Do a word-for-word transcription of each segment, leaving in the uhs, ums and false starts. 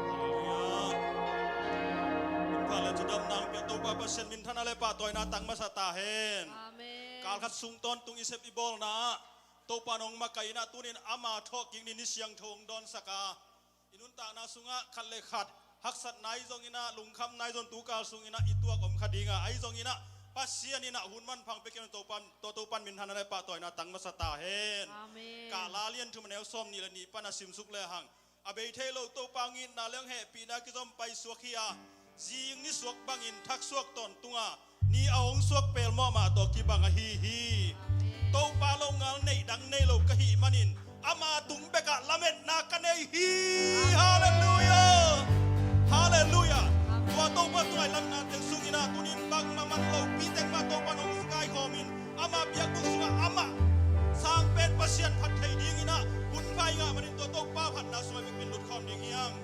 Halleluiah. Min pha le cidamna hong pia Topa Pasian minthanna le pahtawina tang masa ta hen. Amen. Kal khat sung tawntung i sep i bawlna ah Topa nong makaihna tunin ama thawhkik ni ni siangtho hong dawnsak a, i nuntakna sungah khat le khat haksatna ahi zongin ah, lungkhamna ahi zong tukal sungin ah i tuak om kha ding a, ahi zongin ah Pasian in ah hun manpha hong pia kei un. Topan, tua Topan minthanna le pahtawina tang masa ta hen. Amen. Kah la lian thum a neu sawm nih le nih pan a simsuk le hang, a bei thei lo Topa hong itna le hong hehpihna kizom paisuak hi a, zing nisuak bangin thaksuak tawntung a, ni a hong suak pelmawh mah tawh kibang ahi hi. Amen. Topa longal neih dang nei lo ka hih manin ama tung bekah lametna ka nei hi. Amen. Halleluiah. Halleluiah. Amen. Tua Topa tungah i lamna teng sungin ah tunin bangmah man lopi teng mah Topa nong kaikhawmin ama biakbuk sungah amah sang pen Pasian phat thei dingin ah hun pha i ngah manin tua Topa phatna sungah i vekpi in lut khawm ding hi hang.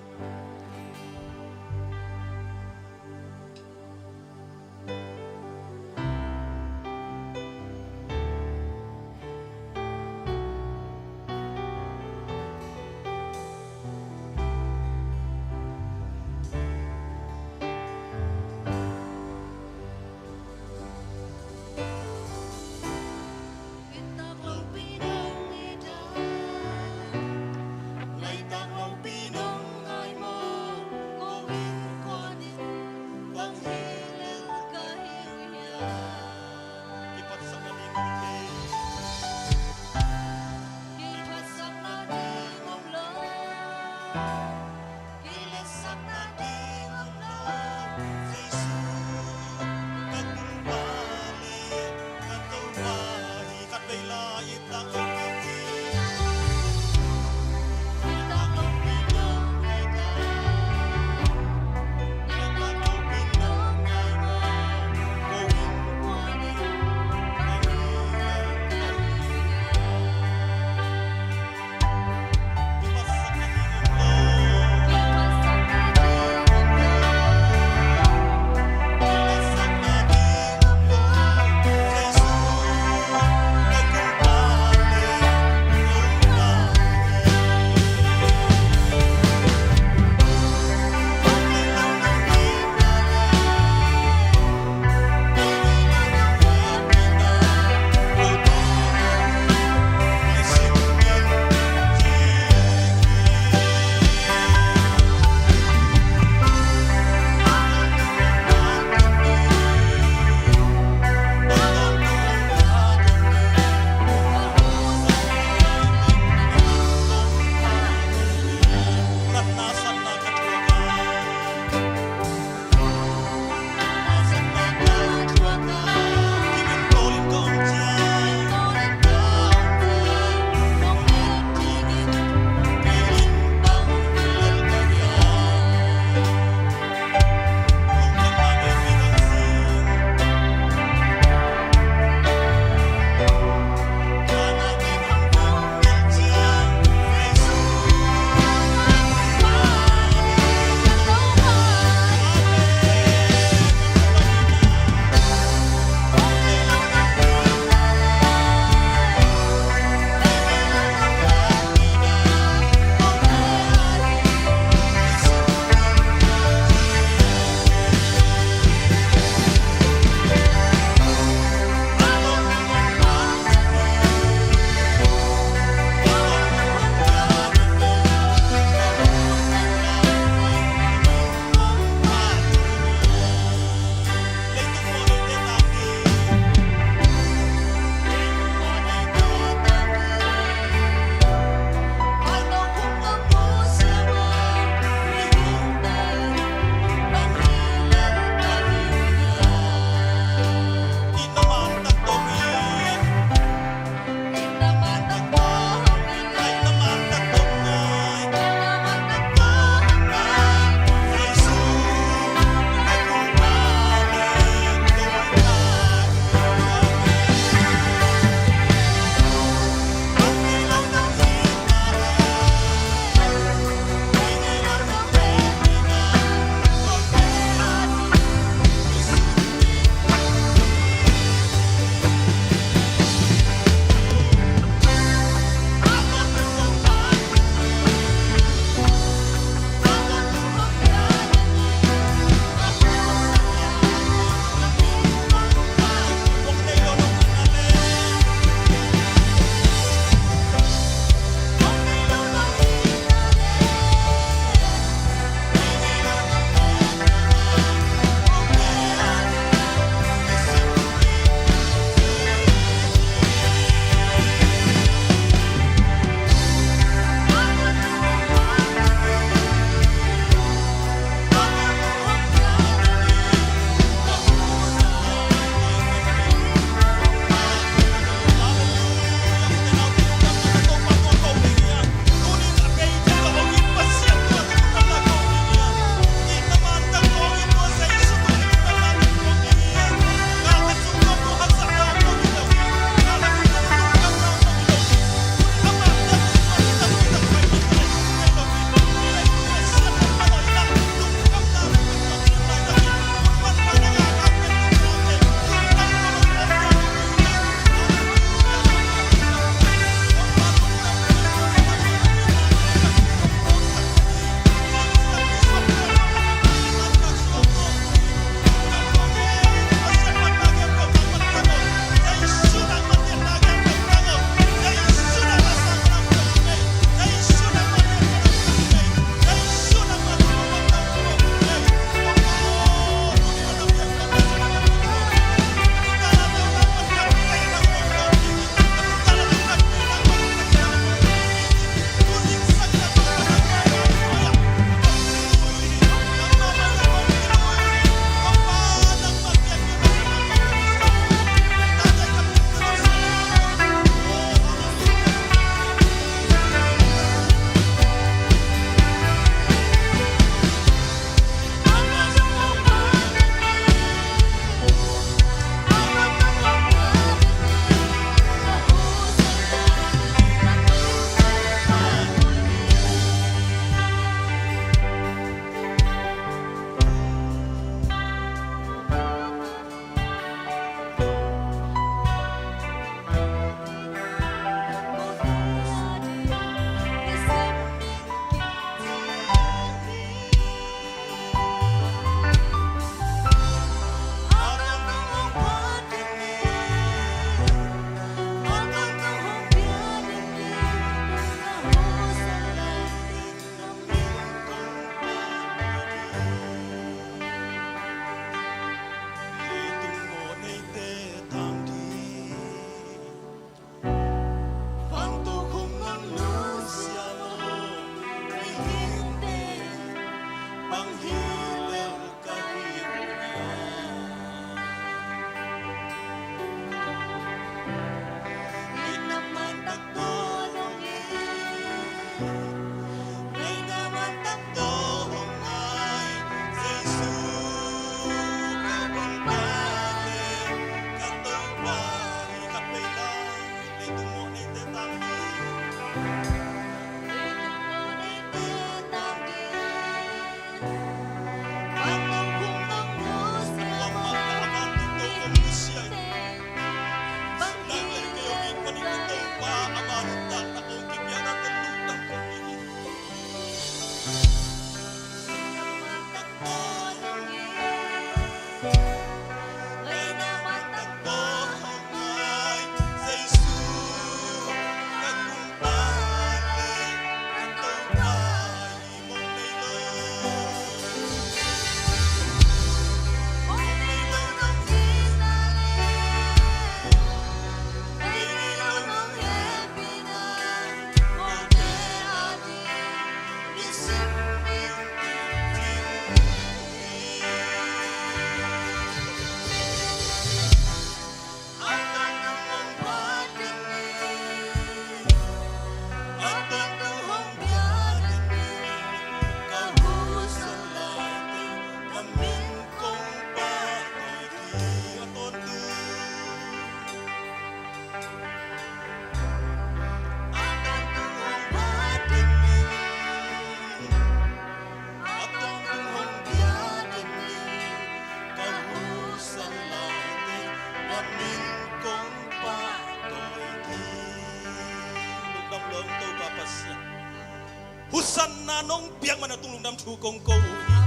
Husanna nong piak man a tung lungdam thu kong ko uh hi.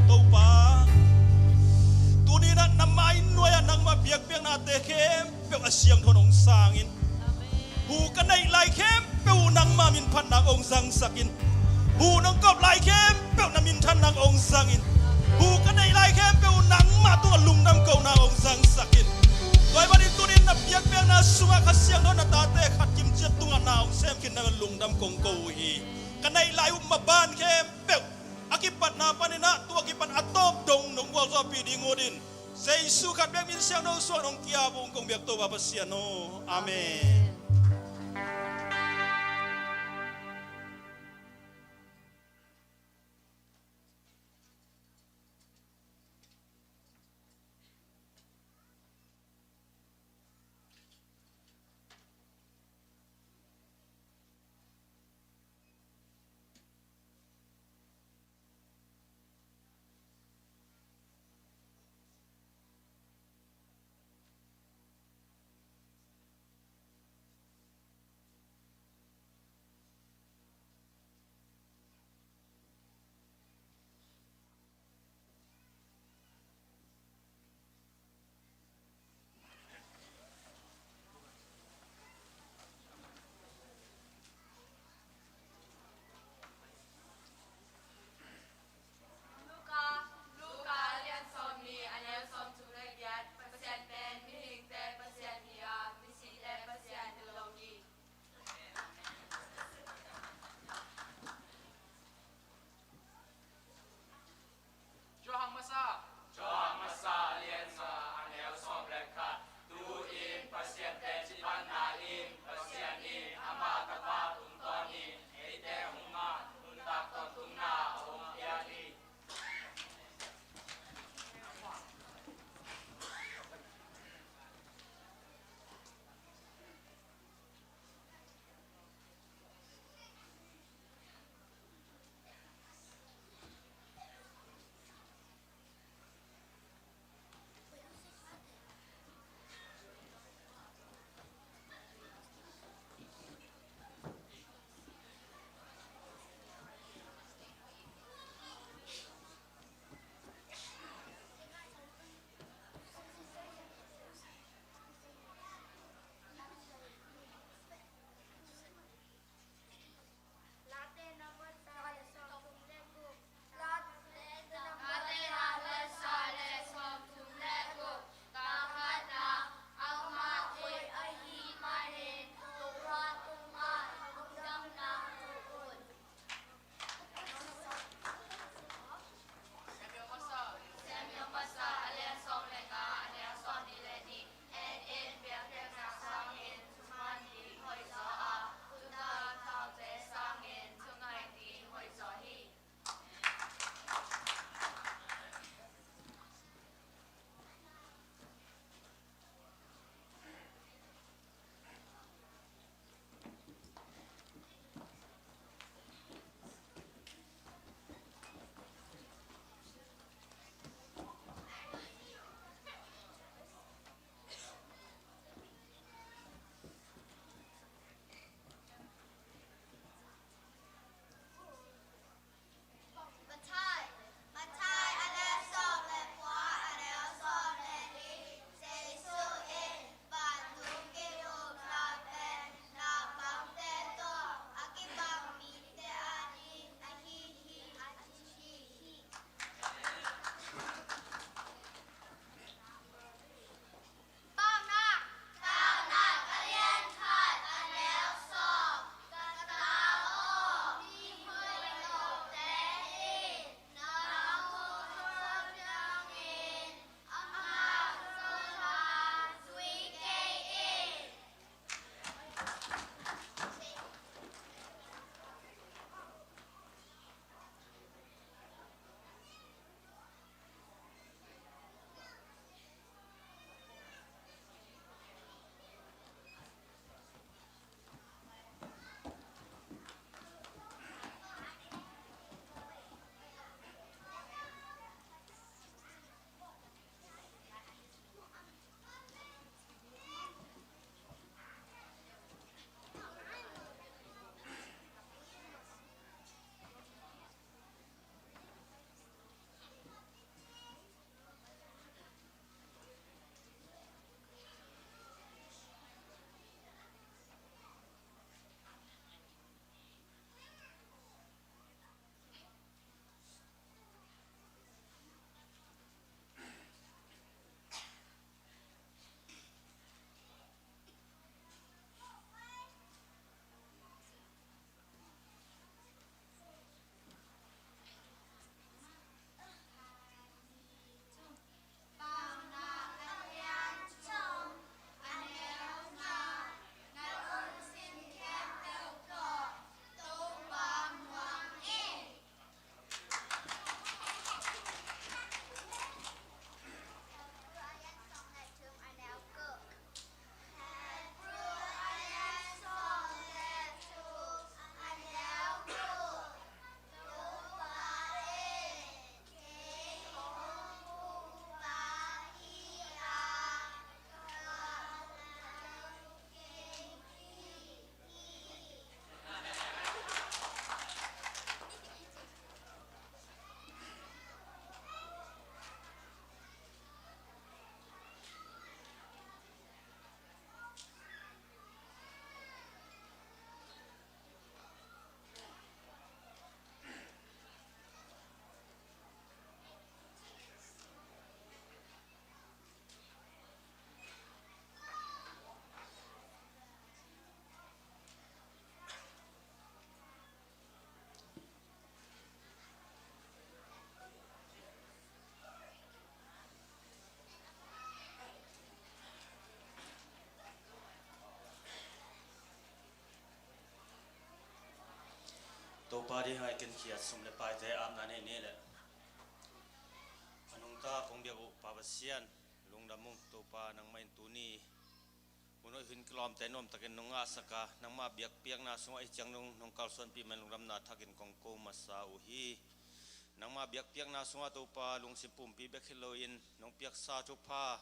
Topa, tuni-in ah na mai nuai-ah nangmah biakpiaknate khempeuh a siangtho in hong sang in. Hu ka neih lai khempeuh uh nangmah minphatna hong zangsak in. Hu nong kop lai khempeuh na minthanna hong zang in. Hu ka neih lai khempeuh uh nangmah tungah lungdam kohna hong zangsak in. Tua ahih manin tuni-in na biakpiakna sungah Kha Siangtho na tate khat kimciat tungah na hong sem khin na lungdam kong ko uh hi. Ka neih lai uh maban khempeuh a kipatna panin ah tua kipan a tawp dong nong gualzawhpih ding ut in. Jesu khat bek min siangtho suangin hong ki-ap ung kong biak Topa Pasian aw. Amen. Topa ding hai ken khiat sum le paite apna nei ni le. A nungta kong biak uh Pa Pasian, lungdam ung Topa, nangmah in tuni hun hoih hun kilawmte nuamtakin nong ngahsak a, nangmah biakpiakna sungah i ciang nong, nong kalsuanpih man lungdamna thakin kong ko masa uh hi. Nangmah biakpiakna sungah Topa lungsim pumpi bek hi loin nong piaksa thupha,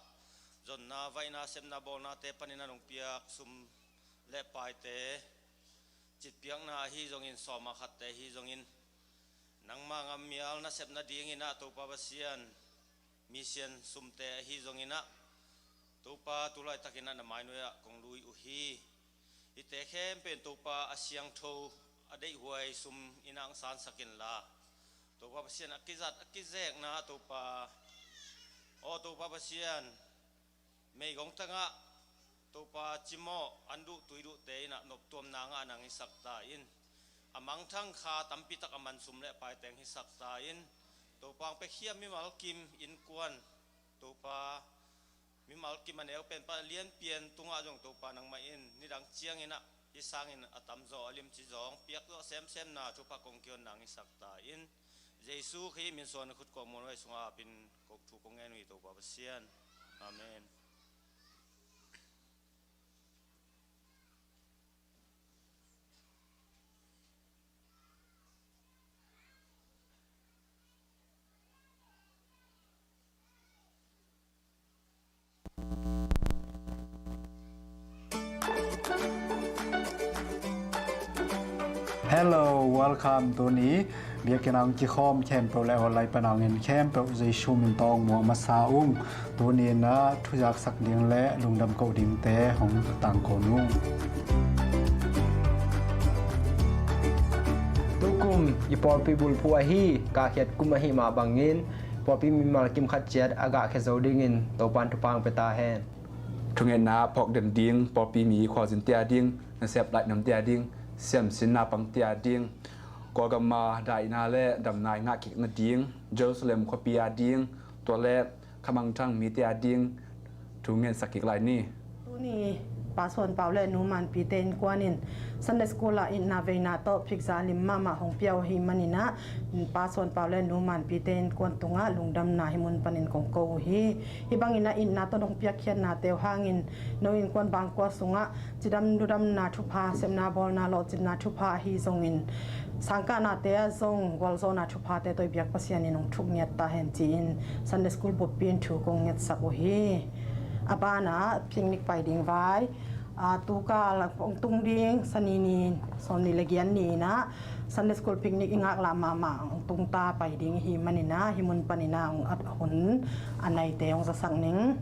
zonna, vaihna, sepna, bawlnate panin a nong piak sum le paite, citpiakna ahi zongin sawma khatte ahi zongin, nangmah ngammial nasep nadingin ah Topa Pasian, mission sumte ahi zongin ah Topa, tu laitakin ah na mainuai ah kong lui uh hi. Hihte khempeuh in Topa a siangtho, a deihhuai sum in ah hong sansak inla, Topa Pasian, a kizat a kizekna Topa, aw Topa Pasian, meigong tangah Topa cimawh, an duh tui duhte in ah noptuamna ngah nang hisak ta in, a mangthang kha tampitak a man sum le paite hong hisak ta in, Topa hong piakhia mimal kim innkuan, Topa, mimal kim a neu pen pan a lianpian tungah zong Topa nangmah in nidang ciangin ah hih sangin a tamzaw a limci zawng piakzawh semsemna thupha kong kion nang hisak ta in, Jesu Khrih min suan khut kuak muanhuai sungah apin kong thu kong ngen uh hi Topa Pasian. Amen. Hello, welcome. Tuni biakinn ah hong kikhawm khempeuh le online pan a hong en khempeuh Jesu min tawh muang masa ung. Tuni in ah thuzaksak ding le lungdam koh dingte hong tangko ung. Tukum i pawlpi bulphuh ahi, kahkhiat kum ahi mah bangin pawlpi mimal kim khat ciat a gahkhia zo dingin Topan thupha hong pia ta hen. Thungetna phawk den ding, pawlpi mi khualzin tia ding, nasep lainam tia ding, siamsin naupang tia ding, Kawlgam a daihna le damna i ngah kik nading, Jerusalem khuapi a ding, tua le khamangthang mite a ding thu ngensak kik lai ni. Tuni Pa Suan Pau le Nu Manpite innkuan in Sunday School ah itna veina tawh phikza lim mahmah hong pia uh ahih manin ah, Pa Suan Pau le Nu Manpite innkuan tungah lungdamna hih mun panin kong ko uh hi. Hih bangin ah itna tawh nong piakkhiatnate uh hangin no innkuan bangkua sungah cidam ludamna thupha, sepna bawlna lawhcinna thupha ahi zongin, sangkahnate ah zong gualzawhna thuphate tawh i biak Pasian in hong thuk ngiat ta hen ci-in Sunday School buppi in thu kong ngetsak uh hi. A banah picnic pai ding vai, a, tukal hong tung ding Sanini, sawmnih le giat ni in ah Sunday School picnic i ngaklah mahmah hong tung ta, pai ding i hih manin ah hih mun panin ah hong at hun a naite hong zasak ning.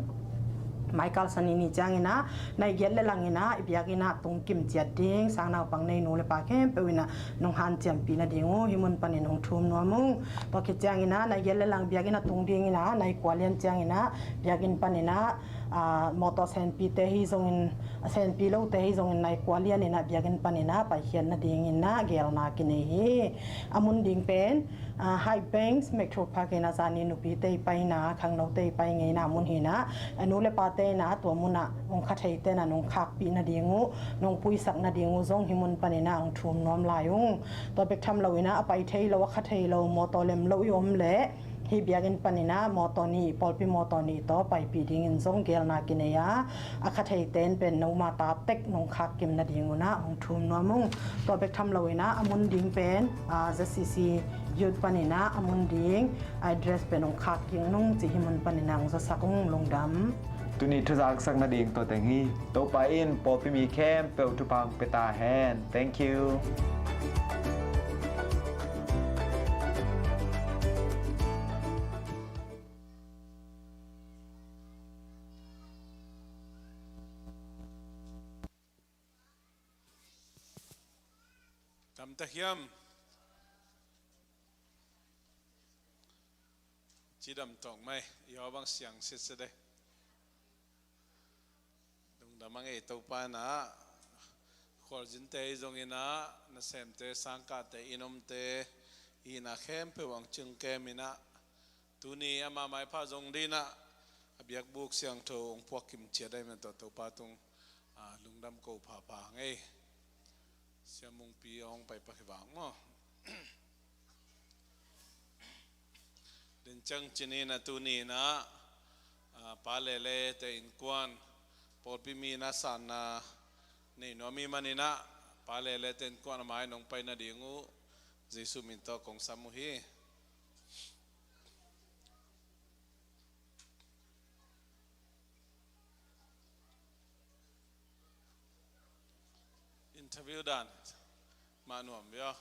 Maikal Sanini ciangin ah nai giat le lang in ah i biakinn ah tung kim ciat ding, sang naupang nei nu le pa khempeuh in ah nong hanciampih nading uh hih mun panin hong thum nuam ung. Tua khit ciangin ah nai giat le lang biakinn ah tung dingin ah nai kua lian ciangin ah biakinn panin ah, aa, mawtaw senpite hi zongin, senpi lote hi zongin nai kua lian in ah biakinn panin ah paikhiat nadingin ah geelna kinei hi. A mun ding pen, aa, High Banks Metro Park in ah zani nupite i paina, khangnote i pai ngeina mun hi in ah, a nu le pate in ah tua munah hong kha theite in ah nong khakpih nading uh, nong puisak nading uh zong hih mun panin ah hong thum nuam lai ung. Tua bek tham lo in ah a pai thei lo, a kha thei lo, mawtaw lem lo i om leh hih biakinn panin ah mawtaw nih, pawlpi mawtaw nih tawh paipih dingin zong geelna kinei a, a kha theite in pen noma ta tek nong khak kim nading un ah hong thum nuam ung. Tua bek tham lo in ah a mun ding pen, aa, Z C C Youth panin ah a mun ding address pen hong khak kik nung ci, hih mun panin ah hong zasak ung. Lungdam. Tuni thuzaksak nading tua teng hi. Topa in pawlpi mi khempeuh thupha hong pia ta hen. Thank you. Dam ta hiam? Cidam tawk mai, i aw bang siang sitset e. Lungdam a ngei Topa in ah, khualzinte hi zongin ah, nasemte, sangkahte, i nomte, i na khempeuh hong cingkem in ah, tuni ama maipha zong ding in ah, a biakbuk siangtho hong puak kim ciat ahih man tawh Topa tung, ah, lungdam ko phapha ngei. Siamungpi hong pai pak hi vang maw. Din ciang cih ni-in ah, tuni-in ah, ah, Pa Lele te innkuan pawlpi mi in ah sanna nei nuam ahih manin ah, Pa Lele te innkuan a mai-ah hong pai nading uh Jesuh min tawh kong sam uh hi. Interview dan mah nuam ve aw.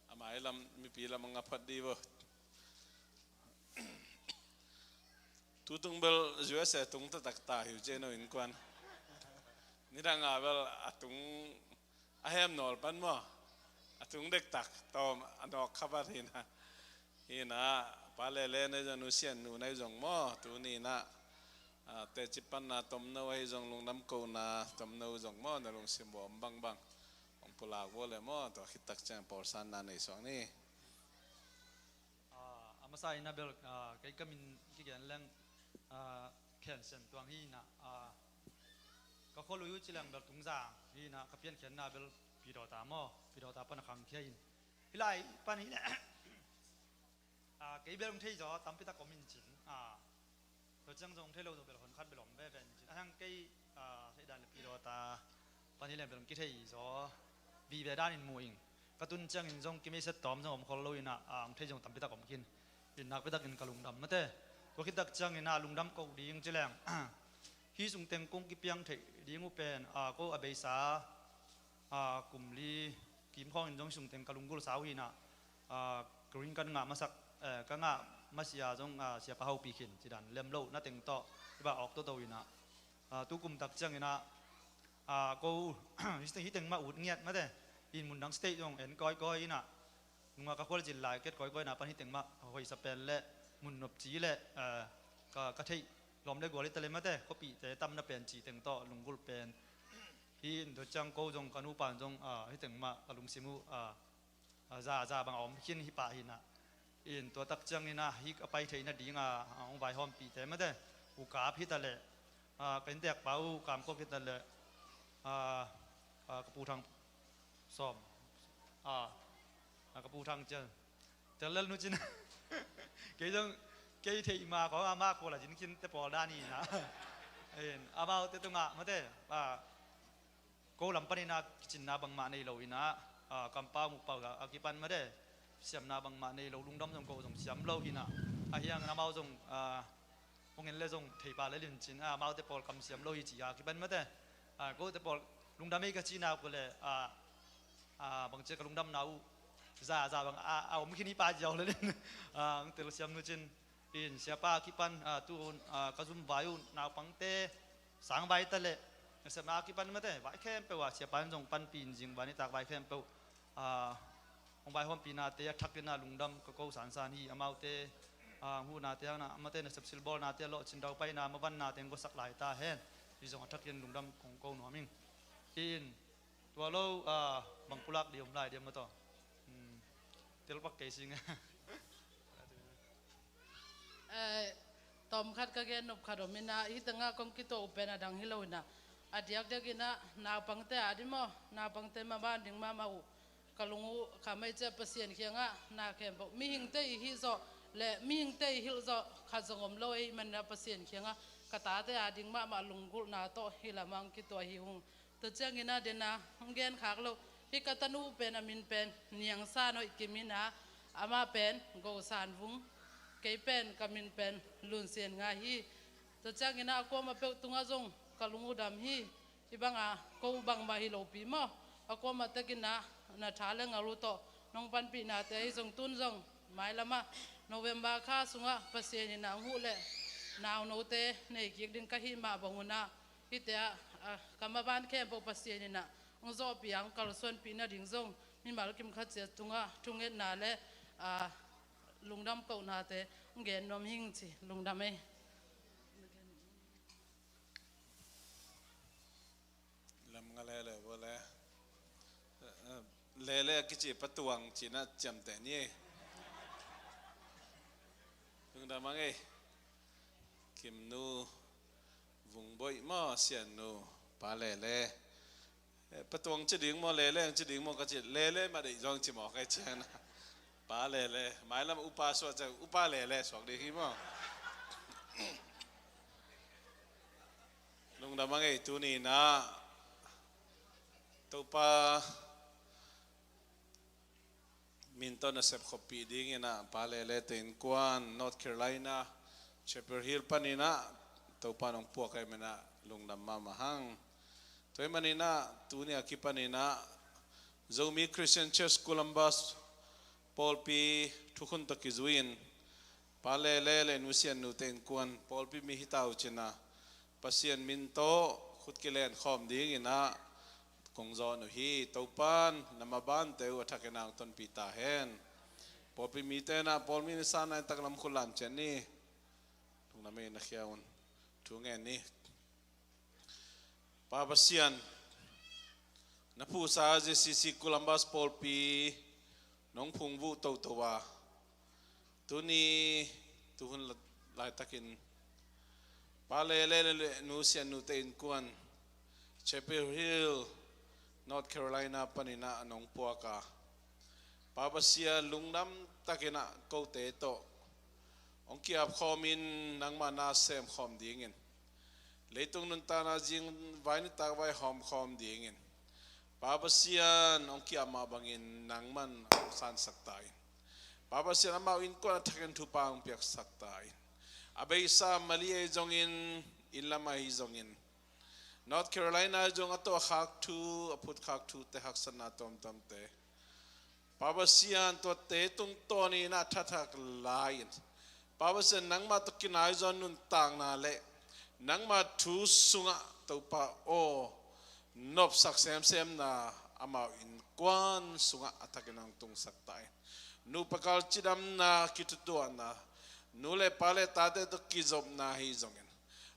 A mai lam, mipi lam a nga phat dih vo. Tutung bel U S A tung taktak ta hi uh ci no innkuan. Nidang a bel a tung a hem nawl pan maw. A tung dektak tawm a nawk kha vat hi-in ah. Hi-in ah, Pa Lele na hi zong, Nu Sian Nu na hi zong maw, tuni-in ah, ah, teci panna tomno ahi zong, lungdam kohna tomno zong maw, na lungsim uh a om bangbang hong pulak vo le maw, tua khit tak ciang pawlsanna nei suak ni. Ah, a masa in ah bel, ah, kei ka min kigen leng, ah, Khen Sian Tuang hi-in ah, ah, ka khualui uh ci leng bel Tungzang hi-in ah, ka piankhiatna bel Pi Dawta maw, Pi Dawta pan a khangkhia in. Hih lai pan hi leh, ah, kei bel hong thei zaw tampi tak om in cin. Ah, tua ciang zong hong thei lo zaw bel hon khat bel om veve in cin. A hang kei, ah, thei dan le Pi Dawta pan hi leh bel hong kithei zaw vive dan in mu ing. Ka tun ciangin zong kimeiset tawm zong om khol lo-in ah, ah, hong thei zong tampi tak om khin. In nakpi takin ka lungdam mate. Tua khit tak ciangin ah lungdam ko ding ci leng, hih sungteng kong kipiang theih ding uh pen, ah, ko a beisa, ah, kum li kim khawngin zong hih sungteng ka lunggulh sa uh hi-in ah, ah, green card ngah masak, eh, ka ngah masiah zong, ah, siapa hopih khin ci dan lem loh na teng tawh i bah awk toto-in ah, ah, tu kum tak ciangin ah, ah, ko hih teng, hih teng mah ut ngiat mate. In mun dang state zong en kawikawi in ah, nunga ka khualzin lai ket kawikawina pan hih teng mah hoihsa pen le mun nopci le, eh, ka, ka theih lawm le gual hi ta le mate, khuapihte tamna pen cih teng tawh lunggulh pen hi-in, tua ciang ko zong ka nupa in zong, ah, hih teng mah ka lungsim uh, ah, ah, za, za bang a om khin hi pah hi-in ah. In tua tak ciangin ah hih a pai theih nading a, ah, hong vaihawmpihte mate, U Kap hi ta leh, ah, ka innteekpa uh Kam Kok hi ta leh, ah, ah, ka Pu Thang Sawm, ah, ah, ka Pu Thang Cial, Tel Lel Nu Cin. Kei zong, kei theih ma kawng amah khual a zin khin te pawl dan hi-in ah. In, amaute tungah mate, ah, ko lam panin ah kicinna bangmah nei lo-in ah, ah, kampau mukpau a kipan mate, siamna bangmah nei lo, lungdam zong ko zong siam lo hi-in ah. Ahi hangin amau zong, ah, hong en le zong thei pah lel in cin, ah, amaute pawl kamsiam lo hi ci a kipan mate. Ah, kote pawl lungdam ei ka cihna uh le, ah, ah, bangci ka lungdamna uh za, za bang a, a om khin hi pah ziau lel in, ah, hong telsiam Nu Cin. In siapa a kipan, ah, tu, ah, ka zum vai uh naupangte sang vai ta leh, nasepna a kipan mate, vai khempeuh ah siapa in zong panpih in zing vai nitak vai khempeuh, ah, hong vaihawmpihnate a thakin ah lungdam ka ko sansan hi. Amaute, ah, huhnate hangin ah, amaute nasep silbawlnate a lawhcin daupaina, mavannate hong guasak lai ta hen. Hi zong a thakin lungdam kong ko nuam ing. In tua lo, ah, bang pulak ding om lai diam maw taw? Hmm. Telpak kei sing. Eh, tawmkhat ka gen nop khat om in ah, hih tengah kong kituah uh pen a dang hi lo in ah, a diakdiak in ah naupangte a ding maw, naupangte maban ding mahmah uh ka lung uh kham ei ciah Pasian kiangah na khempeuh, mihingte i hih zawh le mihingte i hilh zawh khat zong om lo ahih manin ah Pasian kiangah ka tate a ding mahmah lunggulhna tawh hih lamah hong kituah hi ung. Tua ciangin ah den a hong genkhak loh hih ka tanu pen a min pen Niang San Hoih Kim in ah, amah pen Go San Vung, kei pen ka min pen Lun Sian Ngai hi. Tua ciangin ah a kuamah peuh tungah zong ka lung uh dam hi. Hih bangah ko bangmah hi lopi maw, a kuamah tekin ah na tha le ngal uh tawh nong panpihnate ahi zong, tun zong mailamah November kha sungah Pasian in ah hong huh leh naunote nei kik ding ka hih mah bang un ah, hihte ah, ah, ka maban khempeuh Pasian in ah hong zawhpih a, hong kalsuanpih nading zong mimal kim khat ciat tungah thungetna le, ah, lungdam kohnate hong gen nuam hing ci. Lungdam ei. Lam nga lele vua le. Eh, eh, lele a kici pa Tuang ci-in ah ciamteh ni. Lungdam ang ei. Kimnu Vungboih maw, Siannu Pa Lele. Eh, patuang ci ding maw, lele ang ci ding maw ka ci, lele mah deih zong ci mawk ai ciang na. Pa lele, mailam upa suak ciang, upa lele suak ding hi maw. Lungdam a ngei tuni na. Topa min tawh nasep khoppih dingin ah, Pa lele te innkuan North Carolina, Chapel Hill panin ah, Topa nong puak ai manin ah, lungdam mahmah hang. Tua hi manin ah, tuni a kipanin ah, Zomi Christian Church Columbus pawlpi thukhun tawh kizui-in, Pa lele le Nu Sian Nu te innkuan pawlpi mi hi ta uh cin ah, Pasian min tawh khut kilen khawm dingin ah, kong zawn uh hi. Topan na mabante uh a thakin ah hong tonpih ta hen. Pawlpi mite na, pawlpi mi na san na in taklam khut lam ciat ni. Lungdam a ngei na khia un. Thu ngen ni. Pa Pasian, na phuhsa Z C C Columbus pawlpi nong phungvuh toto a, tuni tuhun laitakin Pa lele le Nu Sian Nu te innkuan Chapel Hill, North Carolina panin ah nong puak a, Pa Pasian, lungdam takin ah kote tawh hong ki-ap khawmin nangmah na sem khawm dingin, leitung nuntakna zing vai nitak vai hawm khawm dingin, Pa Pasian, hong ki-ap mah bangin nangman hong sansak ta in. Pa Pasian, amau innkuan a thakin thupha hong piaksak ta in. A beisa Mali ahi zongin, inn lam ahi zongin, North Carolina ahi zong a tawh a khak thu, a phut khak thute, haksatna tuamtuamte, Pa Pasian, tuate tungtawnin ah thathak lai-in, Pa Pasian, nangmah tawh kinai zaw nuntakna le nangmah thu sungah Topa aw, nopsak semsemna amau innkuan sungah a thakin hong tungsak ta in. Nupa kal cidamna, kithutuahna, nu le pa le tate tawh kizopna ahi zongin,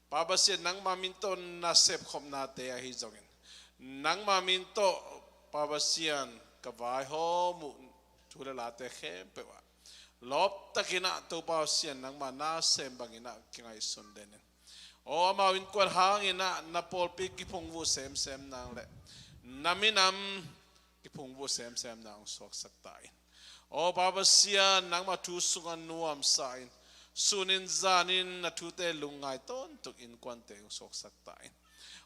Pa Pasian, nangmah min tawh nasep khopnate ahi zongin, nangmah min tawh, Pa Pasian, ka vaihawm uh thu le late khempeuh ah lawp takin ah, Topa Pasian, nangmah na sem bangin ah kingaihsun den in. Aw, amau innkuan hangin ah na pawlpi kiphungvuh semsem nang le na minam kiphungvuh semsem nang hong suaksak ta in. Aw, Pa Pasian, nangmah thu sungah nuamsa in, sunin zanin na thute lungngai tawntung innkuante hong suaksak ta in.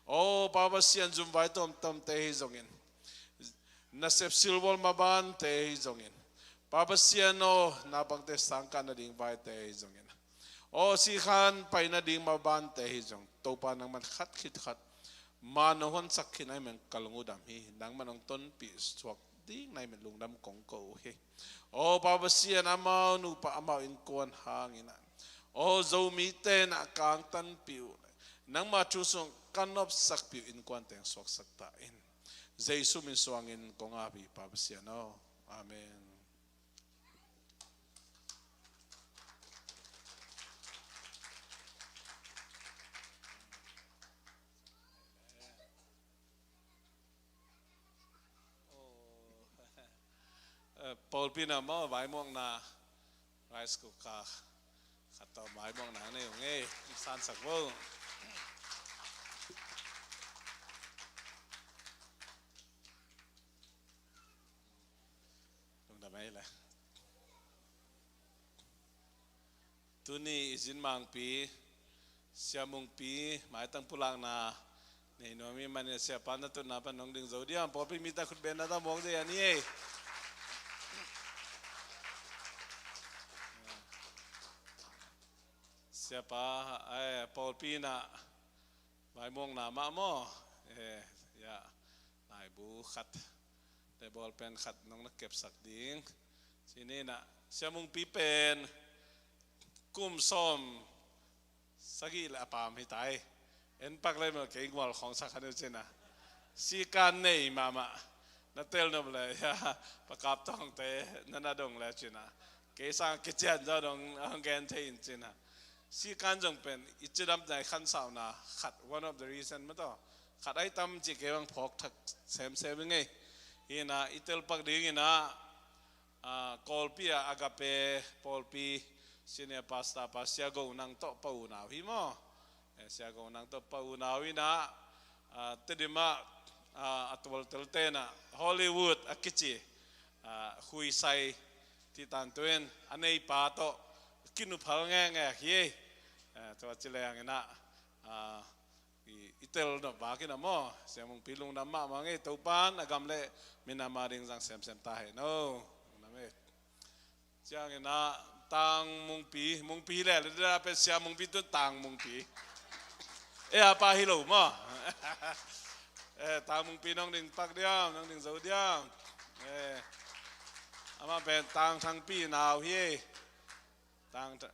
Aw, Pa Pasian, zumvai tuamtuamte ahi zongin, nasep silbawl mabante ahi zongin, Pa Pasian aw, naupangte sangkah nading vaite ahi zongin, aw, sikhan pai nading mabante ahi zong, Topa nangman khat khit khat maan hong honsak khin ahih manin ka lung uh dam hi. Nangman hong tonpih suak ding na hih manin lungdam kong ko uh hi. Aw, Pa Pasian, amau nupa, amau innkuan hangin ah, aw, Zomite na ka hong tanpih uh, nangmah thu sung ka nopsakpih uh innkuante hong suaksak ta in. Jesu min suangin kong ap hi, Pa Pasian aw. Amen. Eh, pawlpi na maw, vaimuangna, rice cooker khat tawh vaimuangna nei ung ei, sansak vo. Lungdam ei le. Tuni i zin mangpi, Sia Mungpi, maitang pulakna nei nuam i hih manin Siapa na tutna pan nong ding zo diam, pawlpi mite khut benna ta muak dei a ni ei. Siapa, eh, pawlpi na vaimuangna mah maw? Eh, ya, laibu khat le bawlpen khat nong na kepsak ding. Cini na, Sia Mungpi pen kum sawm sagih le a pam hi ta ei. En pak le maw, kei gual khawng sak kha ni uh cin a. Sikan nei mahmah. Na tel nop le, ya, Pa Kap Thawngte na na dong le cin a, kei sang kician zaw dong hong gen thei in cin a. Sikan zong pen i cidamna, i khansauna khat, one of the reason mah tawh, khat ahi tam cih kei bang phawk thak semsem i ngei. Hi na, i tel pak dingin ah, ah, Kawlpi ah Agape Pawlpi Senior Pastor pa Sia Go Nang tawh Pa U Nau hi maw? Eh, Sia Go Nang tawh Pa U Nau in ah, ah, Tedim ah A, a tualtelte in ah Hollywood a kici, a, huisai ti tan tu in a neipa tawh kinuphal ngekngek hi. A, tua ci leng in ah, a, i, i tel nop bak in ah maw, Sia Mungpi lungdam mahmah ing ei. Topan a gam le minam a ding zang semsem ta hen aw. Lungdam ei. Ciangin ah Tang Mungpi, Mungpi le le pen Sia Mungpi tun Tang Mungpi. E, a pa hi lo maw. E, Tang Mungpi nong ding pak diam, nong ding zo diam. E, amah pen Tang Thangpi nau hi. Tang Thang,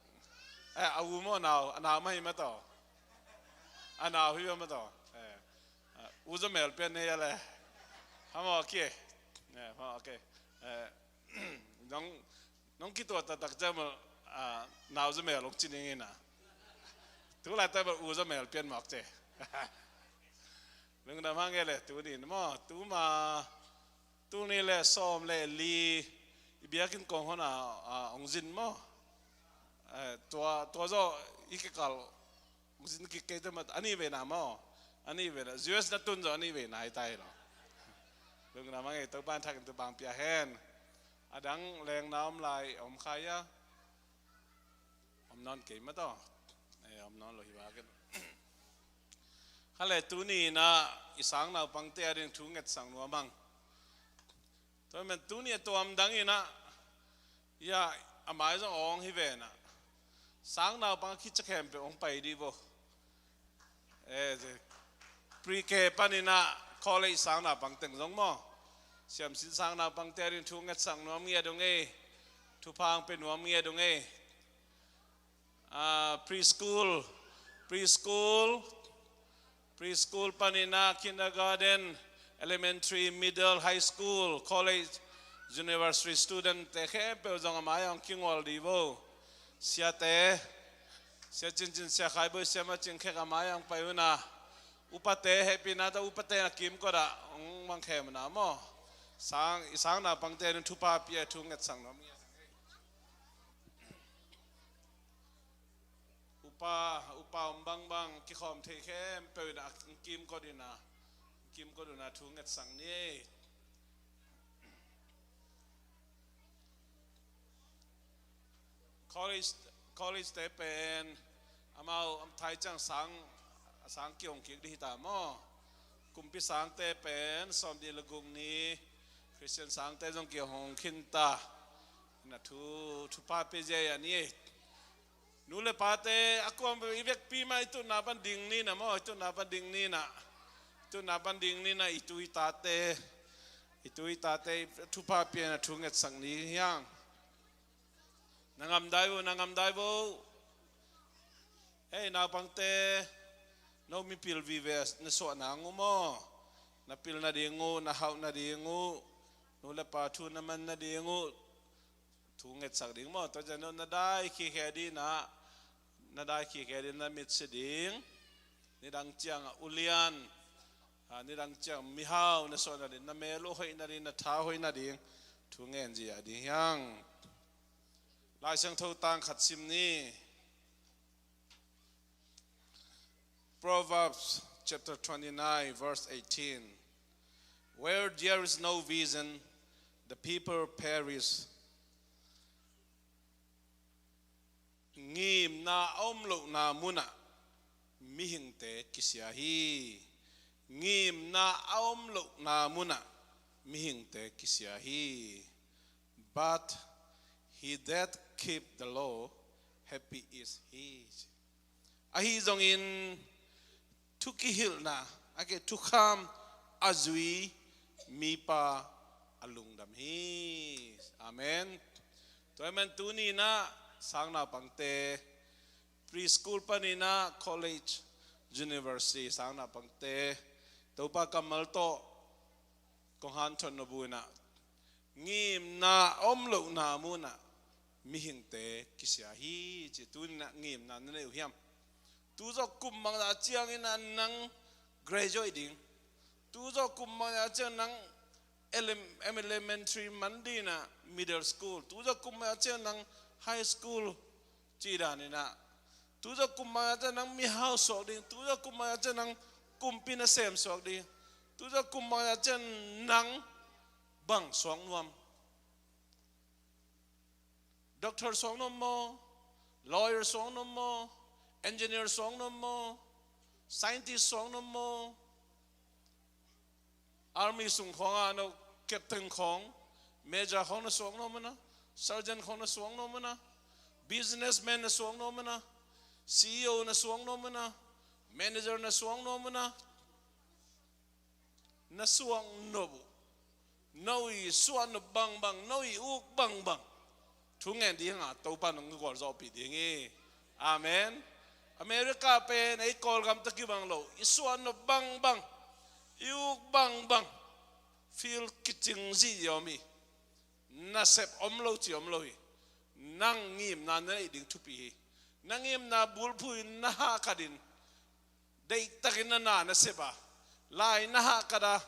e, a u maw nau, a nau mah hi mah tawh. A nau hi mah tawh. E, a, u Za Mel pian hi a le. Hamaw ki. E, hamaw ki. E, nong, nong kituah taktak ciang bel, a, nau Za Mel ong ci ding in ah. Tu laitak bel u Za Mel pian mawk ci. Lungdam hang e le tuni in maw, tuma, tuni le sawm le li, i biakinn kong hon a, a, ong zin maw. E, tua, tua zawh i kikal zin kik kei te maw, a nih veina maw. A nih veina. U S na tun zawh a nih veina hi ta hi lo. Lungdam hang e, Topan thakin tu bang pia hen. A dang lengna om lai, om kha hia? Om nawn kei mah tawh. E, om nawn lo hi bak in. Kha le tuni in ah i sang naupangte a ding thu ngetsak nuam hang. Tua men tuni a tuam dang in ah, ya, a mai zong awng hi ven ah. Sang naupang a khitsa khempeuh hong pai dih vo. E, pre-K panin ah college sang naupang teng zong maw. Siamsin sang naupangte a ding thu ngetsak nuam ngiat ung ei. Thupha hong pia nuam ngiat ung ei. A, preschool, preschool, preschool panin ah kindergarten, elementary, middle, high school, college, university student te khempeuh zong a mai ah hong kingual dih vo. Siate, Sia Cincin, Sia Khai Boi, Sia Ma Cing khek a mai ah hong pai un ah. Upate hehpihna tawh upate na kimkot ah hong mang khem un ah maw. Sang, i sang naupangte a ding thupha pia thu ngetsak nuam ngiat. Upa, upa om bangbang kikhawm thei khempeuh in ah kimkot in ah, kimkot un ah thu ngetsak ni. College, college te pen amau a thai ciang sang, a sang kihong kik dih hi ta maw. Kumpi sangte pen sawmnih le guk ni, Christian sangte zong kihong khin ta. Na thu, thupha pia zia a ni. Nu le pate, a kuam i vekpi mah i tutna pan ding ni na maw, i tutna pan ding ni na. I tutna pan ding ni na, i tu i tate. I tu i tate, thupha pia na thu ngetsak ni hiang. Na ngam dai vo, na ngam dai vo. Hei, naupangte, no mipil vive na suah nang uh maw. Na pil nading uh, na hauh nading uh. Nu le pa thu na man nading uh. Thu ngetsak ding maw, tua ciang na dai khikhia ding na, na dai khikhia ding na mitsi ding. Nidang ciang a ulian, a, nidang ciang mihau na suah nading, na mel uh hoih nading, na tha hoih nading. Thu ngen zia ding hiang. Lai Siangtho tang khat sim ni. Proverbs chapter twenty-nine, verse eighteen. Where there is no vision, the people perish. Ngimna a om lohna munah mihingte kisia hi. Ngimna a om lohna munah mihingte kisia hi. But he that keep the law, happy is he. Ahi zongin thu kihilhna, a ke thukham a zui mipa a lungdam hi. Amen. Tua hi man tuni in ah sang naupangte, preschool panin ah college, university sang naupangte, Topa kammal tawh kong hanthot nop uh in ah, ngimna a om lohna munah mihingte kisia hi ci. Tuni in ah ngimna na nei uh hiam? Tu zawh kum bangzah ciangin ah nang graduate ding. Tu zawh kum bangzah ciang nang elem-, elementary man ding in ah middle school. Tu zawh kum bangzah ciang nang high school ci dan in ah. Tu zawh kum bangzah ciang nang mihau suak ding. Tu zawh kum bangzah ciang nang kumpi nasem suak ding. Tuzawh kum bangzah ciang nang bang suak nuam? Doctor suak nuam maw? Lawyer suak nuam maw? Engineer suak nuam maw? Scientist suak nuam maw? Army sung khawngah no, captain khawng, major khawng na suak nuam maw na? Sergeant khawng na suak nuam maw na? Businessman na suak nuam maw na? C E O na suak nuam maw na? Manager na suak nuam maw na? Na suak nop uh, no i suah nop bangbang, no i uk bangbang, thu ngen ding hanga Topa nong gualzawhpih ding hi. Amen. America pen ei Kawlgam tawh kibang lo, i suah nop bangbang, i uk bangbang, field kicing zih om hi. Nasep om lo ci om lo hi. Nang ngimna na neih ding thupi hi. Na ngimna bulphuh in na hahkat in, deihtakin na na nasep a, lai na hahkat a,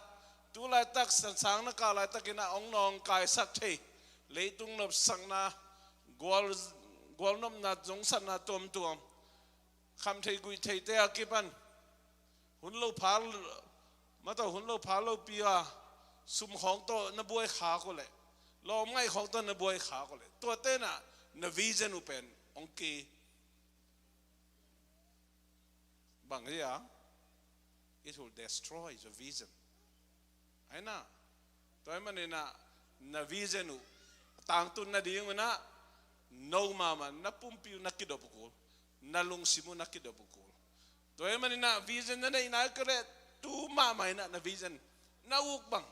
tu laitak sangsang na kah laitakin a hong nawngkaisak thei leitung nopsakna, gual, gualnopna, zongsatna tuamtuam, khamtheih guihtheihte a kipan hun lo pha, mataw, hun lo pha lopi a, sum khawng tawh na buai khak uh leh, lawmngaih khawng tawh na buai khak uh leh, tuate na, na vision uh pen hong ki. Bang hi a, it will destroy your vision. Ahi na, tua ahih manin ah na vision uh tangtun nading un ah, no mahmah na pumpi uh na kidop uh kul, na lungsim uh na kidop uh kul. Tua ahih manin ah vision na neih nai kei leh, tu mahmah in ah na vision, na uk bang,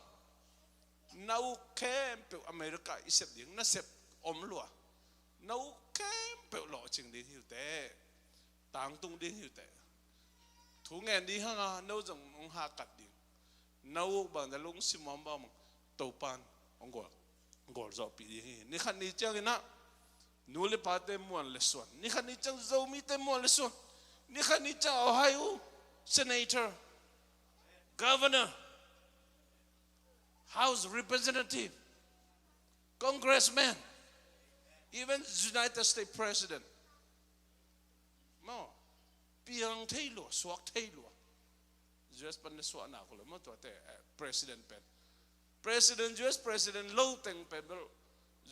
na uk khempeuh America i sep ding, na sep om lua, na uk khempeuh lawhcing ding hi uh teh. Tangtung ding hi uh teh. Thu ngen ding hanga no zong hong hahkat ding. Na uk bang, na lungsim om bang, Topan hong gual, gualzawhpih ding hi. Ni khat ni ciangin ah nu le pate muan le suan, ni khat ni ciang Zomite muan le suan, ni khat ni ciang Ohio Senator, Governor, House Representative, Congressman, even United States President. Maw, piang thei lua, suak thei lua. U S pan na suahna ko le maw, tuate, eh, President pen, President, U S President lo teng pen bel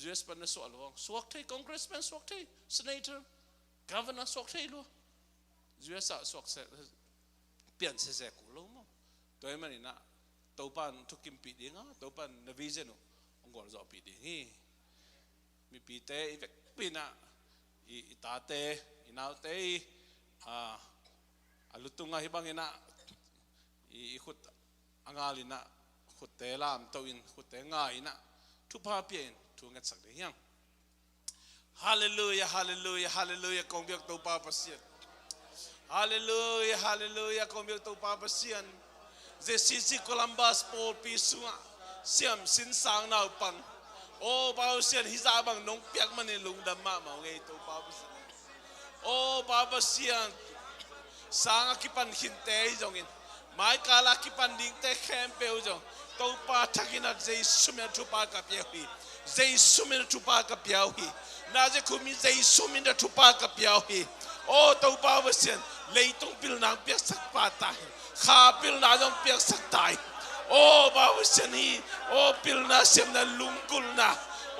U S pan na suah lua. Suak thei, Congressman suak thei, Senator, Governor suak thei lua. U S ah suak se, pian sese kul lo maw. Tua ahih manin ah Topan thukimpih ding a, Topan na vision uh hong gualzawhpih ding hi. Mipite i vekpi in ah, i, i tate, i naute i, a, a lutungah hih bangin ah i, i khut a ngal in ah, khutte lamto in, khutte ngai in ah, thupha pia in thu ngetsak ding hi hang. Halleluia, halleluia, halleluia, kong biak Topa Pasian. Halleluia, halleluia, kong biak Topa Pasian. J C C Columbus pawlpi sungah siam sinsang naupang, aw Pa Pasian, hih zah bang nong piak manin lungdam mahmah ung ei Topa Pasian. Aw Pa Pasian, sang a kipan khinte hi zongin, maikal a kipan dingte khempeuh zong, Topa thakin ah Jesu min a thupha ka pia uh hi. Jesu min a thupha ka pia uh hi. Nazareth khua mi Jesu min a thupha ka pia uh hi. Aw Topa Pasian, leitung pilna hong piaksak pah ta hi. Kha pilna zong piaksak ta hi. Aw Pa Pasian, hih, aw, pilna siamna lunggulhna,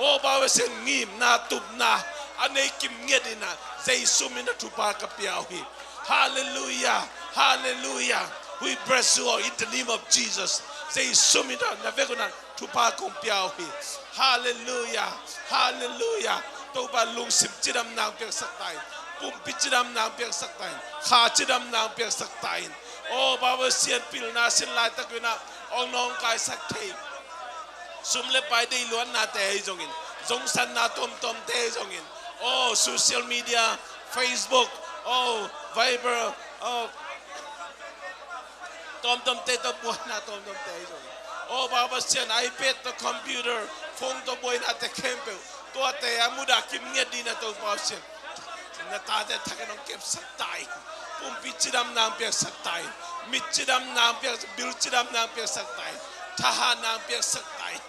aw Pa Pasian, ngimna tupna a nei kim ngiat in ah Jesu min a thupha ka pia uh hi. Halleluia, halleluia. We bless you all in the name of Jesus. Jesu min a na vek un ah thupha kong pia uh hi. Halleluia, halleluia. Topa lungsim cidamna hong piaksak ta in, pumpi cidamna hong piaksak ta in, kha cidamna hong piaksak ta in. Aw Pa Pasian, pilna sin laitak un ah hong nawngkaisak thei, sum le pai deih luatnate ahi zongin, zongsatna tuamtuamte ahi zongin, aw social media, Facebook, aw Viber, aw tuamtuamte tawh buaina tuamtuamte ahi zongin, aw Pa Pasian, iPad tawh, computer, phone tawh buainate khempeuh, tuate a mudah kim ngiat dingin ah Topa Pasian, na tate thakin hong kepsak ta in. Pumpi cidamna hong piaksak ta in. Mit cidamna hong piaksak, bil cidamna hong piaksak ta in. Thahatna hong piaksak ta in.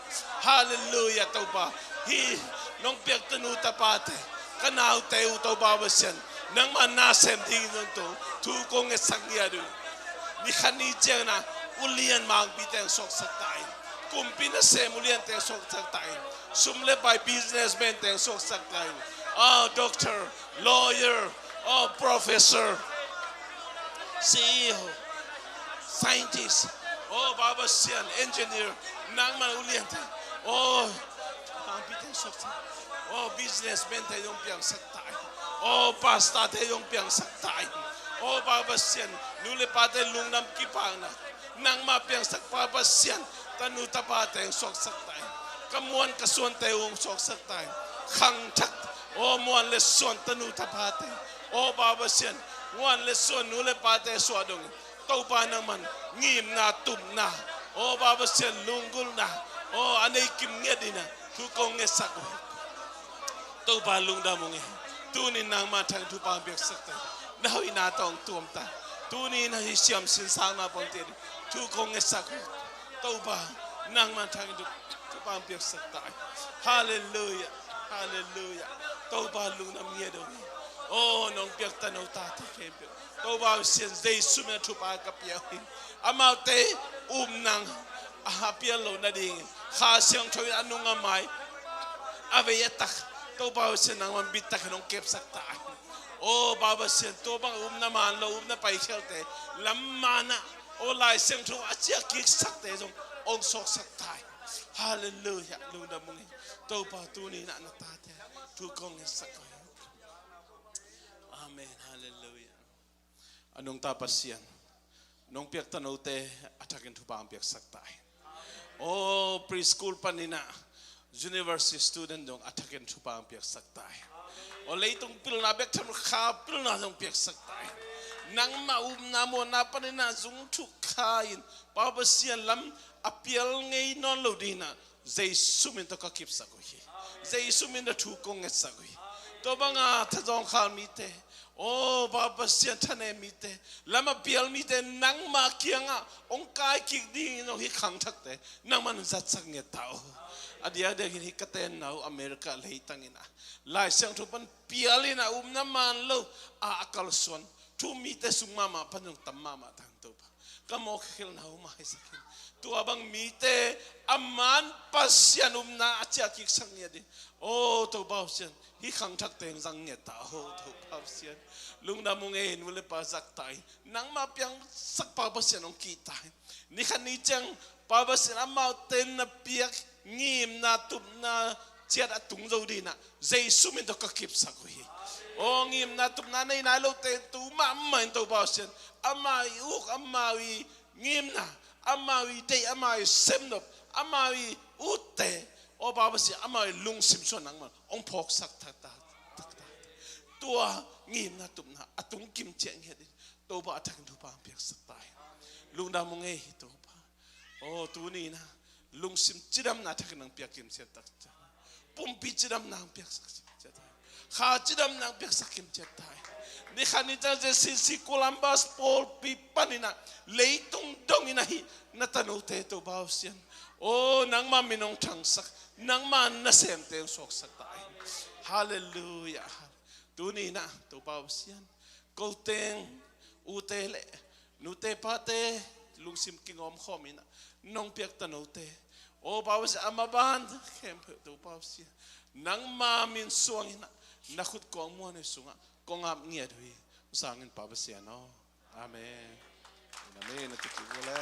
Halleluia Topa. Hih nong piak tanu tapate, ka naute uh Topa Pasian, nangmah nasem dingin zong thu kong ngetsak ngiat uh. Ni khat ni ciangin ah Ulian mangpi teng suaksak ta in. Kumpi nasem ulian teng suaksak ta in. Sum le pai businessman teng suaksak ta in. Ah, doctor, lawyer, oh, professor, C E O, scientist, oh, Pa Pasian, engineer, nangman ulian teng, oh, mangpi teng suaksak, oh, businessman teng zong piangsak ta in. Oh, pastor teng zong piangsak ta in. Oh, Pa Pasian, nu le pate lungdam kipakna nangma piangsak, Pa Pasian, tanu tapa teng suaksak ta in. Ka muan ka suante hong suaksak ta in. Khangthak, oh, muan le suan tanu tapate, oh, Pa Pasian, muan le suan nu le pate suah dongin, Topa nangman ngimna, tupna, oh, Pa Pasian, lunggulhna, oh, a nei kim ngiat dingin thu kong ngetsak uh hi. Topa lungdam ung e. Tuni nangma thangin thupha piaksak ta in. Na hoihna tawh hong tuam ta. Tuni na hi siam sinsakna pawngte ding thu kong ngetsak uh hi. Topa nangma thangin thu, thupha piaksak ta in. Halleluiah. Halleluiah. Topa lungdam ngiat ung e. Oh, nong piak tano tate khempeuh, Topa Pasian, Jesu min a thupha ka pia uh hi. Amaute upna a pial loh nadingin Kha Siangtho in a nung a mai, a vei a tak, Topa Pasian, nangman bittakin hong kepsak ta in. Oh, Pa Pasian, tua bang upna man lo, upna paikhialte lam man ah, oh, Lai Siangtho a ciah kiksakte zong hong suaksak ta in. Halleluiah. Lungdam ung e. Topa, tuni na, na tate thu kong ngetsak uh hi. Amen. Halleluiah. A nungta Pasian, nong piak tanote a thakin thupha hong piaksak ta in. Oh, preschool panin ah university student zong a thakin thupha hong piaksak ta in. Oh, leitung pilna bek tham lo, kha pilna zong piaksak ta in. Nangma upna muanna panin ah zung thuk kha in, Pa Pasian, lam a pial ngei nawn lo dingin ah Jesu min tawh ka kipsak uh hi. Jesu min tawh thu kong ngetsak uh hi. Tua banga thazawng khal mite, oh, Pa Pasian, thanem mite, lam a pial mite nangma kiangah hong kai kik dingin hong hih khangthakte nangman zatsak ngiat ta uh. A diakdiakin hih ka tenna uh America leitang in ah Lai Siangtho pan pial in ah upna man lo a, a kalsuan thu mite sung mahmah pan zong tam mahmah ta hen, Topa. Ka mawhkhelna uh maisak in. Tua bang mite a man Pasian upna a ciah kiksak ngiat dingin, oh, Topa Pasian, hih khangthakte hong zang ngiat ta uh, Topa Pasian. Lungdam ung e. Nu le pa zak ta in. Nangma piangsak, Pa Pasian, hong kih ta in. Ni khat ni ciang, Pa Pasian, amaute na piak ngimna, tupna ciat a tung zo dingin ah Jesu min tawh ka kipsak uh hi. Oh, ngimna, tupna nei nai lote tu mahmah in, Topa Pasian, amau i uk, amau i ngimna, amau i deih, amau i semnop, amau i utte, oh, Pa Pasian, amau i lungsim sungah nangman hong phawksak taktak, taktak. Tua ngimna, tupna a tung kim ciat ngiat dingin, Topa, a thakin thupha hong piaksak ta in. Lungdam ung e, Topa. Oh, tuni in ah lungsim cidamna a thakin nang piak kim ciat ta in. Pumpi cidamna hong piaksak ciat ta in. Kha cidamna hong piaksak kim ciat ta in. Ni khat ni ciang Z C C Columbus pawlpi panin ah leitung dongin ah hih na tanote, Topa Pasian, oh, nangma min hong thangsak, nangma nasemte hong suaksak ta in. Halleluiah. Tuni in ah, Topa Pasian, ko teng, ute le nute pate lungsim kingawm khawm in ah nong piak tanote, oh, Pa Pasian, a maban khempeuh, Topa Pasian, nangma min suangin ah na khut kong muan uh sungah kong ap ngiat uh hi. Hong sang in, Pa Pasian aw. Amen. Amen. A tuki vua le.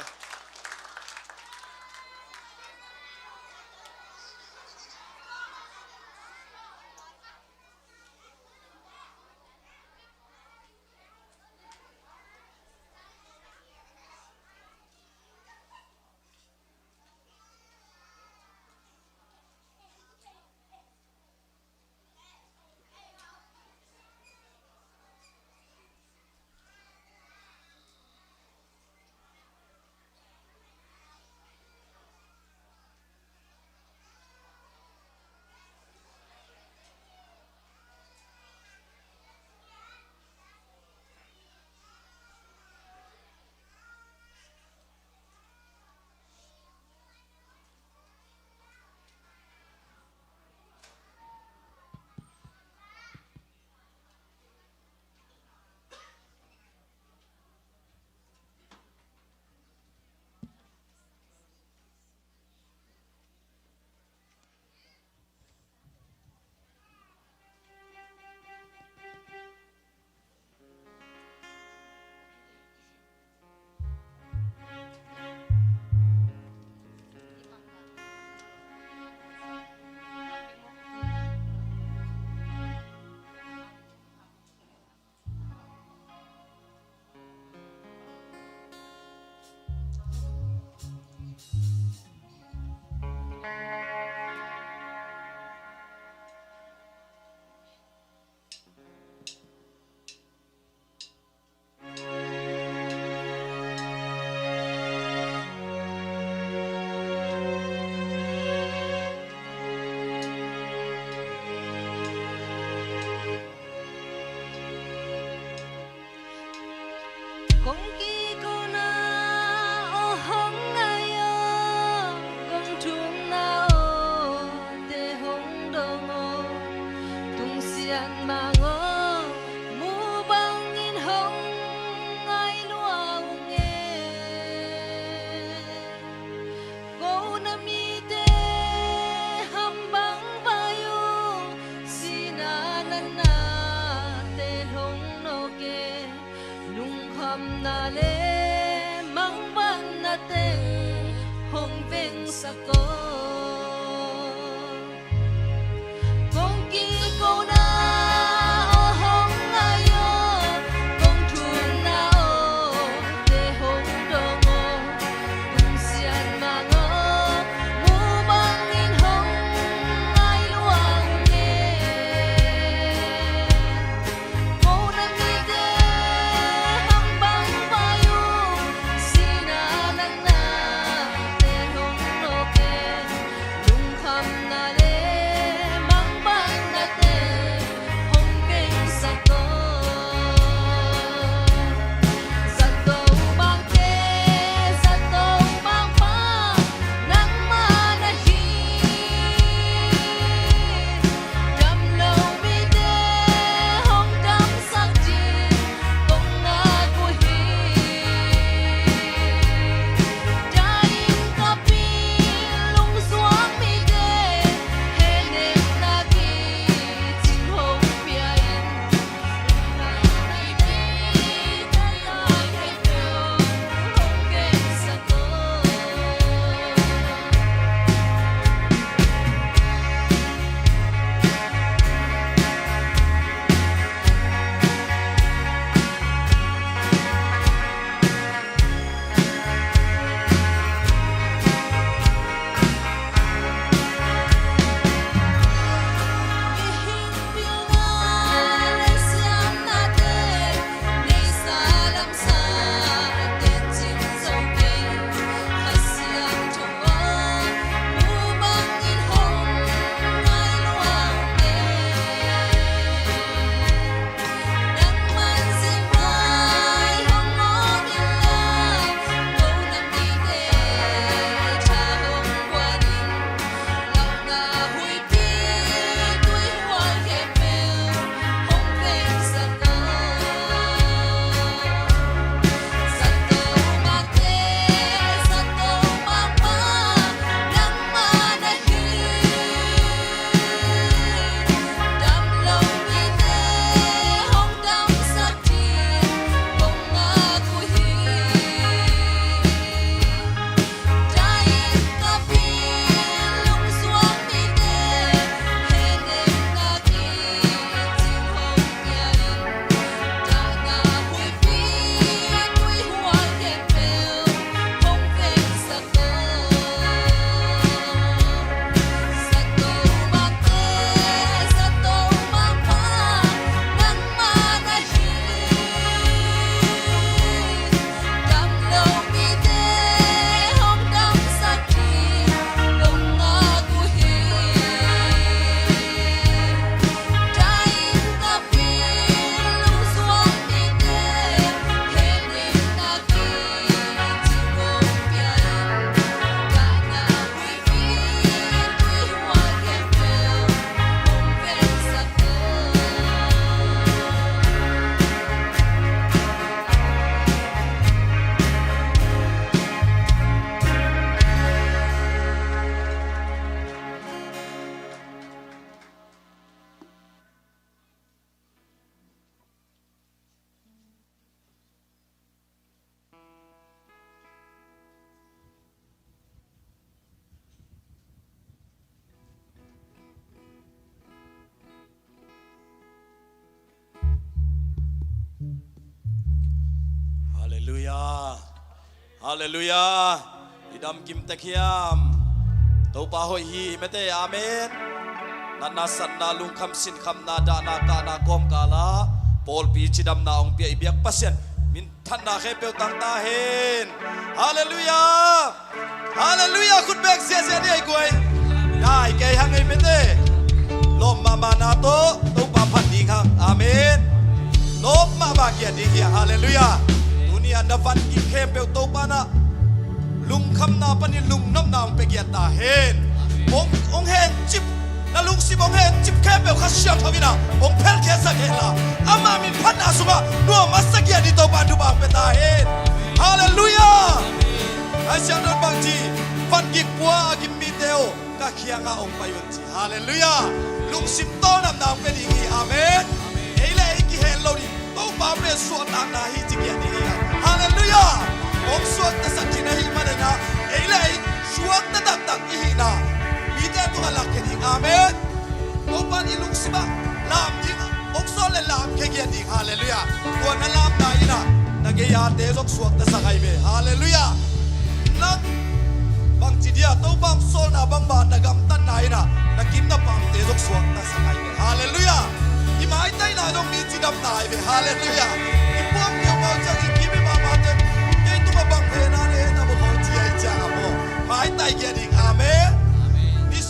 Halleluiah. I dam kim tek hiam? Topa hoih hi mete. Amen. Natna satna, lungkham sinkhamna, dahna kahna kawmkalah pawlpi cidamna hong pia i biak Pasian min thanna khempeuh tang ta hen. Halleluiah. Halleluiah. Khut beng ziahziah ni ei guai. Dai kei hang ei mete. Lawm mahmahna tawh Topa phat ding hang. Amen. Lawm mahmah kiat ding hi hang. Halleluiah. Tuni a na van gik khempeuh Topa na lungkhamna panin lungnopna hong pia kiat ta hen. Hong, hong hencip, na lungsim hong hencip khempeuh Kha Siangtho in a hong phelkhiatsak hen la, ama min phatna sungah nuam a sa kiat ding Topa thupha hong pia ta hen. Halleluiah. Kha Siangtho in bang ci? Van gik pua a gim mite aw, ka kiangah hong pai un ci. Halleluiah. Lungsim tawlngamna hong pia ding hi. Amen. Ei le ei kihel lo ding. Topa pen suahtakna hi ci kiat ding hi. Halleluiah. Hong suaktasak ding ahih manin a, ei le ei suakta taktak i hihna mite tungah lak khe ding. Amen. Topa in i lungsim ah lam ding hong sawl le lam khe kiat ding. Halleluiah. Tua na lamna in a, na gei-ate zong suaktasak ahi ve. Halleluiah. Nang bangci dia Topa hong sawlna bangmah na gamtatna in a, na kim na pamte zong suaktasak ahi ve. Halleluiah. I maitaina zong mi cidamna ahi ve. Halleluiah. I puak piaumau ciang i kim i mahmahte, kei tungah bang hehna na hehna bawk haw ci ahi ciang a maw, maitai kiat ding. Amen. Ni,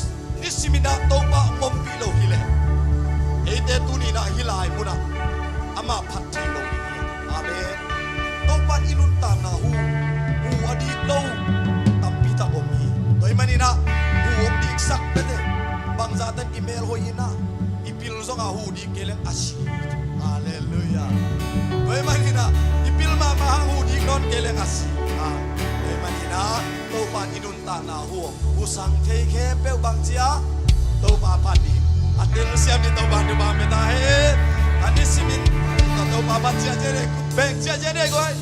nisimin ah Topa hong ompih lo hi leh, eite tuni in ah hih lai munah amah phat thei lo hi. Amen. Topa in i nuntakna hu, hu a dik lo tampi tak om hi. Tua ahih manin ah hu hong diksak pete, bangzahte in i mel hoih in ah i pil zong a hu dik kei leng a si. Halleluiah. Tua ahih manin ah i pil mahmah hang hu dik nawn kei leng a si. Tua ahih manin ah Topa in i nuntakna hu, hu sang thei khempeuh bang ci a, Topa phat ding. A telsiam in Topa thupha hong pia ta hen. A nisimin Topa phat ciahciah ni, khut beng ciahciah ni guai.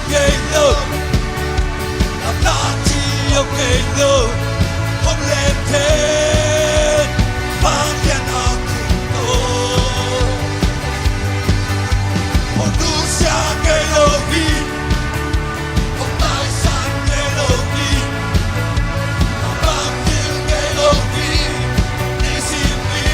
Kei lo, a ta ci yo kei lo, hong len the, pa lian a kung to. Hong du sia kei lo hi, hong tai san kei lo hi, hong bang til kei lo hi, ni si mi.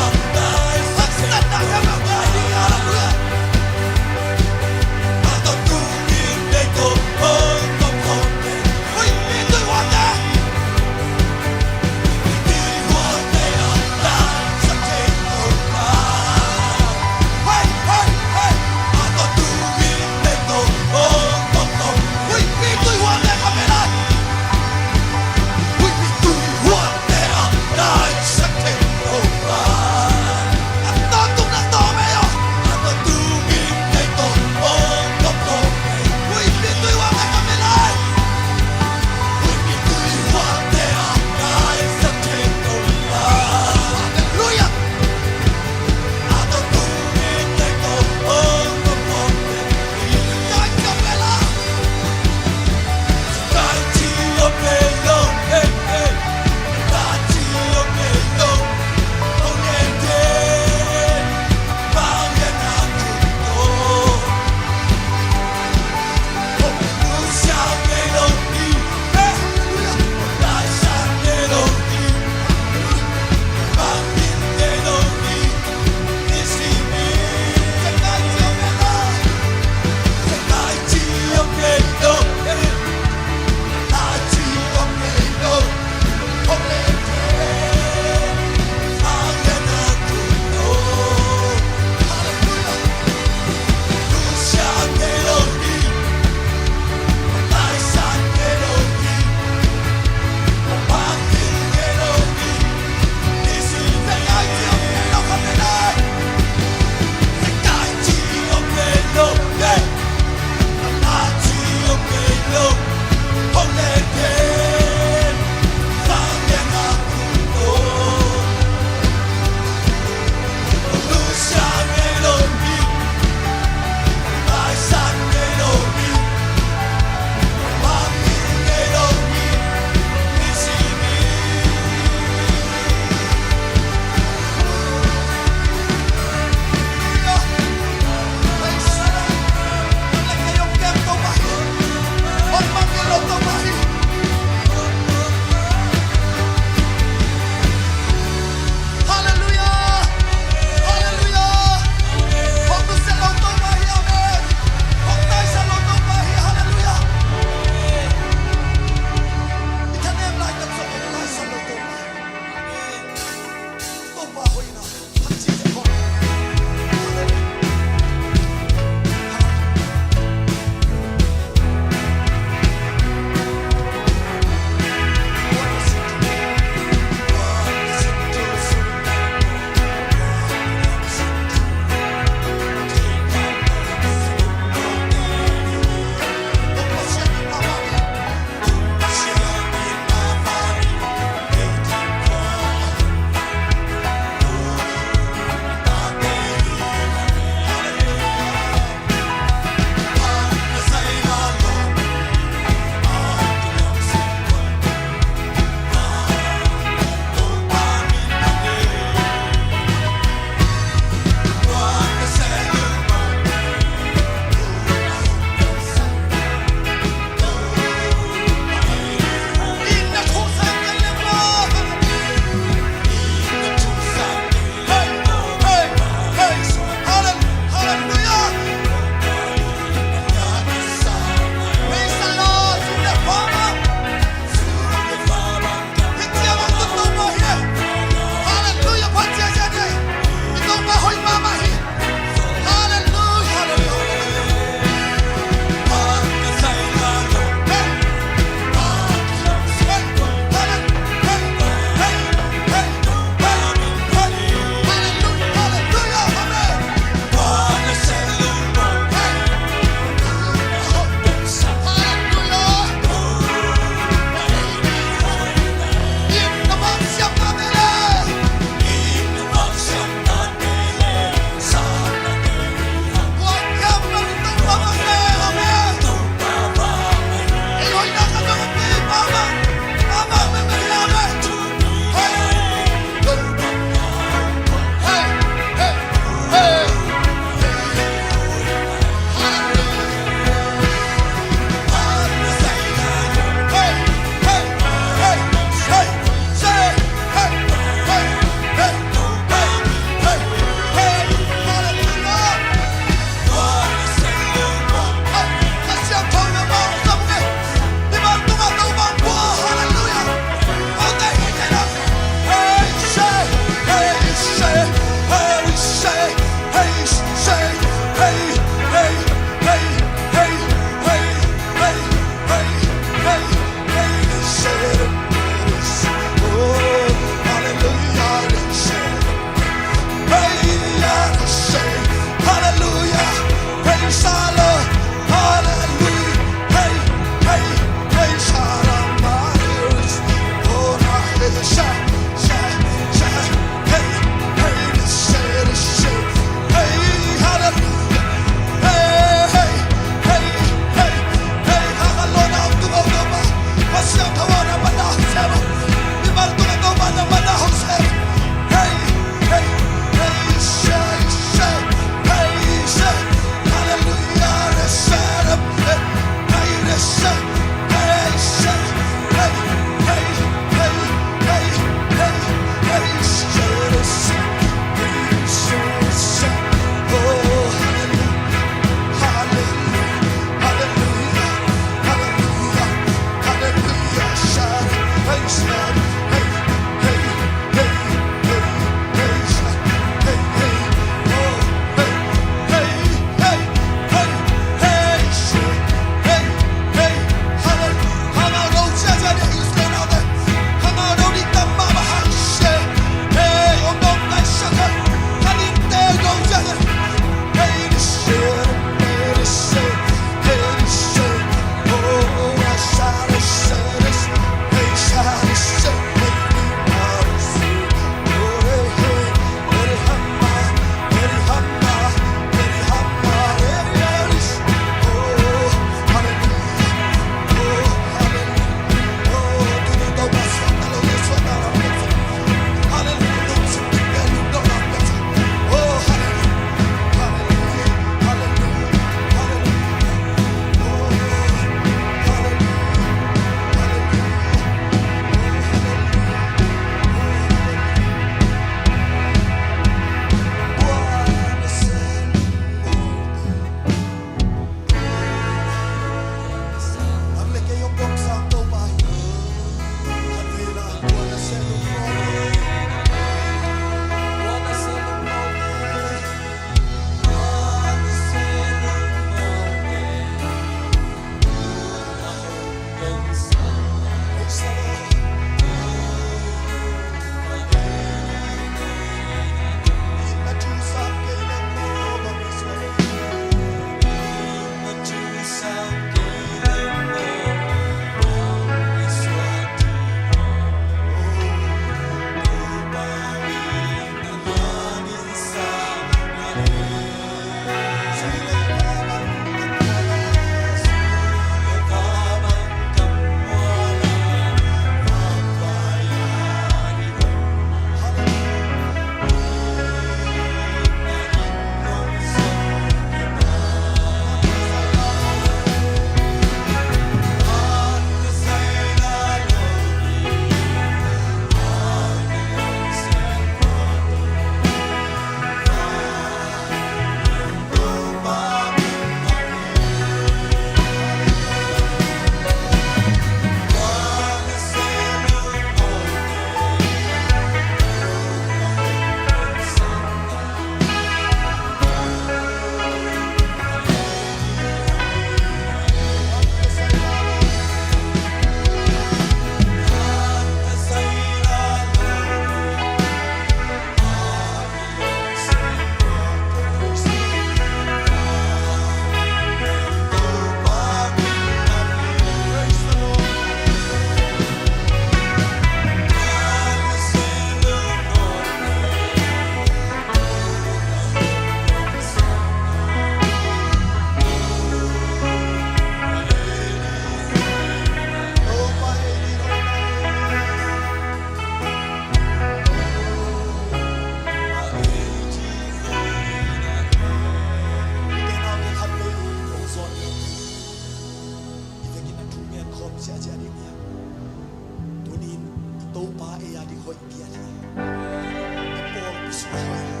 Topa ei a ding hoih pial hi. I pawlpi sungah hoih hi.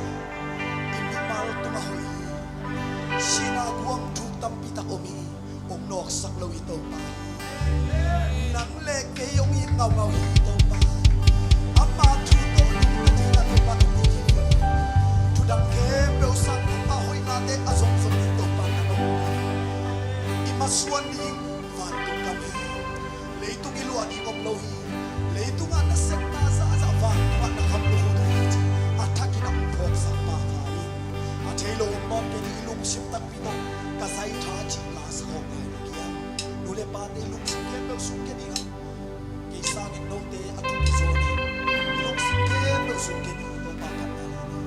I mimal tungah hoih hi. Sihna guang thuk tampi tak om hi. Hong nawksak lo hi Topa hi. Nang le kei hong it ngaungau hi Topa. Ama thu tawh lungdam dingin Topa hong it hi. Thudang khempeuh sang ama hoihnate a zongzong ding Topa na om hi. I masuan ding vantung gam hi. Leitung i luah ding om lo hi. Leitungah na sepna zahzah vantungah na kham lo hi ci. A thakin a hong phawksak pa hi. A thei lo om nawn kei ding i lungsim takpi tawh ka zai tha cih la sa khawm ngai na kia. Nu le pate i lungsim khempeuh sung kei ding a. Kei sangin note a thupi zaw ni. I lungsim khempeuh sung kei ding Topa phatna la ni.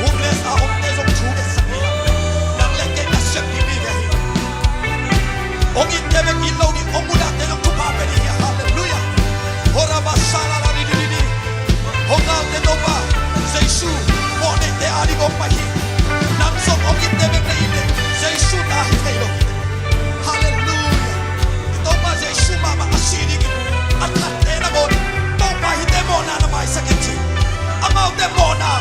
Homeless a omte zong thu ngetsak hi. Nang le kei nasep ding mi ve hi. Hong itte bek in lo ding, hong mudahte zong thupha pia ding hi. Halleluiah. Hora ba sa la la di di di di. Hong ngalte Topa Jesu mawhneite a ding hong pai hi. Nang zong hong itte bek na in le Jesu ta hi thei lo hi. Halleluiah. Topa Jesu mahmah a si dingin a thatte nangawn Topa hihte mawhna na maisak in ci. Amaute mawhna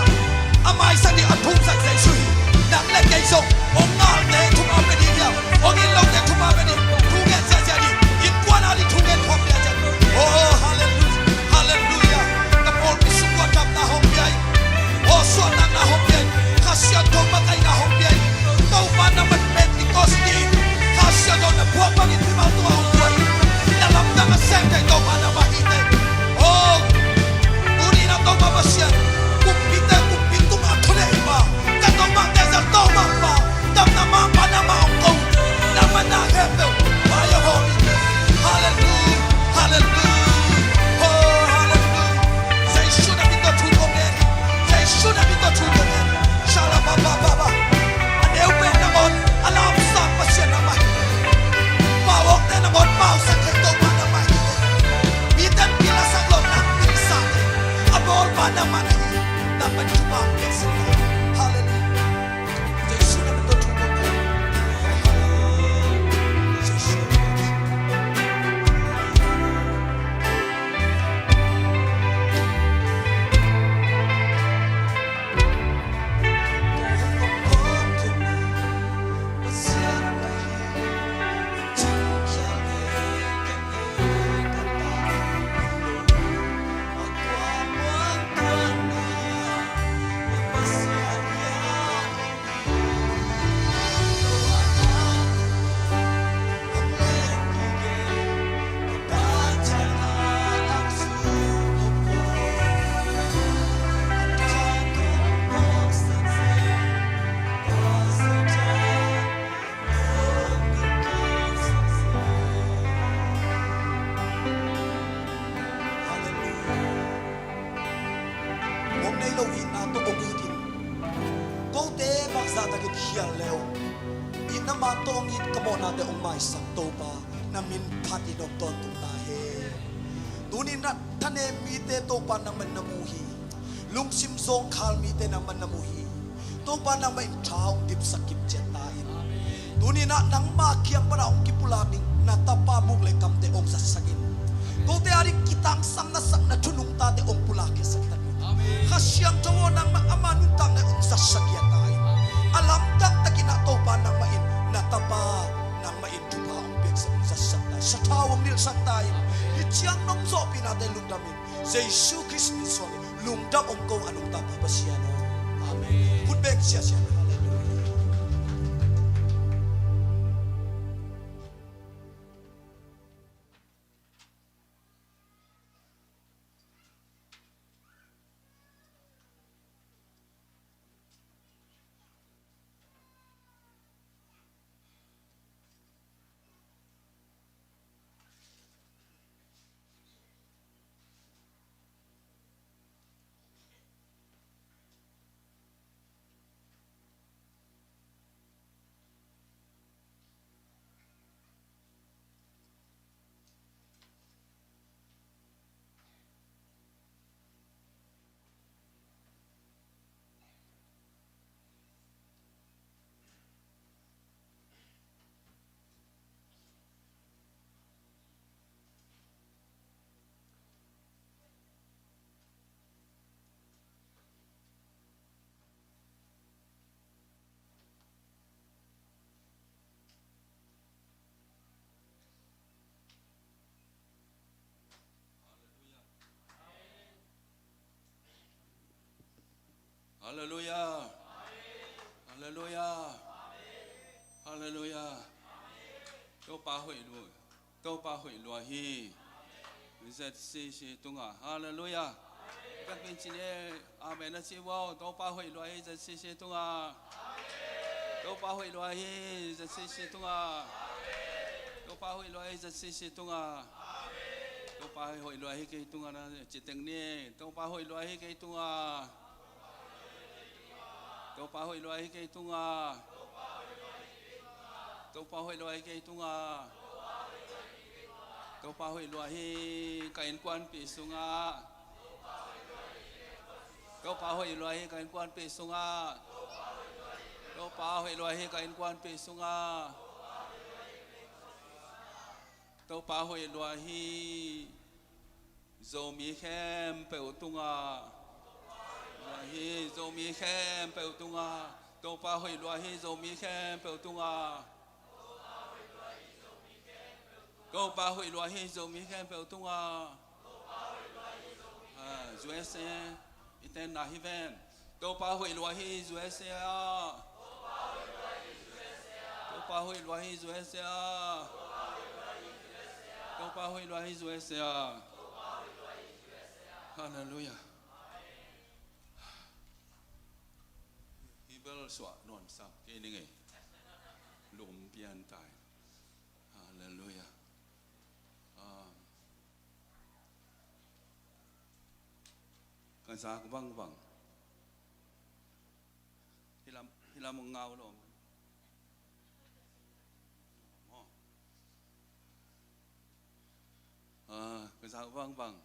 a maisak ding a thumsak Jesu hi. Nang le kei zong hong ngalte thupha pia ding hiam? Hong in lote thupha pia ding, thu ngen ziahziah ding, innkuan a ding thu ngen khawm ziahziah ding. Oh, halleluiah, halleluiah. Ka pawlpi sung ua damna hong pia in. Oh, suahtakna hong pia in. Kha Siangtho makaihna hong pia in. Topa nangmah Pentecost ni in Kha Siangtho na phuak bangin mimal tungah hong phuak in. Na lamdang a sem thei Topa nangmah hi teh. Oh, tuni na Topa Pasian, kumpite kumpi tungah thunei pa, ka Topa Pasian, Topa pa, damna mangpa nangmah hong ko. Nangmah na khempeuh pa hong hawm in. Halleluiah, halleluiah, oh, halleluiah. Jesu na min tawh thu kong ngen hi. Jesu na min tawh thu kong ngen hi. Shala ba ba ba ba. A neu pen nangawn a lamsang Pasian nangmah hi. Pauawkte nangawn pausak thei Topa nangmah hi. Mite pilsak loh nang pilsa thei a bawlpa nangmah na hi. Nangmah thupha hong piaksak hi. Halleluiah. Jesu na min tawh thu kong ngen hi. Halleluiah. Jesu. Hallelujah. Hong nei lo itna tawh hong it in. Kote bangzah takin khial le uh. Itna man tawh hong it, ka mawhnate hong maisak Topa, na min phat in hong tawntung ta hen. Tuni na thanem mite Topa nangmah in na mu hi. Lungsim zawngkhal mite nangmah in na mu hi. Topa nangmah in tha hong dipsak kimciat ta in. Tuni na nangma kiang pana hong kipulak ding na tapa buk le kamte hong zatsak in. Kote a ding kitangsam na sak na thunung tate hong pulak khiasak ta in. Kha Siangtho aw nangmah ama nuntakna hong zatsak khia ta in. A lamdang takin ah Topa nangmah in na tapa nangmah in thupha hong piaksak hong zatsak ta in. Sathau hong nilhsak ta in. Hih ciang nong zawhpihnate lungdam in. Jesu Khrist min suangin lungdam hong ko a nungta Pa Pasian aw. Amen. Khut beng siasia. Halleluiah. Halleluiah. Halleluiah. Halleluiah. Topa hoih lua, Topa hoih lua hi. Z C C tungah. Halleluiah. Kan pincin e. Amen a ci uh aw. Topa hoih lua hi Z C C tungah. Topa hoih lua hi Z C C tungah. Topa hoih lua hi Z C C tungah. Topa hoih lua hi kei tungah na ci teng ni. Topa hoih lua hi kei tungah. Topa hoih lua hi kei tungah. Topa hoih lua hi kei tungah. Topa hoih lua hi ka innkuanpih sungah. Topa hoih lua hi ka innkuanpih sungah. Topa hoih lua hi ka innkuanpih sungah. Topa hoih lua hi Zomi khempeuh tungah. Lua hi Zomi khempeuh tungah. Topa hoih lua hi Zomi khempeuh tungah. Topa hoih lua hi Zomi khempeuh tungah. Ah, U S A i tenna hi ven. Topa hoih lua hi U S A ah. Topa hoih lua hi U S A ah. Topa hoih lua hi U S A ah. Halleluiah. Hi bel suah nuamsa kei ning ei. Lum pian tai. Halleluiah. Ah. Ka zak vangvang. Hi lam, hi lam hong ngau lawm. Maw. Ah, ka zak vangvang.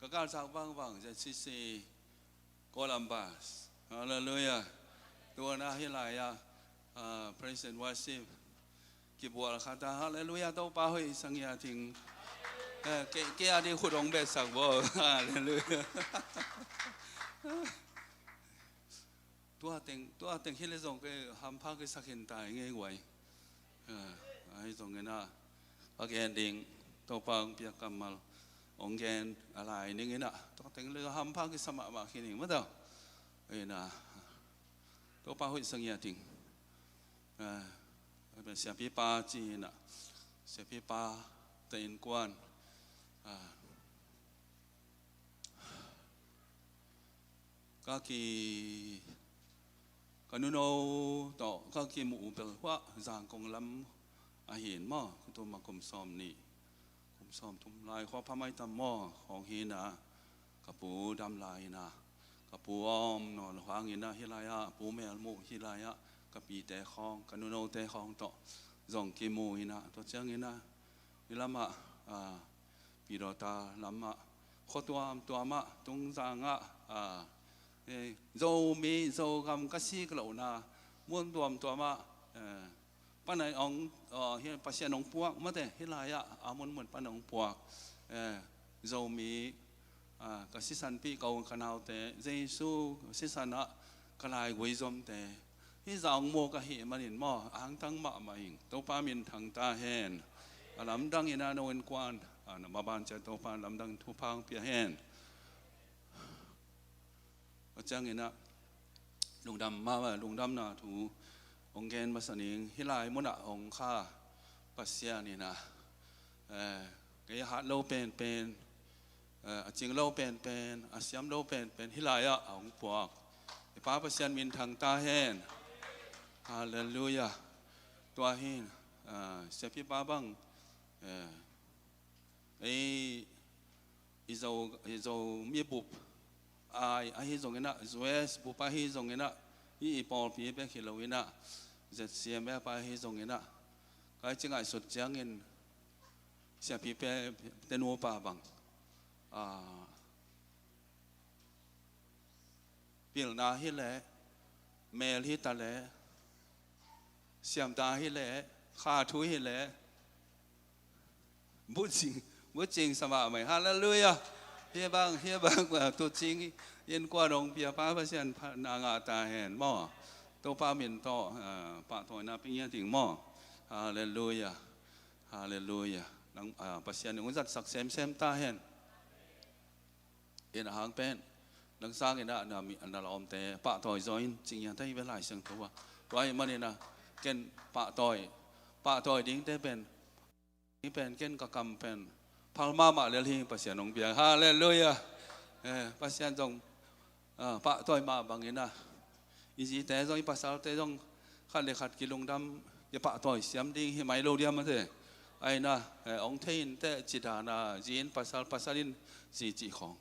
Ka kal zak vangvang Z C C Columbus. Halleluiah. Tua na hi lai-ah, ah, praise and worship kibual khat a, halleluiah, Topa hoih sa ngiat ing. Eh, kei, kei a ding khut hong betsak bo. Halleluiah. Tua teng, tua teng hi le zong kei hampha kei sa khin tai ngei guai. Eh, ahi zongin ah, a gen ding, Topa hong piak kammal hong gen a lai ning in ah, tua teng le hampha kei sa mahmah khin ing mataw. Ina, Topa hoih sa ngiat ing. Ah, siapipa ci-in ah, siapipa te innkuan. Ah, ka ki, ka nuno tawh ka kimuh bel huah Zangkong lam ahi in maw, ka tum a kum sawm nih, kum sawm thum lai khua pha mai tam maw, khawng hi in ah, ka pu dam lai in ah, ka pu om nawn hang in ah, hi lai-ah pu mel muh hi lai-ah, ka pite khawng, ka nunote khawng tawh zong kimu in ah, tua ciangin ah, hi lamah, ah, Pidawta lamah, khua tuamtuamah, Tungzangah, ah, eh, Zomi, Zogam ka sik lohna, mun tuamtuamah, eh, pan a hong, ah, hi, Pasian hong puak mate, hi lai-ah, a munmun pan hong puak, eh, Zomi, ah, ka sisanpih ko ka naute, Jesu sisan ah ka laigui zomte, hi zah hong mu ka hih manin maw, a hangtang mahmah ing, Topa minthang ta hen. A lamdang in ah no innkuan, ah, na maban ciat Topa lamdang thupha hong pia hen. A ciangin ah, lungdam mah, lungdamna thu hong gen masa ning, hi lai munah hong kha Pasian in ah, eh, kei a hat lo penpen, eh, a cing lo penpen, a siam lo penpen, hi lai-ah a hong puak i Pa Pasian minthang ta hen. Halleluiah. Tua hi in, eh, siapipa bang, eh, ei, i Zo, i Zomi bup ai ahi zongin ah, U S bup ahi zongin ah, i, i pawlpi bek hi lo in ah, Z C M F ahi zongin ah, kai ci ngaihsut ciangin, siapipa te nupa bang, ah, pilna hi leh, mel hi ta leh, siamta hi leh, kha thu hi leh, bucing, bucing sa mahmah ing. Halleluiah. Hi bang, hi bang, ah, tucing innkuan hong pia Pa Pasian phatna ngah ta hen maw. Topa min tawh, ah, pahtawina pia ngiat ing maw. Halleluiah. Halleluiah. Nang, ah, Pasian in hong zatsak semsem ta hen. In a hang pen, Nang sangin ah na mi, na lawmte pahtawi zaw in, ci ngiat ahi ve Lai Siangtho ah. Tua ahih manin ah ken pahtawi, pahtawi dingte pen, ding pen ken ka kam pen phal mahmah lel hi, Pasian hong piak. Halleluiah. Eh, Pasian zong, ah, pahtawi mah bangin ah, i zite zong, i pasalte zong khat le khat kilungdam, kipahtawi siam ding hi mai lo diam a te. Aina, eh, hong thei in teh, ci dan a, zi in pasal, pasal in zi cih khawng,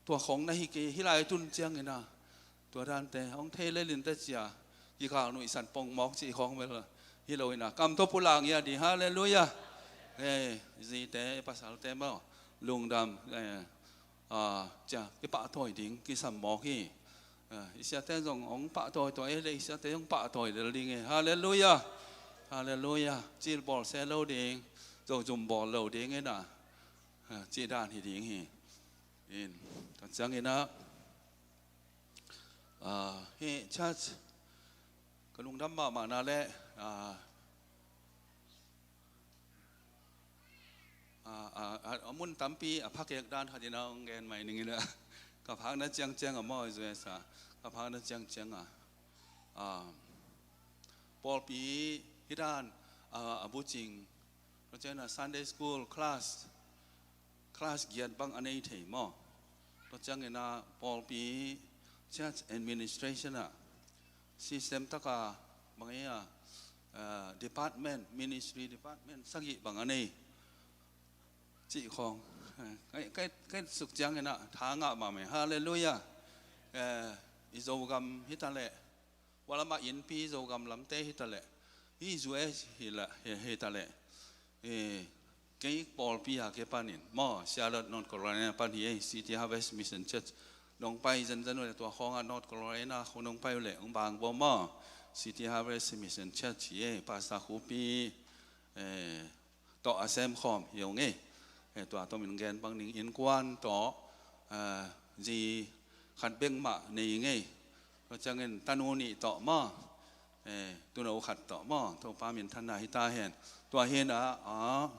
tua khawng na hi kei, hih lai tun ciangin ah tua dante hong thei lel in teh, ci a, kikal nuihsat pongmawk cih khawng bel hi lo in ah, kam tawh pulak ngiat ding. Halleluiah. Eh, zite, pasalte maw, lungdam, eh, ah, ci a, kipahtawi ding kisam mawk hi. Ah, i siate zong hong pahtawi tua e le, i siate hong pahtawi lel ding e. Halleluiah. Halleluiah. Cil bawl se lo ding, zozum bawl lo ding in ah, ah, cih dan hi ding hi. In, tua ciangin ah, ah, hih church ka lungdam mahmahna le, ah, ah, ah, ah, a mun tampi a phakek dan khat in ah hong gen mai ning in ah, ka phakna ciangciang a maw, U S A, ka phakna ciangciang a, ah, pawlpi hih dan, ah, a bucing, tua ciangin ah Sunday school class, class giat bang a nei thei maw. Tua ciangin ah pawlpi church administration ah system taka bang ei a, ah, department, ministry department sagih bang a nei cih khawng. Kai, kai, kai suk ciangin ah tha ngah mahmah. Halleluiah. Eh, i Zogam hi ta leh, tua lam ah innpi Zogam lamte hi ta leh, hih U S hi la, hi, hi ta leh, eh, kei pawlpi a kipanin maw, Charlotte, North Carolina pan hi ei, City Harvest Mission Church. Nong pai zenzen uh leh, tua khawng ah North Carolina khawng nong pai uh leh hong bang bo maw, City Harvest Mission Church hi ei, Pastor Khupi, eh, tawh a semkhawm hi ung ei. Eh, tua tawh min gen bang ning, innkuan tawh, eh, zi khat bek mah nei ung ei. Tua ciangin tanu nih tawh maw, eh, tuuno khat tawh maw, Topa minthanna hi ta hen. Tua hi in ah, ah,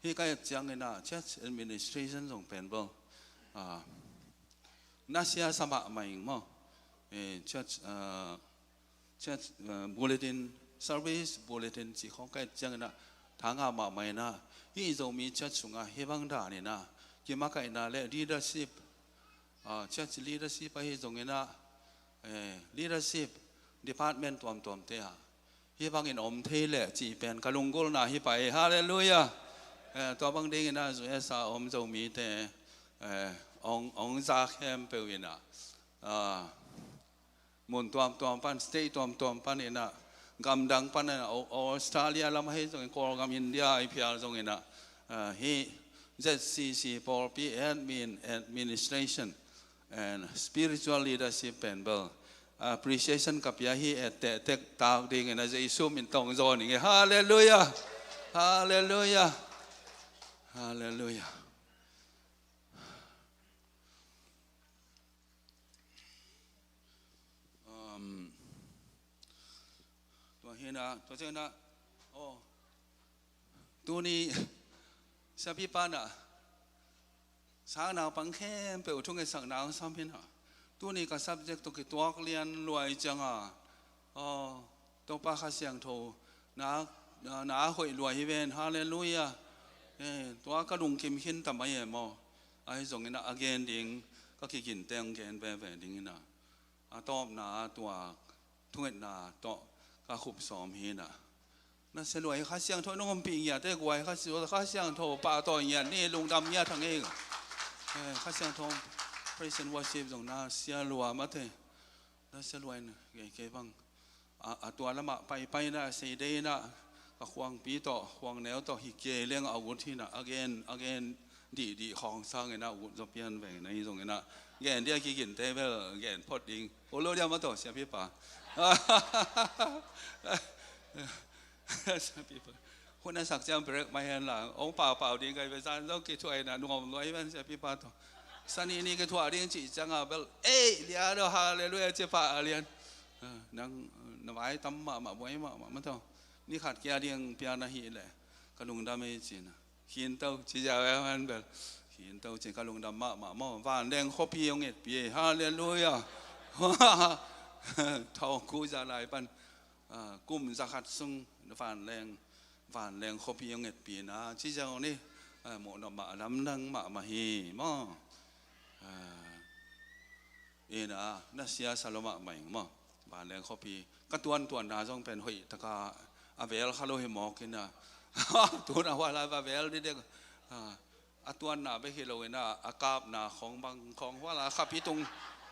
hih ka et ciangin ah church administration zong pen bel, ah, nasia sa mahmah ing maw. Eh, church, ah, church, ah, bulletin, service bulletin cih khawng ka et ciangin ah tha ngah mahmah in ah, hih Zomi church sungah hih bang dan in ah kimakaihna le leadership, ah, church leadership ahi zongin ah, eh, leadership department tuamtuamte ah hih bangin om thei leh cih pen ka lunggulhna hi pah ei. Halleluiah. Eh, tua bang dingin ah U S A om Zomite, eh, hong, hong za khempeuh in ah, ah, mun tuamtuam pan, state tuamtuam pan in ah, gamdang pan in ah, Au-, Australia lam ahi zongin, Kawlgam, India a i phial zongin ah, ah, hih Z C C pawlpi admin, administration and spiritual leadership pen bel appreciation ka pia hi, et tehtek tak dingin ah Jesu min tawh hong zawn ing ei. Halleluiah. Halleluiah. Halleluiah. Um, tua hi in ah, tua ciangin ah, oh, tuni siapipa in ah sang naupang khempeuh thungetsakna hong sam hi in ah, tuni ka subject tawh kituak lian lua ahih ciangin ah, oh, Topa Kha Siangtho na, na, na hoih lua hi ven. Halleluiah. Eh, tua ka lungkim khin ta mai e maw. Ahi zongin ah a gen ding ka kigin teng gen veve ding in ah, a tawpna ah tua thungetna tawh ka khup sawm hi in ah, na sia lua hi, Kha Siangtho nong ompih ngiat e, guai, Kha Siangtho, Kha Siangtho pahtawi ngiat ni, lungdam ngiat hang ei. Eh, Kha Siangtho praise and worship zong na sia lua mah te. Na sia lua in kei, kei bang a, a tua lam ah paipai in ah, sei dei in ah, ka khuangpi tawh, khuangneu tawh hi kei leng a ut hi in ah, a gen, a gen dihdih khawng sangin ah ut zaw pian veng in ah, ahi zongin ah gen ding a kiginte bel gen phot ding. Ol lo diam a tawh siapipa. Siapipa. Hun a sak ciang break mai hen la. Hong paupau ding kai ve, zan zong kithuah in ah nuam lua hi ven siapipa tawh. Sani ni kithuah ding cih ciang a bel, ei, lia do, halleluiah, ci pah a lian. Ah, nang, na vai tam mahmah, buai mahmah mah tawh. Ni khat kia ding pia na hih leh ka lungdam ei, ci in ah. Khin to, ci ziau e, man bel. Hi in to ci ka lungdam mahmah maw. Vanleng khuapi hong etpi. Halleluiah. Thawngku za lai pan, ah, kum za khat sung vanleng, vanleng khuapi hong etpi na ci zong ni, ah, mawh na mah lamdang mahmah hi maw. Ah, ina, na sia sa lo mahmah ing maw. Vanleng khuapi ka tuantuanna zong pen hoih taka a vel kha lo hi mawk ina. Tuna huala va vel didek. Ah, a tuanna bek hi lo ina, a kapna khawng bang khawng huala khapi tung,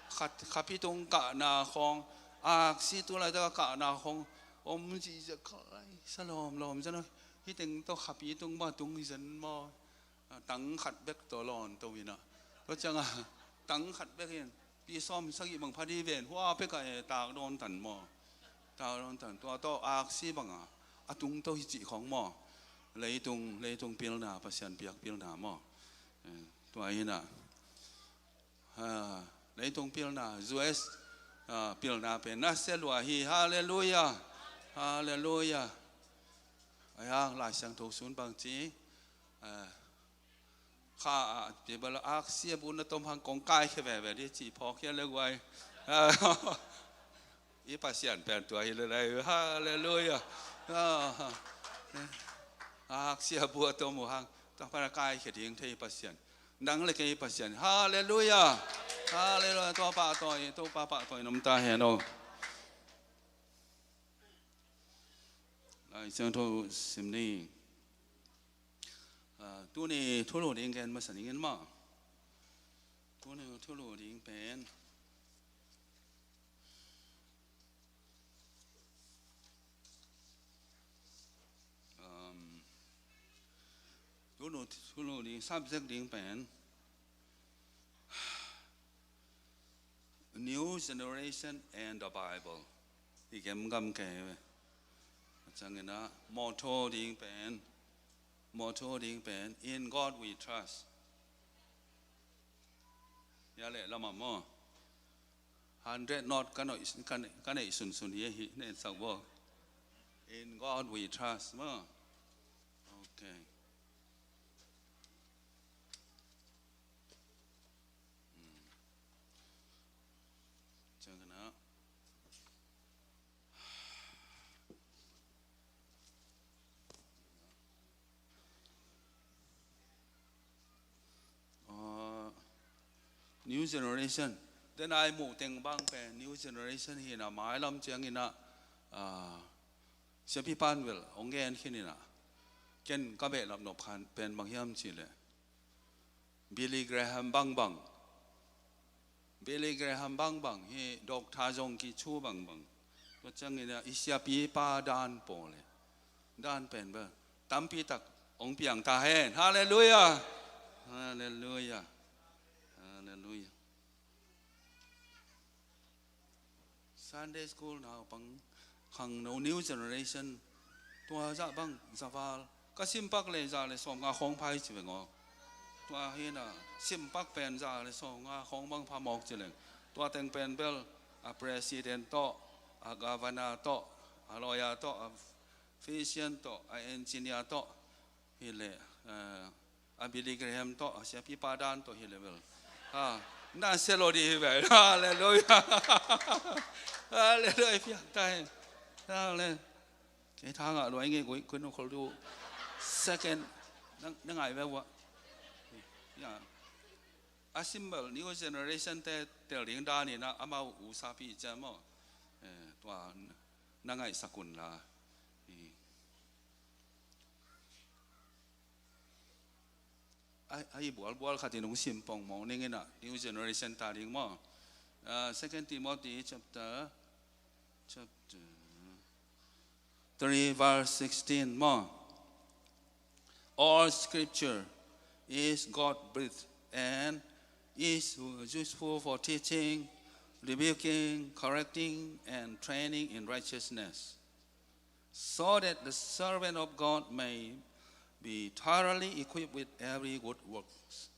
khat, khapi tung kahna khawng, aksi tu laitaka kahna khawng om zihziah kha lai sa lawmlawm zan a. Hih teng tawh khapi tung bang tung hi zan maw. Ah, tang khat bek tawh lawn to ina. Tua cianga tang khat bek in pi sawm sagih bang pha di ven hua pekah e, tak dawn tan maw. Tak dawn tan tua tawh aksi banga a tung to hi cih khawng maw. Leitung, leitung pilna, Pasian piak pilna maw. Eh, tua ina. Ha, leitung pilna, U S, ah, pilna pen na sia lua hi. Halleluiah. Halleluiah. Ai hang Lai Siangtho sun bang ci. Ah, kha a, pi bala aksi a bu na tom hang kong kaikhia veve di ci phawk hia le guai. Ah, i Pasian pen tua hi le lai. Halleluiah. Ah, aksi a bu a tom uh hang tua pana kaikhia ding thei Pasian. Nang le kei Pasian. Halleluiah. Halleluiah. Tua pahtawi, tua pahtawi nom ta hen aw. Lai Siangtho sim ni. Ah, tuni thulu ding gen masa ning in maw. Tuni thulu ding pen. Um, tunu, tunu ding, subject ding pen New Generation and the Bible. I gemgam kei ve. Ciangin a motto ding pen, motto ding pen, In God We Trust. Ya le lama mo. Hundred note ka neih, ka neih, ka neih sunsun hi, hi, neih sak bo. In God we trust, maw. Okay. Hmm. Ciang ka na. Ah, new generation. Denai muh teng bang pen new generation hi na, mailam ciangin a, ah, Siapi pan bel hong gen khin in a, ken ka behlap nop khan pen bang hiam cih leh Billy Graham bangbang. Billy Graham bangbang hi, Doctor zong kici bangbang. Tua ciangin a i siapipa dan pawl e. Dan pen bel tampi tak hong piang ta hen. Halleluiah. Halleluiah. Halleluiah. Sunday school naupang, khangno, new generation, tua zah bang zaval ka simpak le za le sawmnga khawng pha hi ci veng aw. Tua hi na, simpak pen za le sawmnga khawng bang pha mawk ci leng. Tua teng pen bel a president tawh, a governor tawh, a lawyer tawh, a physician tawh, a engineer tawh, hi le, eh, a Billy Graham tawh, a siapipa dan tawh hi le bel. Ha, na sia lo di hi bel. Halleluiah. Halleluiah, piang ta hen. Halleluiah. Kei thang a luai ngei gui, kun khol du. Second, nang, nang ai ve wa. Ya. A symbol, new generation te tel ding dan in a, amau u sapi cia maw. Eh, tua na ngaihsak un la. Eh. A, a i bualbual khat in hong sim pong mawk ning in a, new generation ta ding maw. Ah, Second Timothy chapter, chapter three verse sixteen maw. All scripture is God-breathed and is useful for teaching, rebuking, correcting, and training in righteousness, so that the servant of God may be thoroughly equipped with every good works.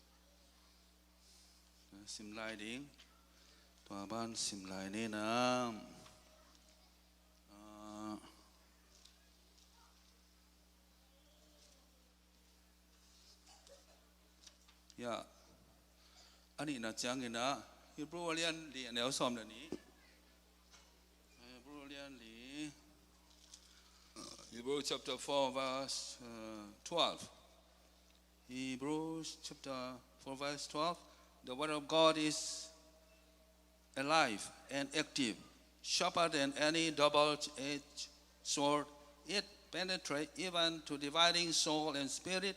Sim lai ding. Tua ban sim lai ni na. Ah. Ya, a nihna ciangin ah Hebrew a lian li a neu sawm le nih. Hebrew a lian li. Hebrew chapter four verse, uh, twelve. Hebrews chapter four verse twelve. The word of God is alive and active, sharper than any double-edged sword. It penetrates even to dividing soul and spirit,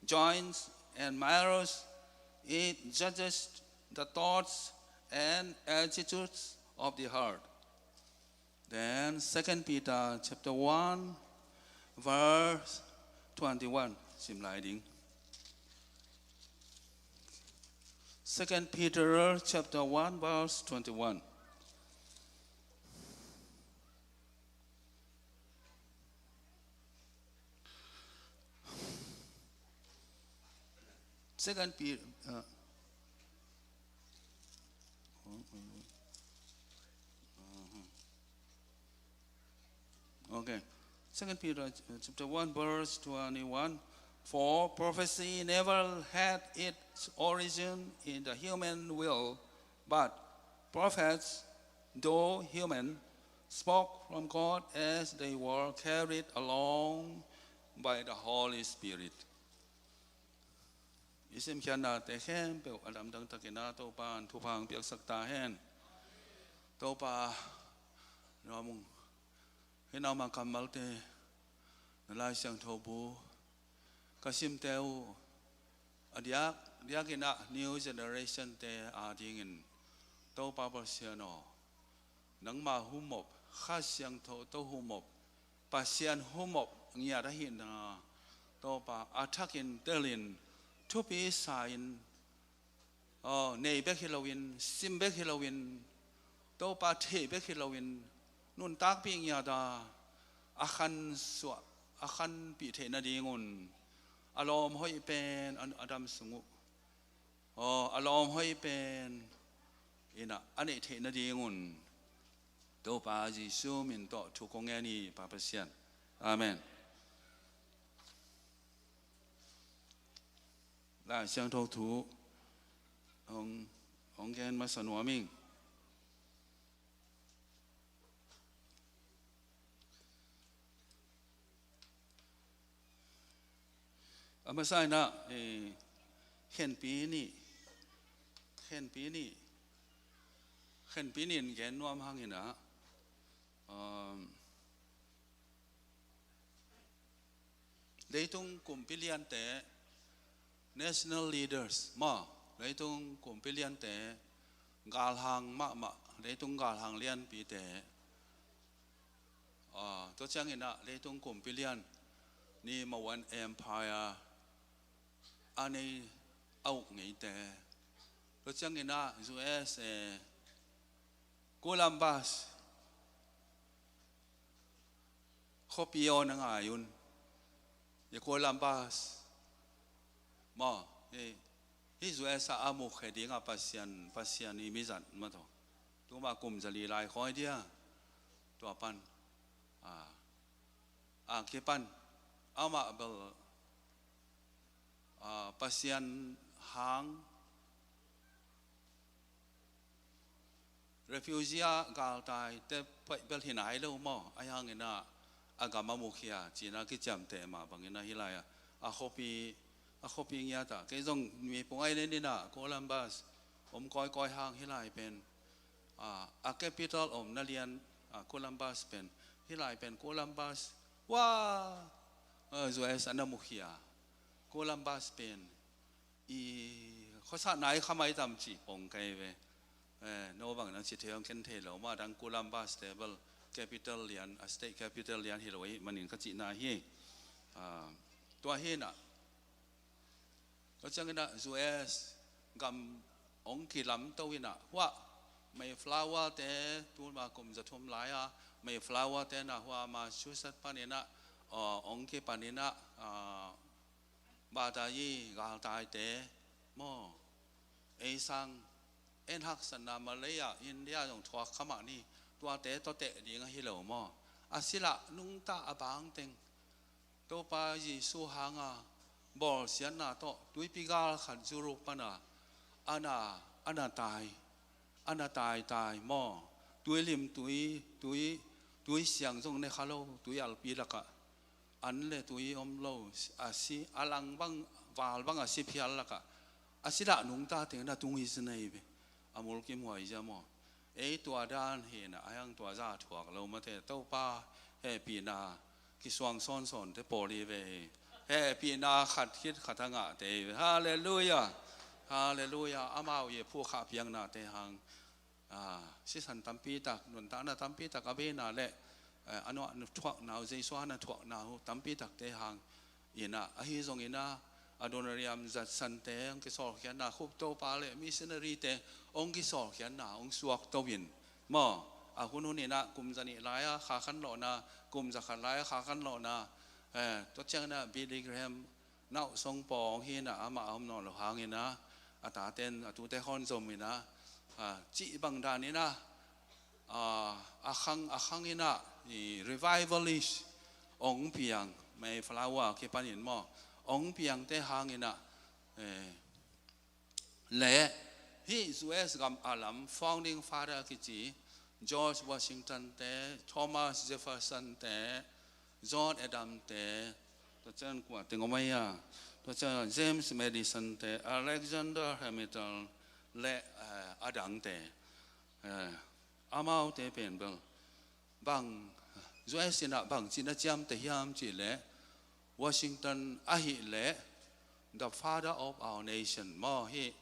joints and marrows. It judges the thoughts and attitudes of the heart. Then Second Peter chapter one, verse twenty-one. Sim lai ding. Second Peter chapter one, verse twenty-one. Second Peter, uh, okay. Second Peter, uh, chapter one, verse twenty-one. For prophecy never had its origin in the human will, but prophets, though human, spoke from God as they were carried along by the Holy Spirit. I simkhiatnate khempeuh a lamdang takin ah Topa in thupha hong piaksak ta hen. Topa, nuam ung. Hih nangma kammalte na Lai Siangtho bu ka simte uh a diak diakin ah new generation te adingin Topa Pasian aw, nangma humop, Kha Siangtho tawh humop, Pasian humop ngiat ahihna Topa a thakin telin thupi sa-in, aw, nei bek hi loin, sim bek hi loin, Topa theih bek hi loin, nuntakpih ngiat a, a khansuah, a khanpih theih nadingun a lawm hoih pen a, a dam sung uh, aw, a lawm hoih pen in ah a neih theih nadingun Topa Jesu min tawh thu kong ngen hi, Pa Pasian. Amen. Lai Siangtho thu hong, hong gen masa nuam ing. A masa in ah, eh, khenpi nih, khenpi nih, khenpi nih in gen nuam hang in ah, um, leitung kumpi liante, national leaders maw, leitung kumpi liante, galhang mahmah, leitung galhang lianpite, ah, tua ciangin ah leitung kumpi lian ni, Maoan Empire a nei a uk ngeite, tua ciangin ah U S A, Columbus khuapi aw na ngai un. Hih Columbus maw, hih, hih U S A a mukhia dingah Pasian, Pasian i mizat mah tawh, tuma kum zali lai khawi dia, tua pan, a, a kipan amah bel, a, Pasian hang refugee ah galtaite peuh bel hi nai lo maw, ahi hangin ah a gam a mukhia ci-in ah kiciamteh mah bangin ah hih lai-ah a khuapi, a khuapi ngiat ah, kei zong mi pung ai nen in ah Columbus om kawikawi hang hih lai pen, a, a capital omna lian, a, Columbus pen, hih lai pen Columbus, wa, a, U S A na mukhia, Columbus pen i khuasatna i khamai tam cih pong kei ve. Eh, no bang nang ci thei hong ken thei lo mah, dang Columbus te bel capital lian, a state capital lian hi lo ahih manin ka cihna hi. Ah, tua hi in ah, tua ciangin ah U S gam hong kilamto in ah, huah Mayflower te, tuma kum za thum lai-a Mayflower te in ah huah Massachusetts panin ah, aw, hong kipan in ah, ah, Batayi galtaite maw, ei sang, en haksatna Malay ah, India zong thuak kha mah ni, tuate tawh teh ding ahi lo maw. A silh ah nungta a bang teng Topa Jesu hanga bawlsiatna tawh tuipi gal khat Europe pana a na, a na tai, a na taitai maw. Tuilim tui, tui, tui siang zong ne kha lo, tui alpi lakah an le tui om lo, a si, a lang bang, val bang a si phial lakah a si dah nungta teng na tung hi si nei ve. A mulkimhuai zia maw. Ei tua dan hi na, a hiang tua za thuak lo mate, Topa hehpihna kisuang sawnsawnte pawl hi ve hi. Hehpihna khat khit khat a ngahte hi ve. Halleluia. Halleluia. Amau i phukhah piaknate hang, ah, sisan tampi tak, nuntakna tampi tak a beina le, eh, a nuah thuakna uh, Jesu a na thuakna uh tampi takte hang ina, ahi zong ina, Adoniram Judson te hong kisawlkhiatna, Khup Topa le missionary te hong kisawlkhiatna hong suakto in maw. A hun hun ina, kum za nih lai-a kha khanlawhna, kum za khat lai-a kha khanlawhna, eh, tua ciang ina Billy Graham nauh song pawng hi ina, amah a om nawn lo hang ina, a taten a tute khawng zom ina, ah, cih bang dan ina, ah, a khang, a khang ina, i revivalist hong piang, Mayflower kipanin maw, hong piangte hang ina, eh, le hih U S gam a lam founding father kici George Washington te, Thomas Jefferson te, John Adams te, tua ciang kua teng om aia, tua ciang James Madison te, Alexander Hamilton le, eh, a dangte, eh, amaute pen bel bang, U S ina bangci na ciamteh hiam cih leh, Washington ahih leh the father of our nation maw, hih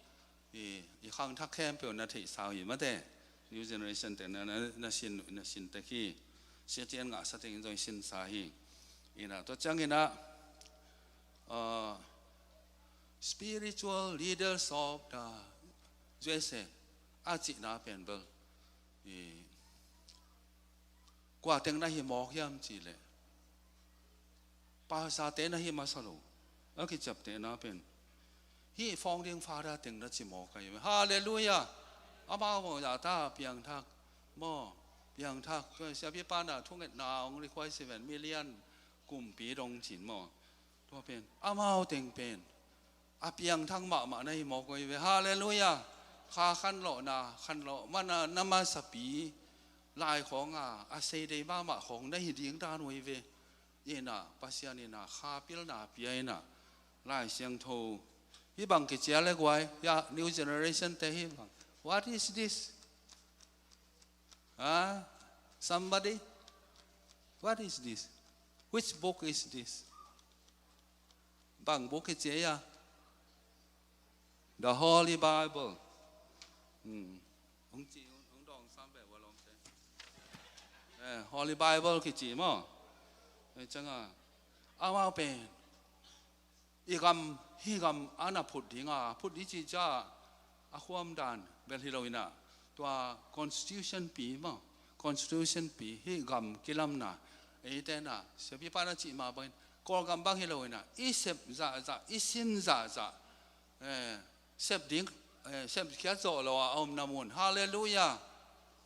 i, i khangthak khempeuh na theihsa uh hi mate. New generation te na, na, na sin, na sin tek hi. Sia cian ngahsa teng zong i sinsa hi. Ina, tua ciang ina, uh, spiritual leaders of the U S A a cihna pen bel, i, kua teng na hi mawk hiam cih leh, pastor te na hi masa lo, a kiciaptehna pen hih founding father teng na ci mawk ahi ve. Halleluia. Amau maw zahta piangthak maw, piangthak, siapipa na thungetna hong request seven million kumpi dong cin maw. Tua pen amau teng pen a piangthak mahmah na hi mawk uh hi ve. Halleluia. Kha khanlawhna, khanlawh mana na masapi lai khawng a, a seidei mahmah khawng na hi ding dan uh hi ve. Ina, Pasian ina kha pilna pia ina, Lai Siangtho hih bang kici a le guai, ya, new generation te hih bang. What is this? Ah, somebody? What is this? Which book is this? Bang book kici a? The Holy Bible. Hmm. Hong ci, hong, hong dawng sam beh ua lawmte. Eh, Holy Bible kici maw. Eh, ciang a, amau pen i gam, hih gam a na phut ding a, phut ding cih ciang a khuam dan bel hi lo ina, tua constitution pi maw, constitution pi, hih gam kilamna, eite na, siapipa na cih mah bangin, Kawlgam bang hi lo ina, i sep zahzah, i sin zahzah, eh, sep ding, eh, sepkhiat zawh lo a, a omna mun. Halleluia.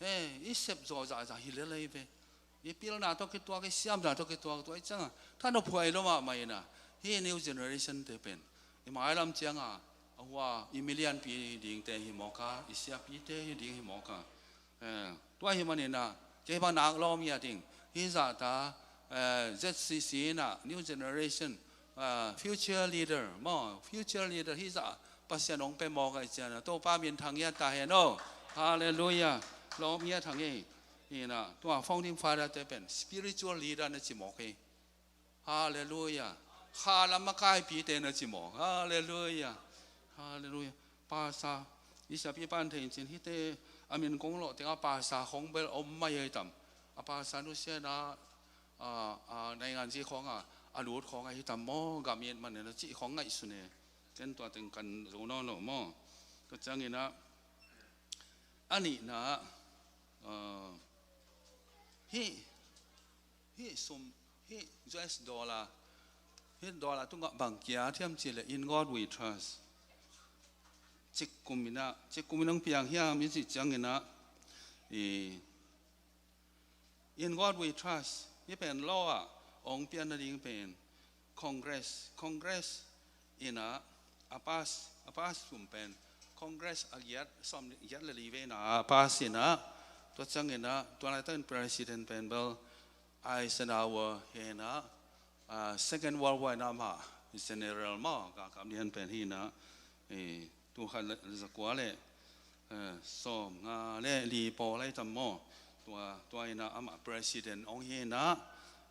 Eh, i sep zawh zahzah hi lel hi ve. I pilna tawh kituak, i siamna tawh kituak, tua i ciang a thanop huai lo mahmah ina, hih new generation te pen i mailam ciang a, a hua, i milianpi dingte hi mawk a, i siapite hi ding hi mawk a. Eh, tua hi man ina, kei bang nak lawm hi a ding, hih zahta, eh, Z C C ina, new generation, eh, future leader maw, future leader hih zah Pasian hong pe mawk a i ciang a, Topa min thang hi a ta hen aw. Halleluia. Lawm hi a thang hi. Ina, tua founding father te pen spiritual leader na ci mawk hi. Halleluia. Kha lam a kaipite na ci mawk. Halleluia. Halleluia. Pastor, i siapipa in thei in cin, hihte a min kong lawh teng a pastor khong bel om mai hi tam. A pastor nusia na, a, a, naingan zi khong a, a lut khong a hi tam maw, gam i et man ina cih khong ngaihsun e. Ken tua teng kan zo nawn lo maw. Tua ciang ina, a nihna, a, hih, hih sum, hih U S dollar, hih dollar tungah bang kiat hiam cih leh In God We Trust. Cik kum ina, cik kum ina hong piang hiam i cih ciang ina, i, In God We Trust, hih pen law ah hong pian nading pen Congress, Congress, Inah, a pass, a pass sum pen Congress a giat, sawm giat le li ve inah a pass inah, tua ciang inah, tua laitakin president pen bel Eisenhower hi inah, ah, Second World War inah amah general maw, galkap lian pen hi inah, eh, tul khat le zakua le, eh, sawm nga le li pawl lai tam maw, tua, tua inah amah president hong hi inah,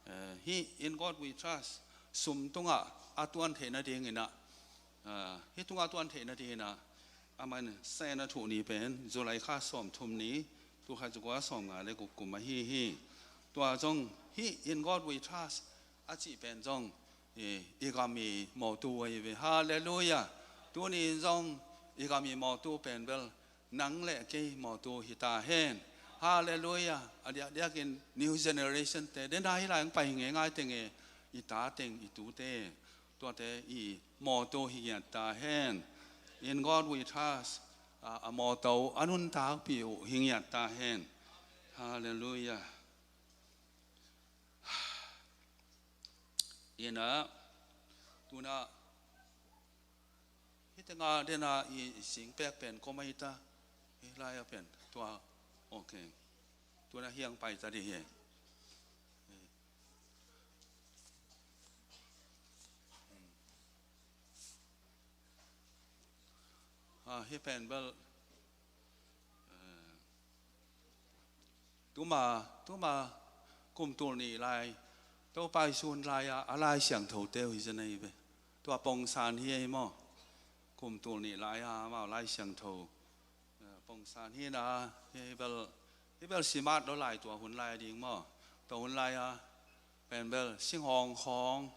eh, hih In God We Trust sum tungah a tuan theih nading inah, ah, hih tungah tuan theih nading inah, aman sign a thuh ni pen July kha sawm thum ni, tul khat zakua sawm nga le guk kum ahi hi. Tua zong hih In God We Trust a cih pen zong, eh, i gam i mawtu ahi ve. Halleluiah. Tuni in zong i gam i mawtu pen bel nang le kei mawtu hi ta hen. Halleluiah. A diakdiakin new generation te, den a hi lai hong pai hi ngeingai teng e, i ta teng, i tu te, tuate i mawtu hi ngiat ta hen. In God We Trust, a, a mawtaw a nuntakpih uh hi ngiat ta hen. Halleluiah. Inah, tunah, hih tengah den a i singpek pen kua mai ta, hih lai a pen, tua, ok. Tunah hiang pai ta dih hi. Ah, hih pen bel, eh, tuma, tuma kum tul nih lai, Topa Jesu hun lai a, a Lai Siangtho te uh hi zen ahi ve. Tua pongsan hi ei maw. Kum tul nih lai a, amau Lai Siangtho, eh, pongsan hi inah, hih bel, hih bel simat lo lai tua hun lai a ding maw. Tua hun lai a, pen bel, singhawng khawng,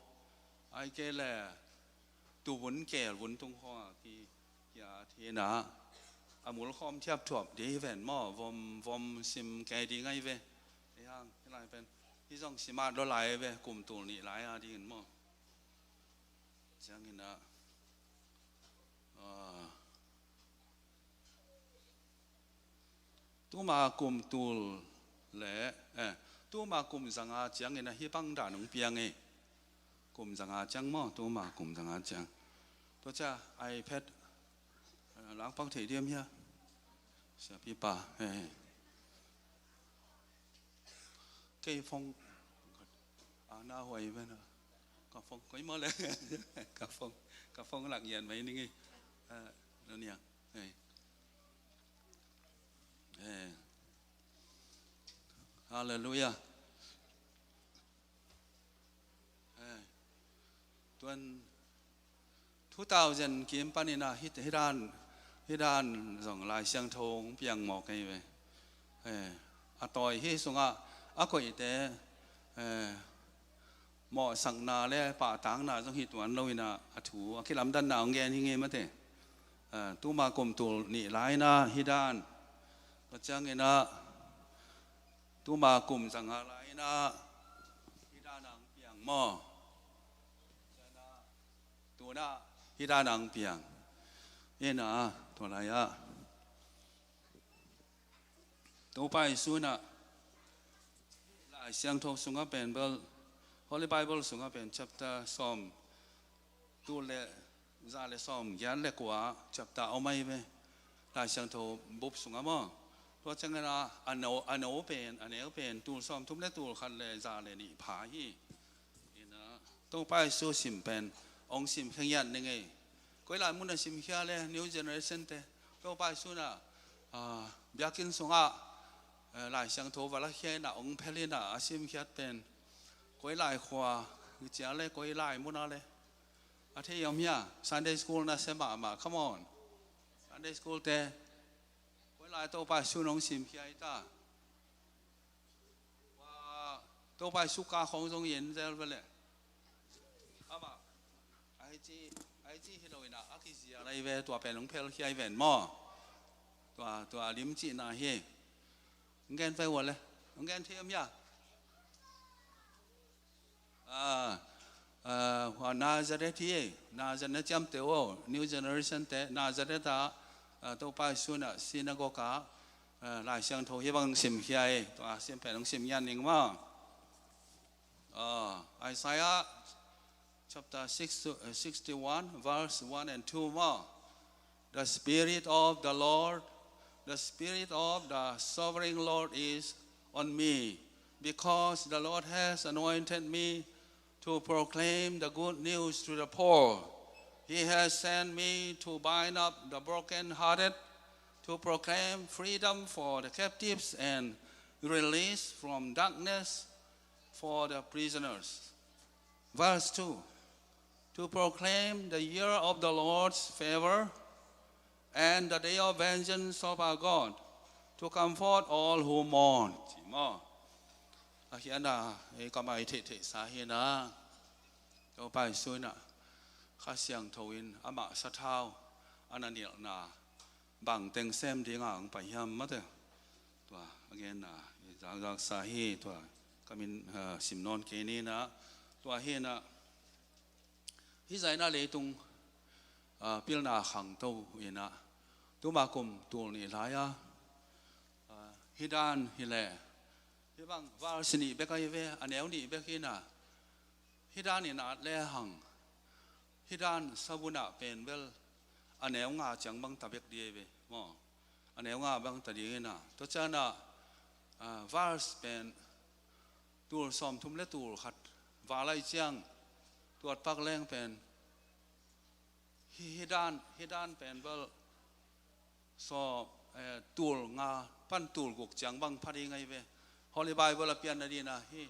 ai ke le, tu vun kel vun tung khawng a ki, kia thina, a mul khawm thiap thuap dih hi ven maw, vom, vom sim kei ding ahi ve. Ei hang, hih lai pen, hih zong simat lo lai ve, kum tul nih lai a dingin maw. Ciangin ah, ah, tuma kum tul le, eh, tuma kum zanga ciangin ah hih bang dan hong piang e. Kum zanga ciang maw, tuma kum zanga ciang. Tua cia iPad, eh, langpak thei diam hia? Siapipa, eh. Kei phone, a na huai ven a. Ka phone, koi maw le. Ka phone, ka phone lak yan mai ning e. Eh, lo niang. Eh. Eh. Halleluiah. Eh. Tuan two thousand kim panin ah hih, hih dan, hih dan zong Lai Siangtho hong piang mawk ahi ve. Eh. A tawi hih sungah a koihte, eh, mawhsakna le pahtakna zong hi tuan lo in ah a thu a kilamdanna hong gen hi ngei mate. Eh, tuma kum tul nih lai in ah hih dan. Tua ciangin ah tuma kum zanga lai in ah hih dan hong piang maw. Tuna hih dan hong piang. In ah tua lai ah Topa Jesu in ah Lai Siangtho sungah pen bel, Holy Bible sungah pen chapter sawm tul le za le sawm giat le kua chapter om ahi ve. Lai Siangtho bup sungah maw. Tua ciangin ah a no, a no pen, a neu pen tul sawm thum le tul khat le za le nih pha hi. In ah Topa Jesu sim pen hong sim khe ngiat ning ei. Koi lai mun a sim khia le new generation te, Topa Jesu in ah, ah, biakinn sungah, eh, Lai Siangtho va la khia in ah hong phel in ah a sim khiat pen koi lai khua, ngi cia le koi lai mun a le. A thei om hia, Sunday school na se mahmah, come on. Sunday school te, koi lai Topa Jesu in hong sim khia hi ta. Tua, Topa Jesu ka khong zong yen zel ve le. Amah, a hi ci, a hi ci hi lo in ah, a kizia lai ve, tua pen hong phel khia hi ven maw. Tua, tua lim cihna hi. Hong gen ve ua le. Hong gen thei om hia. Ah, ah, hua Nazareth hi, Nazareth na ciamteh uh, new generation te, Nazareth ah, ah, Topa Jesu in ah synagogue ah, ah, Lai Siangtho hih bang sim khia hi, tua sim pen hong sim ngiat ning maw. Ah, Isaiah Chapter six, uh, sixty-one, verse one and two more. The Spirit of the Lord, the Spirit of the Sovereign Lord is on me, because the Lord has anointed me to proclaim the good news to the poor. He has sent me to bind up the brokenhearted, to proclaim freedom for the captives and release from darkness for the prisoners. Verse two, to proclaim the year of the Lord's favor and the day of vengeance of our God, to comfort all who mourn. Ci maw? A hi a na, ei ka mai theihtheih sa hi na. Topa Jesu in a, Kha Siangtho in amah sathau a na nilhna bang teng sem ding a hong pai hiam mate. Tua a genna i zakzak sa hi, tua ka min, ah, sim nawn kei ni na. Tua hi na, hih zah in a leitung, ah, pilna khangto in a, tuma kum tul nih lai a, ah, hih dan hi leh, hih bang verse nih bek ahi ve, a neu nih bek hi na. Hih dan in a at lehang, hih dan sabun ah pen bel a neu nga ciang bang ta bek ding ahi ve maw. A neu nga bang ta ding hi na. Tua ciang a, ah, verse pen tul sawmthum le tul khat val ahih ciang, tuat pak leng pen hih, hih dan, hih dan pen bel sawm, eh, tul nga pan tul guk ciang bang pha ding ahi ve. Holy Bible a pian na ding a, hih,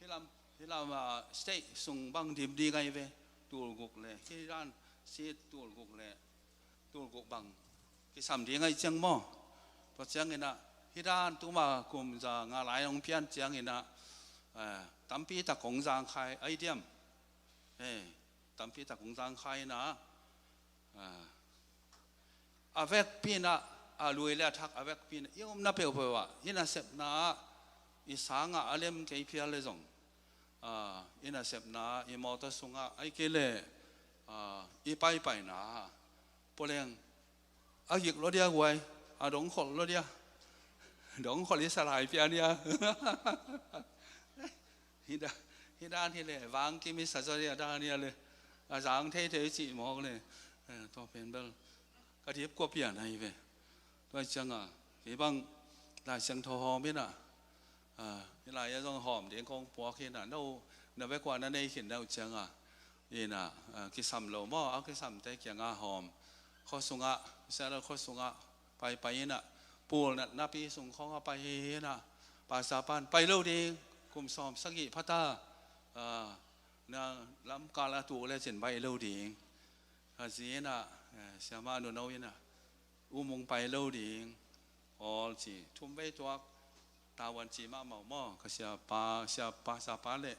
hih lam, hih lam, ah, state sung bang dim ding ahi ve. Tul guk le, hih dan seat tul guk le, tul guk bang kisam ding ahih ciang maw. Tua ciang in a, hih dan tuma kum za nga lai hong pian ciang in a, eh, tampi tak hong zang kha ahi diam. Eh, tampi tak hong zang kha in a, ah, a vekpi in a, a lui le a thak a vekpi in a, i omna peuhpeuh ah, i nasepna ah i sang ah a lem kei phial le zong, ah, i nasepna ah, i mawtaw sung ah, ahih kei leh, ah, i paipaina ah, pua leng a gik lo dia guai, a dong kholh lo dia. Dong kholh i sa lai pian ia. Hih dan, hih dan hi leh vang kim i sa zaw dia dan ia le, a zang theithei cih mawk le. Eh, tua pen bel ka dip kua pian ahi ve. Tua ciang a, kei bang Lai Siangtho hawm in a, ah, hih lai a zong hawm ding kong puak hi na, no, na vek ua na nei khin na uh ciang a, in a, ah, kisam lo maw, a kisamte kiang a hawm. Khua sung ah, Seattle khua sung ah, paipai in a, pul natna pi sung khawng a pai hi in a, pastor pan, pai lo ding, kum sawm sagih pha ta, ah, na lamkal a tuh le cin pai lo ding. Ka zi in a, eh, siama nuno in a, U Mung pai lo ding, awl ci, thum vei tuak, tavuan ci mahmah uh maw, ka siapa, siapa, siapa le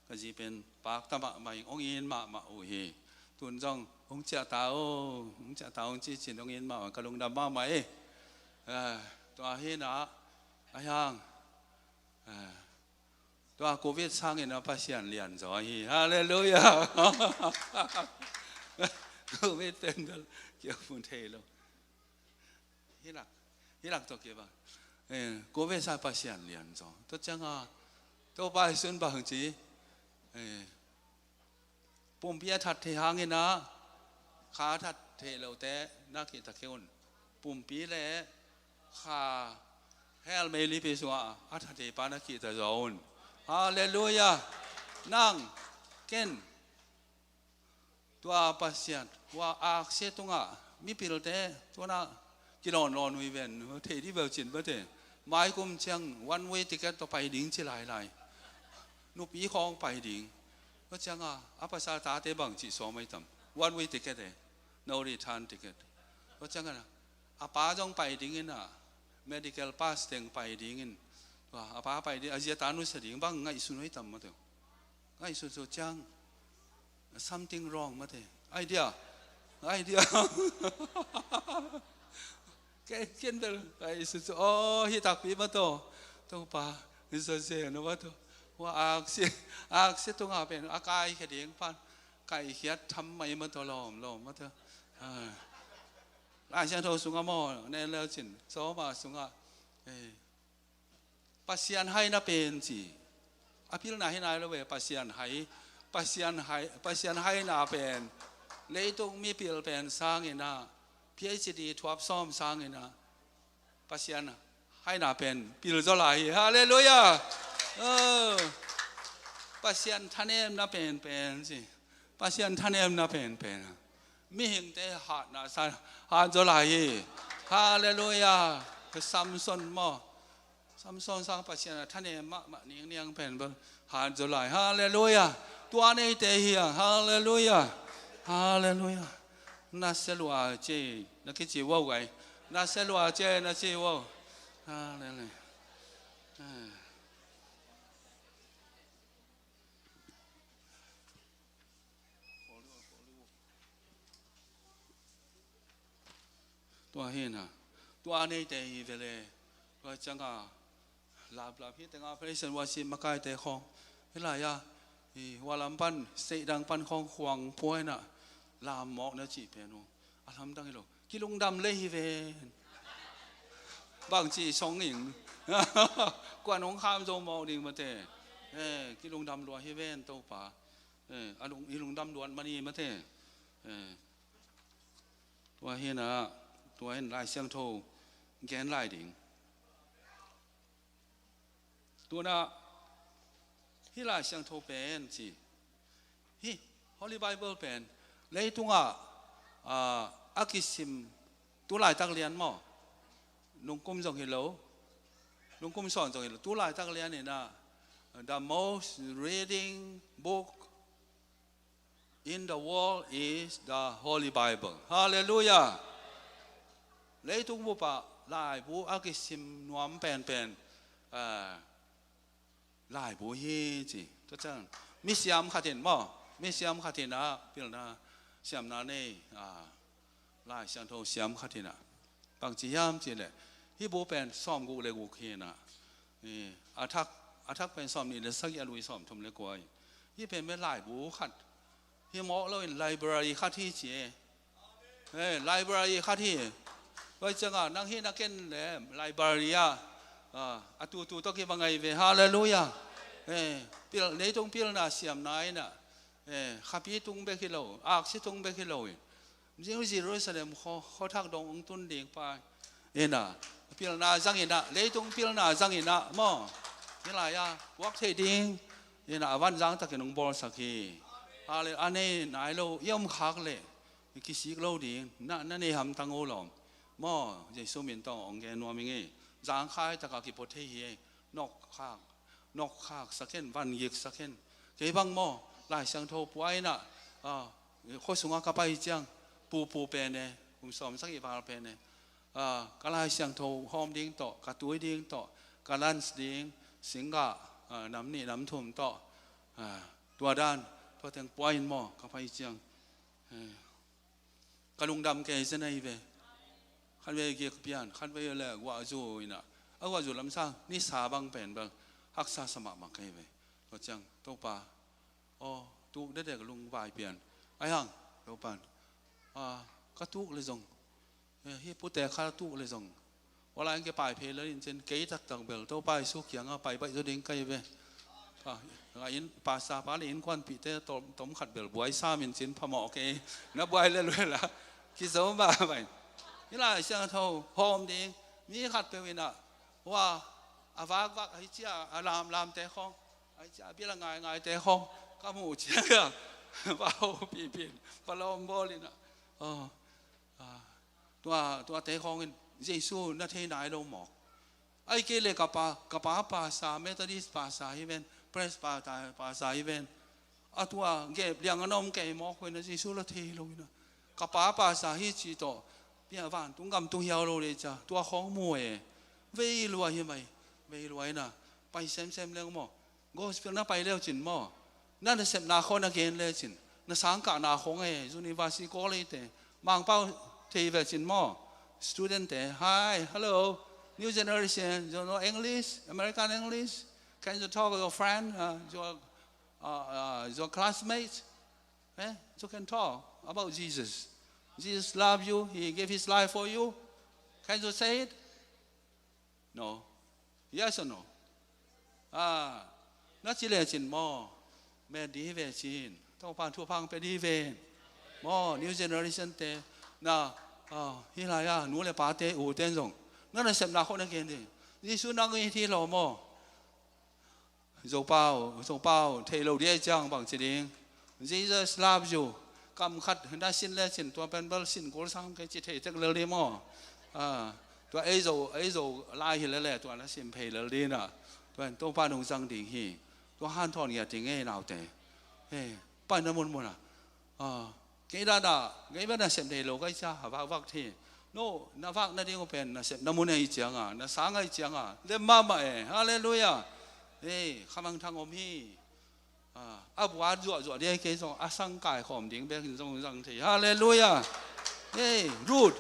ka zi pen pakta mahmah in hong it mahmah uh hi. Tun zong hong ciah ta o, hong ciah ta o hong ci cin hong it mahmah, ka lungdam mahmah e. Eh, tua hi na, a hiang, eh, tua Covid sangin a Pasian lianzaw hi. Halleluiah. Covid pen bel kiamun thei lo. Hilak, hilak tawh kibang. Eh, Covid sang Pasian lianzaw. Tua ciang a, Topa Jesu in bang ci, eh, pumpi a that thei hangin a, kha a that thei lote na kihta kei un. Pumpi le kha hell meilipi sungah a that thei pa na kihta zaw un. Halleluiah. Nang, ken, tua Pasian, tua aksi tungah mipilte, tua na kilawnlawn uh hi ven, thei dih beuh cin bate. Mai kum ciang one way ticket tawh pai ding ci lailai. Nupi khawng pai ding. Tua ciang a, a pasal tate bang cih sawm ahi tam. One way ticket e. No return ticket. Tua ciang a, a pa zong pai ding in a, medical pass teng pai ding in. Tua, a pa pai ding, a zi a ta nusia ding bang ngaihsun ahi tam mate. Ngaihsun suk ciang, something wrong mate. Idea. Idea. Ken, ken bel ngaihsun suk. Oh, hi takpi mate. Topa, hi sa se no mate. Wa aksi, aksi tunga pen, a kaikhia ding pan. Kaikhiat tham mai mate lawm, lawm mate. Ah. Lai Siangtho sunga maw, nen leu cin. Sawma sunga. Eh. Pasian hai na pen ci. A pilna hi nai lo ve, Pasian hai. Pasian hai, Pasian haina pen, leitung mipil pen sangin ah, P H D thuap sawm sangin ah, Pasian haina pen pil zaw lai hi. Halleluiah. Oh. Pasian thanemna penpen ci. Pasian thanemna penpen. Mihingte hatna sa, hat zaw lai hi. Halleluiah. Samson maw. Samson sang Pasian a thanem mahmah ningniang pen bel hat zaw lai. Halleluiah. Tua neite hi a. Halleluiah. Halleluiah. Na se lua ce na kici wow gai. Na se lua ce na ci wow. Halleluiah. Tua hi na. Tua neite hi vele. Tua cianga laplap hi tenga praise and worship makaite khong. Hi lai a. Hi walam pan, state dang pan khong khuang puaina. Lam mawk na ci pen uh. A lamdang hi lo. Kilungdam lei hi ven. Bang ci song ing. Kuan hong kham zo mawk ding mate. Eh, kilungdam lua hi ven Topa. Eh, a lung, i lungdam luat mani mate. Eh, tua hi na, tua hin Lai Siangtho gen lai ding. Tuna, hi Lai Siangtho pen ci. Hi, Holy Bible pen. Leitunga, ah, a kisim tu laitak lian maw. Lungkum zong hi lo. Lungkum sawn zong hi lo. Tu laitak lian ina, the most reading book in the world is the Holy Bible. Halleluiah. Leitung bupa laibu a kisim nuam penpen, ah, laibu hi ci. Tua ciang misiam khatin maw. Misiam khatin ah pilna siamna nei, ah, Lai Siangtho siam khatin ah. Bang ci hiam ci le. Hi bu pen sawm guk le guk hi na. Eh, a thak, a thak pen sawm nih le sagih a lui sawm thum le kua hi. Hi pen me laibu khat. Hi mawk lo in library khat hi ci e. Eh, library khat hi. Tua cianga nang hi na ken le library a. Ah, a tutu tawh kibang ahi ve. Halleluiah. Eh, pil, leitung pilna siamna ina. Eh, khapi tung bek hi lo. Aksi tung bek hi lo in. Jerusalem khaw, khaw thak dong ong tun ding pa. Ina, pilna zang ina, leitung pilna zang ina, maw. Hi lai a, puak thei ding. Ina, a van zang takin ong bawlsak hi. Hale, a nei nai lo, i om khak le. I kisik lo ding, na, na nei hamtang o lawm. Maw, Jesu min tawh ong gen nuam ing e. Zang khai taka kipo thei hi e. Nok khak. Nok khak sak hen, van gik sak hen. Kei bang maw, Lai Siangtho pua ina, ah, khua sunga ka pai ciang, pu pu pen e, kum sawm sagih val pen e. Ah, ka Lai Siangtho hawm ding tawh, ka tui ding tawh, ka lunch ding, singgah, ah, nam nih nam thum tawh, ah, tua dan, tua teng pua in maw, ka pai ciang. Eh. Ka lungdam kei zen ahi ve. Khan vei gik pian, khan vei le guahzu ina. A guahzu lamsang, nisa bang pen bang. Haksa sa mahmah kei ve. Tua ciang, Topa. Aw, tuk dede ka lungvai pian. Ai hang, Topan. Ah, ka tuk le zong. Eh, hi pute kha tuk le zong. Wala in ke pai phei lo in cin, kei taktak bel, Topa Jesu kianga pai baih zo ding kai ve. Pa, nga in, pasa pa le in kuan pite, tom, tom khat bel, buai sam in cin, phamawh kei, na buai le luela. Kizo ma bai. Hi Lai Siangtho, hawm ding, mi khat peuh ina, wa, a vak vak, ahi cia, a lam lam te khong, ahi cia, a bil a ngai ngai te khong, ka mu cia, pa ho pi pin, pa lawm bawl ina. Oh, ah. Tua, tua te khawngin Jesu na thei nai lo mawk. Ai kei le ka pa, ka pa pasa, Methodist pasa hi ven, Pres pa ta, pasa hi ven. A tua gep liang a na om kei mawk hoina Jesu la thei lo ina. Ka pa pasa hi ci tawh. Pia vantung gam tung hiau lo le cia. Tua khawng mu e. Vei lua hi mai. Vei lua ina. Pai semsem leng maw. Gospel na pai leu cin maw. Na nasepna khawng na gen le cin. Na sangkahna khawng e, university college te. Mangpau thei ve cin maw. Student te. Hi, hello. New generation. You know English? American English? Can you talk with your friend? Uh, your, uh, uh, your classmates? Eh? You can talk about Jesus. Jesus love you. He gave his life for you. Can you say it? No. Yes or no? Ah, na ci le cin maw. met dih hi ve ci-in, Topa thupha pia dih hi ve. Maw, new generation te na, ah, hih lai-a nu le pate, ute in zong na nasepna khawng na gen dih. Jesu nang i thei lo maw? Zopau, Zopau, thei lo dih ahih ciang bang ci ding? Jesus loves you. Kam khat na sin lecin tua pen bel sin kul sam kei ci thei tek lel dih maw? Ah, tua ei Zo, ei Zo lai hi lele tua na sim phei lel dih na. Tua in Topa nungzang ding hi. Tua hanthawn ngiat ding ei naute. Hei, pai na munmun a. Ah, kei dada, kei bel nasep nei lo kei cia, a vakvak thei. No, na vak nading uh pen nasepna mun ahih cianga, na sang ahih cianga lem mahmah e. Halleluiah. Hei, khamangthang om hi. Ah, a buat zuahzuah dih ahih kei zong a sang kaikhawm ding bek in zong zang thei. Halleluiah. Hei, Ruth.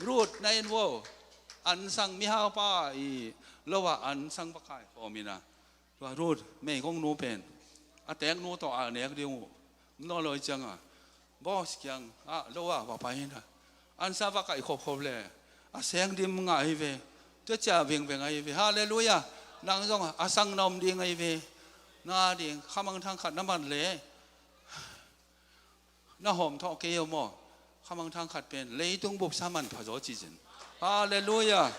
Ruth na en vo. An sang mihaupa i lo a an sang va kaikhawm in a. Tua Ruth meigong nu pen a teek nu tawh a nek ding uh. Nawn lo ahih cianga boss kiangah lo a va pai in a, an sang va kaih khopkhop le a seng dim ngah hi ve. Tua cia vingveng ahi ve. Halleluiah. Nang zong a sang na om ding ahi ve. Na ding khamangthang khat na man le na hawm thawh kei uh maw? Khamangthang khat pen leitung bupsa manpha zaw ci zin. Halleluiah.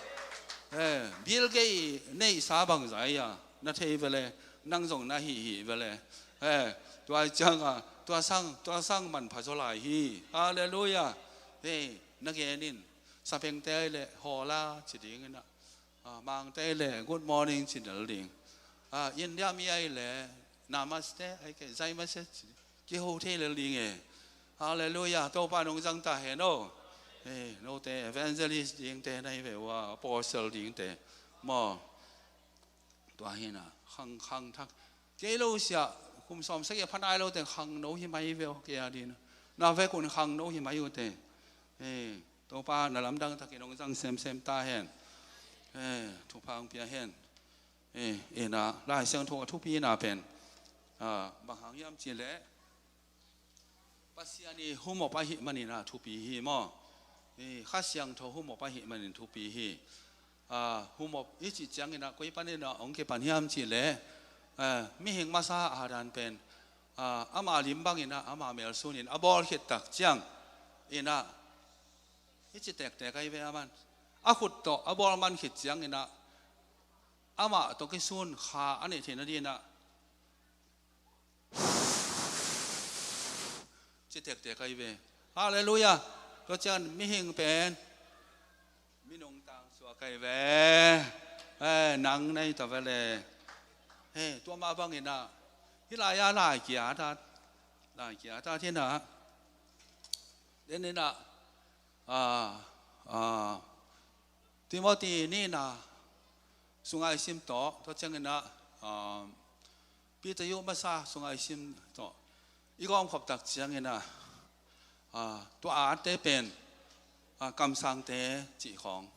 Eh, Bill Gates neihsa bangzah a na thei vele, nang zong na hih hih vele. Eh, tua cianga tua sang, tua sang manpha zaw lai hi. Halleluiah. Eh, na gen in, sapengte le hawla ci ding in a, ah, mangte le good morning ci lel ding. Ah, India mi ahi le namaste, ahi kei jai mase ci, kiho thei lel ding e. Halleluiah. Topa nungzang ta hen o. Eh, note evangelist dingte na hi ve ua, apostle dingte maw? Tua hi na, khang, khangthak. Kei lo sia, kum sawm sagih a pha nai lo te khangno hi mai ve o, kei a ding na. Na vek un khangno hi mai uh te. Eh, Topa na lamdang takin hong zang semsem ta hen. Eh, thupha hong pia hen. Eh, ina, Lai Siangtho a thupina pen, ah, bang hang hiam cih leh Pasian i humop ahih manin a thupi hi maw? Eh, Kha Siangtho humop ahih manin thupi hi. Ah, humop i cih ciangin a koi panin a hong kipan hiam cih leh, eh, mihing masa Adam pen, ah, ama lim bangin a, ama mel sunin a bawl khit tak ciangin a, i ci tektek ahi ve a man. A khut tawh a bawl man khit ciangin a, amah tawh kisun kha a neih theihna dingin a ci tektek ahi ve. Halleluiah. Tua ciang mihing pen minung tang suak ahi ve. Eh, nang nei ta ve le. He, tua mah bangin a, hih lai-a lai kia ta, lai kia ta hi na. Den in a, ah, ah, Timothy nihna sungah i sim tawh, tua ciangin a, ah, Peter yu masa sungah i sim tawh i gawmkhop tak ciangin a, ah, tua ate pen, ah, kamsangte cih khawng.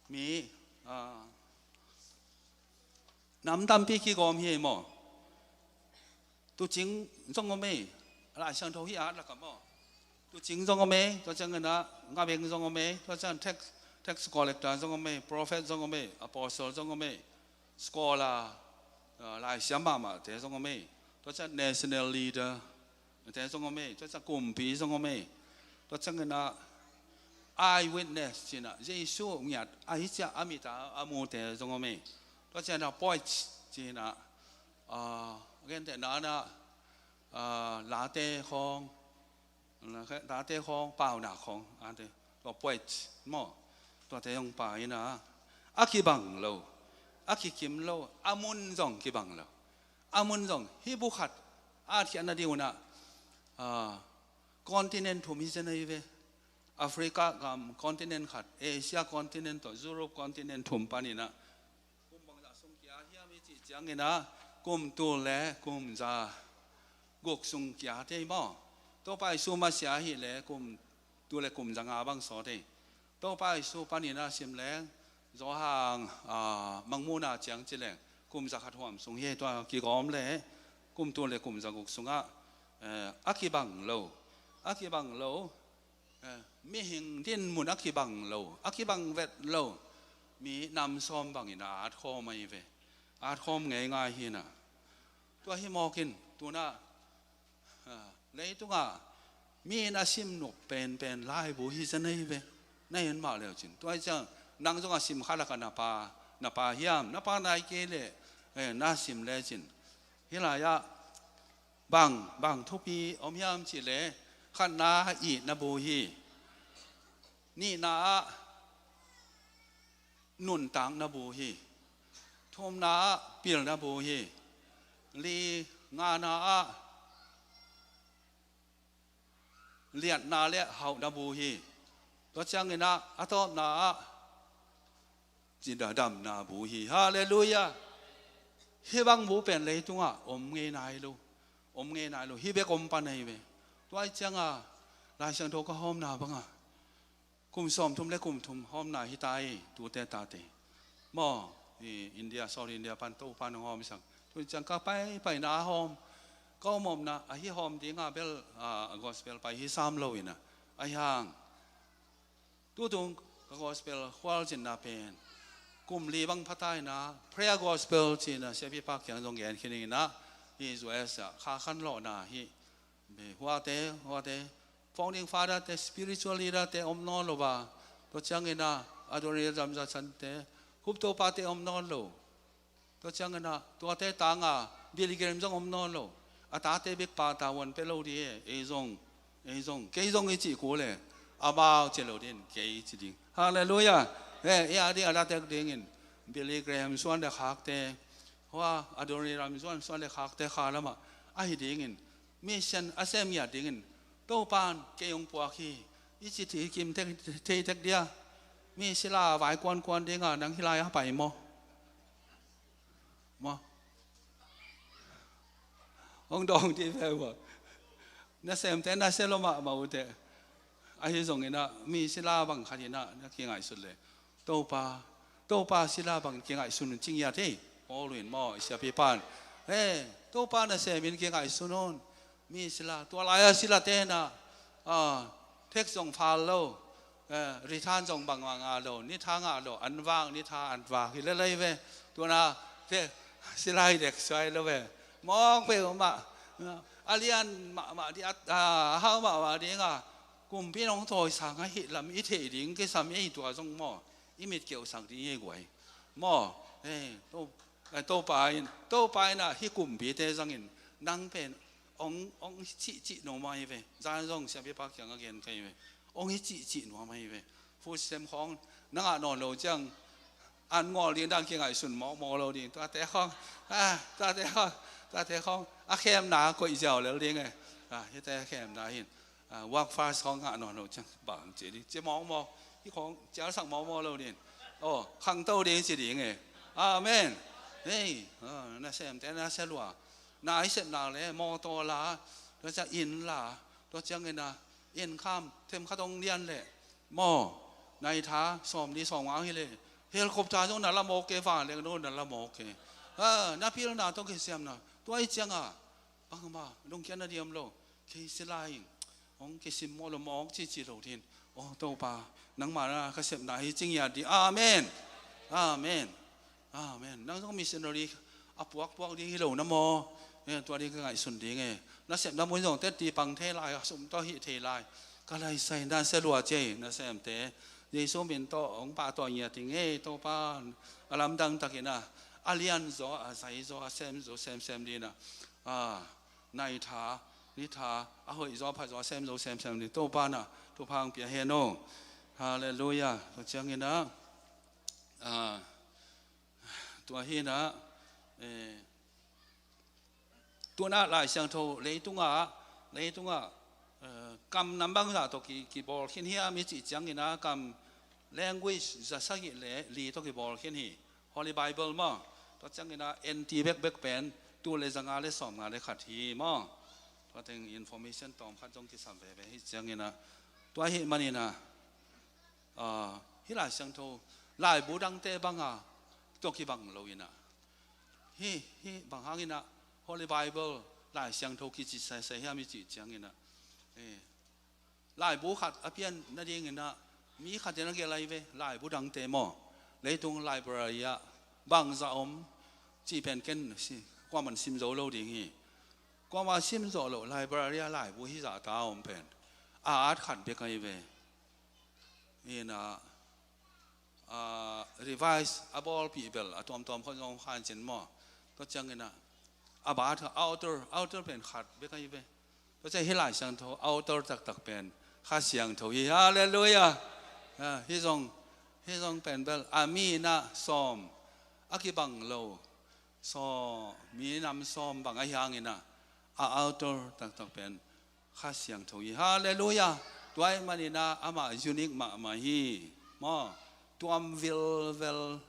Mi, ah, nam tampi kigawm hi ei maw? Tuucing zong om ei, Lai Siangtho hih at lakah maw? Tuucing zong om ei, tua ciangin a ngabeng zong om ei, tua ciang tax, tax collector zong om ei, prophet zong om ei, apostle zong om ei, scholar, ah, laisiam mahmahte zong om ei, tua ciang national leader te zong om ei, tua ciang kumpi zong om ei, tua ciangin a eyewitness ci-in a Jesu ngiat ahi ciah a mit a a mute zong om ei, tua ciangin a poets ci-in a, ah, gentehna in a, ah, late khawng, late khawng, paunak khawng, ate, tua poets maw? Tuate hong pia in a, a kibang lo, a kikim lo, a mun zong kibang lo. A mun zong hih bu khat a khiatna ding un a, ah, continent thum hi zen ahi ve. Africa gam continent khat, Asia continent tawh Europe continent thum panin a, kum bangzah sung kia hiam i cih ciangin a, kum tul le kum za guk sung kia thei maw? Topa Jesu masiah ahih leh kum tul le kum za nga bang sawt thei. Topa Jesu panin a sim leng Johan, ah, Mangmuhna ciang ci leng kum za khat huam sung hi, tua kigawm le kum tul le kum za guk sungah, eh, a kibang lo, a kibang lo, eh, mihing dinmun a kibang lo, a kibang vet lo mi nam sawm bangin a at khawm ahi ve. At khawm ngeingai hi na. Tua hi mawkin Tuna, ah, leitungah mi na sim nop penpen laibu hi zen ahi ve. Na en mah leu cin. Tua hi ciang nang zong a sim kha laka na pa, na pa hiam, na pa nai kei leh, eh, na sim le cin. Hih lai-ah bang, bang thupi om hiam cih leh khatna ah itna bu hi. Nihna ah nuntakna bu hi. Thumna ah pilna bu hi. Li, ngana ah liatna le hauhna bu hi. Tua ciangin ah a tawpna ah cidadamna bu hi. Halleluiah. Hih bang bu pen leitungah om ngei nai lo. Om ngei nai lo. Hih bek om pan ahi ve. Tua hi ciangah Lai Siangtho ka hawmna bangah kum sawmthum le kum thum hawmna hi ta hi, tute tate. Maw, i India, South India pan Topa'n hong hawm hi sak. Tu ciang ka paipaina a hawm, ka om omna a hih hawm dinga bel, a, a gospel pai hi sam lo in a, ahi hang tutung ka gospel khualzinna pen kum li bang pha ta in a, prayer gospel ci-in a, Siapi Pa kiang zong gen khin in a, hi U S ah kha khan lawhna hi. Huate, huate, founding father te, spiritual leader te om nawn lo a, tua ciangin a, Adoniram Judson te, Huptopa te om nawn lo. Tua ciangin a, tuate tanga Billy Graham zong om nawn lo. A tate bek pa tavuan pe lo di e, ei zong, ei zong, kei zong i cih kul e, amau ci lo ding, kei ci ding. Halleluiah. E, ei a ding a datek dingin Billy Graham suan le khakte, hua Adoniram suan, suan le khakte kha lamah ahi dingin, mission a sem ngiat dingin Topa'n kei hong puak hi. I ci thei kim tek, thei tek dia. Mi sila vai kuankuan dinga nang hih lai-ah pai maw? Maw? Hong dawng dih ve uh a. Nasemte nasia lua mahmah uh teh. Ahi zongin ah mi sila bang khat in ah na kingaihsut leh, Topa, Topa sila bang kingaihsun un ci ngiat hi. Paul in maw, i Siapi Pa'n, e, Topa nasemin kingaihsun un. Mi sila, tua lai-a silate in ah, a, text zong phal lo, e, return zong bangmah ngah lo, ni tha ngah lo, an vak, ni tha an vak hi lel hi ve. Tu'n ah, te, sila hi dek suai lo ve. Mawk peuhmah, a lian mahmah ding, a, a hau mahmah ding a, kumpi in hong tawisang ahih lam i theih ding kisam ei, tua zong maw, i mit keuhsak ding ei guai. Maw, e, To, e, Topa in, Topa in ah hih kumpite zangin nang pen hong, hong cihcih nuam ahi ve. Zan zong Siapi Pa kiangah gen ka hi ve. Hong hi cihcih nuam ahi ve. Food stamp khawng na ngah nawn lo ciang, an ngawl ding dan kingaihsun mawkmawk lo ding. Tuate khawng, a, tuate khawng, tuate khawng a khemna koih ziau lel ding e. A, hihte a khemna hin, a, work fast khawng ngah nawn lo ciang bang ci ding, ci mawkmawk. Hih khawng cialsak mawkmawk lo ding. Aw, khangto ding ci ding e. Amen. Hei, a, nasemte nasia lua, na i sepna le mawtaw la, tua ciang inn la, tua ciangin ah inn kham themkhat hong lian leh, maw, nai tha sawmli sawmnga hi leh, helicopter zong na la mawk e, vanleng zong na la mawk e. A, na pilna tawh kisiamna, tua hi ciangah bangmah lungkiat na diam lo. Kei sila in hong kisimmawh lo, mawk cici lo ding. Aw Topa, nangma na ka sepna hi ci ngiat ding. Amen. Amen. Amen. Nang zong missionary a puakpuak ding hi lo na maw? E, tua ding ka ngaihsun ding e. Na sepna mun zong teti pang thei lai, a sum tawh hih thei lai. Ka laisai na sia lua ci ei, nasemte Jesu min tawh hong pahtawi ngiat ding e. Topa, a lamdang takin ah, a lian zaw, a zai zaw, a sem zaw semsem ding in ah, a, nai tha, ni tha, a hoih zaw, a pha zaw, a sem zaw semsem ding Topa in ah thupha hong pia hen aw. Halleluiah. Tua ciangin ah, a, tua hi in ah, e, tu'n ah Lai Siangtho leitungah, leitungah, e, kam nam bangzah tawh ki, kibawl khin hiam i cih ciangin ah, kam language za sagih le li tawh kibawl khin hi. Holy Bible maw. Tua ciangin ah N T bekbek pen tul le zanga le sawmnga le khat hi maw. Tua teng information tawmkhat zong kisam veve hi ciangin ah, tua ahih manin ah, a, hih Lai Siangtho laibu dangte banga tawh kibang lo in ah, hih, hih bang hangin ah Holy Bible, Lai Siangtho kici saisai hiam i cih ciangin ah, e, laibu khat a pian nadingin ah mi khat in a gelh ahi ve. Laibu dangte maw, leitung library ah bangzah om cih pen ken si, kuaman sim zo lo ding hi. Kuamah sim zawh loh library a laibu hizah ta a om pen a at khat bek ahi ve. Ina, a, revise a bawlpih bel a tuamtuam khawng zong khan cin maw? Tua ciangin a, a bat kha author, author pen khat bek ahi ve. Tua ciang hih Lai Siangtho author taktak pen Kha Siangtho hi. Halleluiah. A, hih zong, hih zong pen bel a mi ina sawm a kibang lo, sawm, minam sawm bang ahi hangin a, a author taktak pen Kha Siangtho hi. Halleluiah. Tua ahih manin a amah unique mahmah hi. Maw, tuam vilvel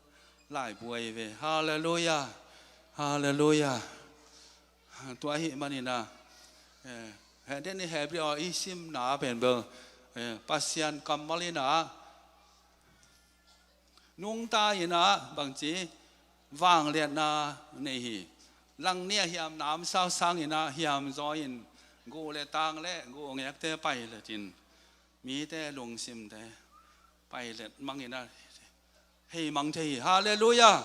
laibu ahi ve. Halleluiah. Halleluiah. Tua ahih manin a, eh, heh, den i Hebrew aw i simna pen bel, eh, Pasian kammal ina nungta ina bangci vangliatna nei hi. Langnih a hiam namsau sang ina hiam zaw in guh le tang le guh ngekte pailet in mite lungsimte pailet mang ina hei mang thei hi. Halleluiah.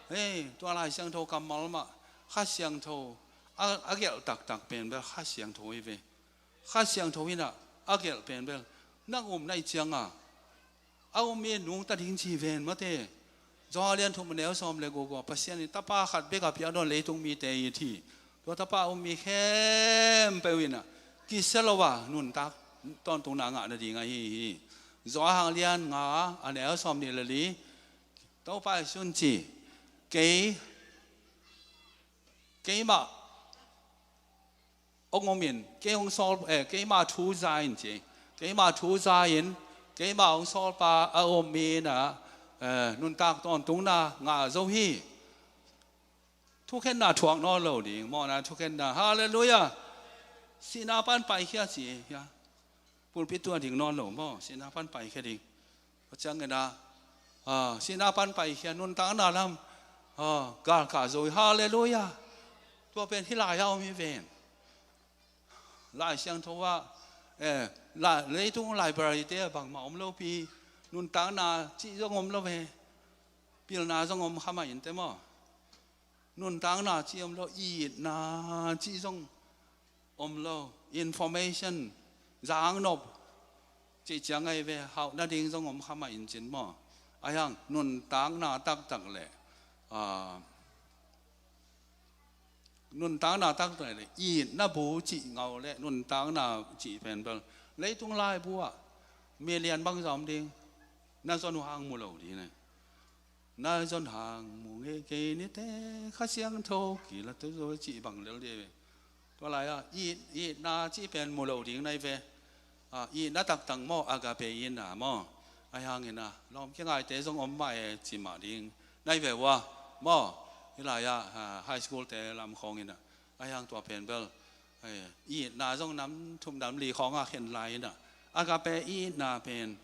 Hei, tua Lai Siangtho kammal mah Kha Siangtho a, a gelh taktak pen bel Kha Siangtho hi ve. Kha Siangtho ina a gelh pen bel nang um na hih cianga a um mi nungta ding ci ven mate. Johan lian thum a neu sawm le guk ah Pasian in tapa khat bek a piak nawn leitung mite it hi. Tua tapa a um mi khempeuh ina kisia lo a nuntak tawntungna ngah nading ahi hi. Johan lian nga a neu sawm nih le li, Topa Jesu in ci, kei, keimah hong om in, kei hong sawl, eh, keima thu za in ci. Keima thu za in, keima hong sawlpa a om mi ina, eh, nuntak tawntungna ngah zo hi. Thukhenna thuak nawn lo ding, mawhna thukhenna. Halleluiah. Sihna pan paikhia ci, ya. Pulpit tua ding nawn lo maw, sihna pan paikhia ding. Tua ciangin a, ah, sihna pan paikhia, nuntakna lam, ah, galkah zo hi. Halleluiah. Tua pen hih lai a om hi ven. Lai Siangtho ah, eh, la, leitung library te ah bangmah om lo pi, nuntakna cih zong om lo ve. Pilna zong om kha mah in te maw? Nuntakna cih om lo, itna cih zong om lo, information, zangnop cih ciang ahi ve, hauh nading zong om kha mah in cin maw? Ahi hang nuntakna taktak le, ah, nuntakna taktak le itna bu cih ngau le nuntakna cih pen bel leitung laibu ah million bang zong om ding, na zon uh hang mu lo ding ne. Na zon hang mu ngei kei nite, Kha Siangtho kilat zo cih bang lel ding. Tua lai-ah it, itna cih pen mu lo ding nai ve. Ah, itna taktak maw, agape itna maw? Ahi hangin a lawm kingaite zong om mah e ci mah ding nai ve ua maw? Hih lai-ah, ah, high school te lam khawng in a, ahi hang tua pen bel, eh, itna zong nam thum nam li khawngah khen lai in a, agape itna pen,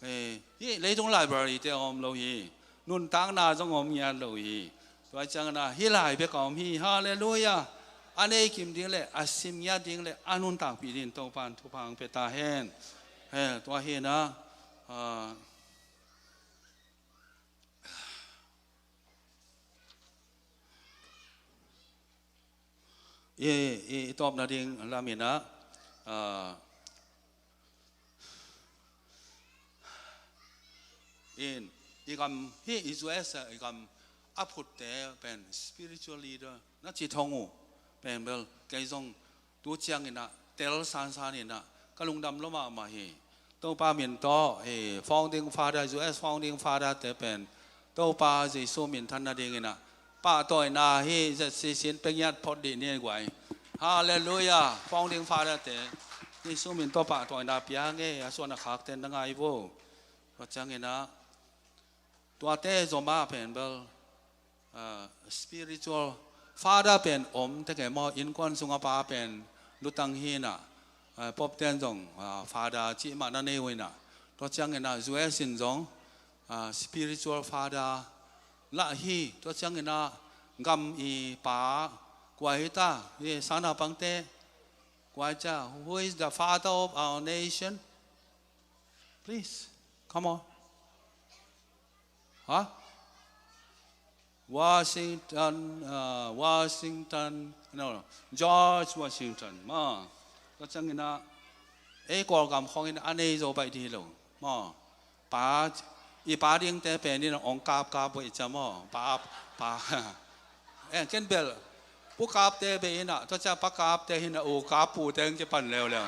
eh, hih leitung library te a om lo hi. Nuntakna zong om ngiat lo hi. Tua ciangin a hih lai bek a om hi. Halleluiah. A nei kim ding le a sim ngiat ding le a nuntakpih ding Topan thupha hong pia ta hen. Eh, tua hi in a, ah, i, i, i tawpna ding lam in a, ah, in, i gam hi, i U S a i gam a phutte pen spiritual leader na ci thong uh pen bel kei zong tu ciangin a tel sansan in a ka lungdam lua mahmah hi. Topa min tawh, eh, founding father, U S founding father te pen Topa Jesu min than nadingin a pahtawina hi. Z C C in pia ngiat phot dih ni guai. Halleluiah. Founding father te Jesu min tawh pahtawina pia nge, a suan a khak ten na ngai vo. Tua ciangin a tuate zom a pen bel, ah, spiritual father pen om teke maw, innkuan sunga pa pen lutang hi in a, ah, Pope ten zong, ah, father cih mah na nei uh in a. Tua ciangin a U S in zong, ah, spiritual father lah hi. Tua ciangin a gam i pa kua hi ta, i sangnaupangte kua hi ta, who is the father of our nation? Please, come on. Ha? Washington, ah, Washington, no, George Washington, maw. Tua ciangin ah, ei Kawlgam khawngin a nei zo baih dih lo, maw. Pa, i pa dingte pen in ah hong kapkap uh hi cia maw. Pa, pa. Eh, ken bel, Pu Kapte beh in ah, tua cia Pa Kapte hi in ah, U Kap pute hong kipan leuleu.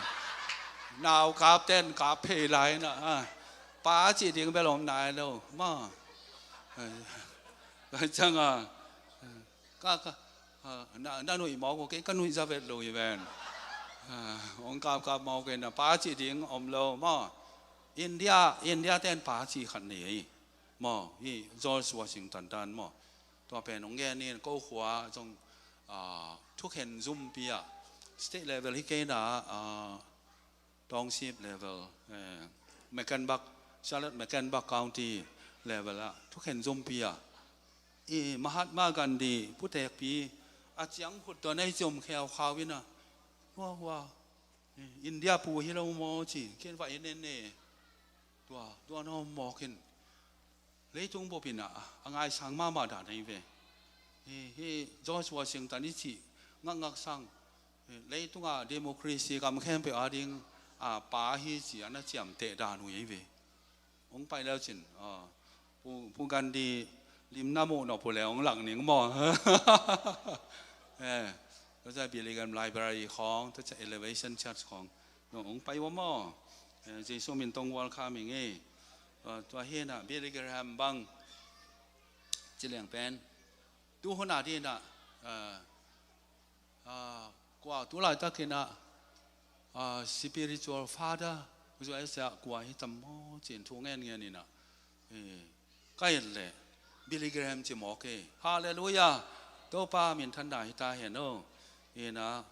Nau Kapte in kap phei lai in ah, ah. Pa cih ding bel om nai lo, maw. Tua ciang a, ka, ka, ah, na, na nuih mawk uh, kei ka nuih zaw vet lo hi ven. Ah, hong kapkap mawk uh in ah, pa cih ding om lo, maw. India, India ten pa cih khat nei hi, maw, hi George Washington dan, maw. Tua pen hong gen in, ko khua zong, ah, thukhen zumpi ah, state level hi kei in ah, ah, township level, eh, Mecklenburg, Charlotte Mecklenburg County level ah thukhen zumpi ah, i Mahatma Gandhi putekpi a ciang khut tua nei cium kheu khau in ah, hua, hua, eh, India pu hi lo maw ci, ken va en en ne. Tua, tua na om mawk in, leitung bup in ah, a ngaisang mahmah dan ahi ve. Hi, hi George Washington i cih ngakngak sang, hi, leitungah democracy gam khempeuh ading, ah, pa hi ci a na ciamteh dan uh ahi ve. Hong pai leu cin, ah, Pu, Pu Gandhi lim na muh nop uh leh hong lak ning maw. Eh, tua ciang Billy Graham Library khawng, tua ciang Elevation Church khawng, no, hong pai uh maw. Eh, Jesu min tawh welcome ing ei. Tua, tua hi in ah Billy Graham bang ci leng pen, tu hun a ding in ah, ah, ah, kua tu laitak in ah, ah, spiritual father, U S A kua hi tam maw ci in thu ngen ngen in ah, eh, ka et leh Billy Graham ci mawk hi. Halleluiah. Topa minthanna hi ta hen aw. In ah,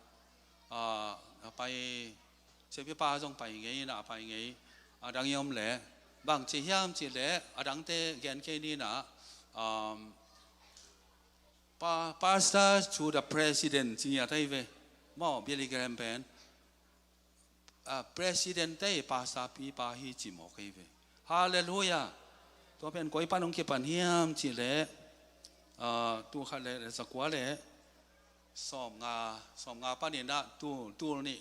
ah, a pai, Siapipa zong pai ngei in ah, a pai ngei. A dang i om leh, bang ci hiam cih leh, a dangte gen kei ni in ah, um, pa, Pastor to the President ci ngiat ahi ve. Maw, Billy Graham pen, ah, President te pastor pipa hi ci mawk ahi ve. Halleluiah. Tua pen koi pan hong kipan hiam cih leh, ah, tul khat le, le zakua le sawmnga, sawmnga pan in ah tul, tul nih,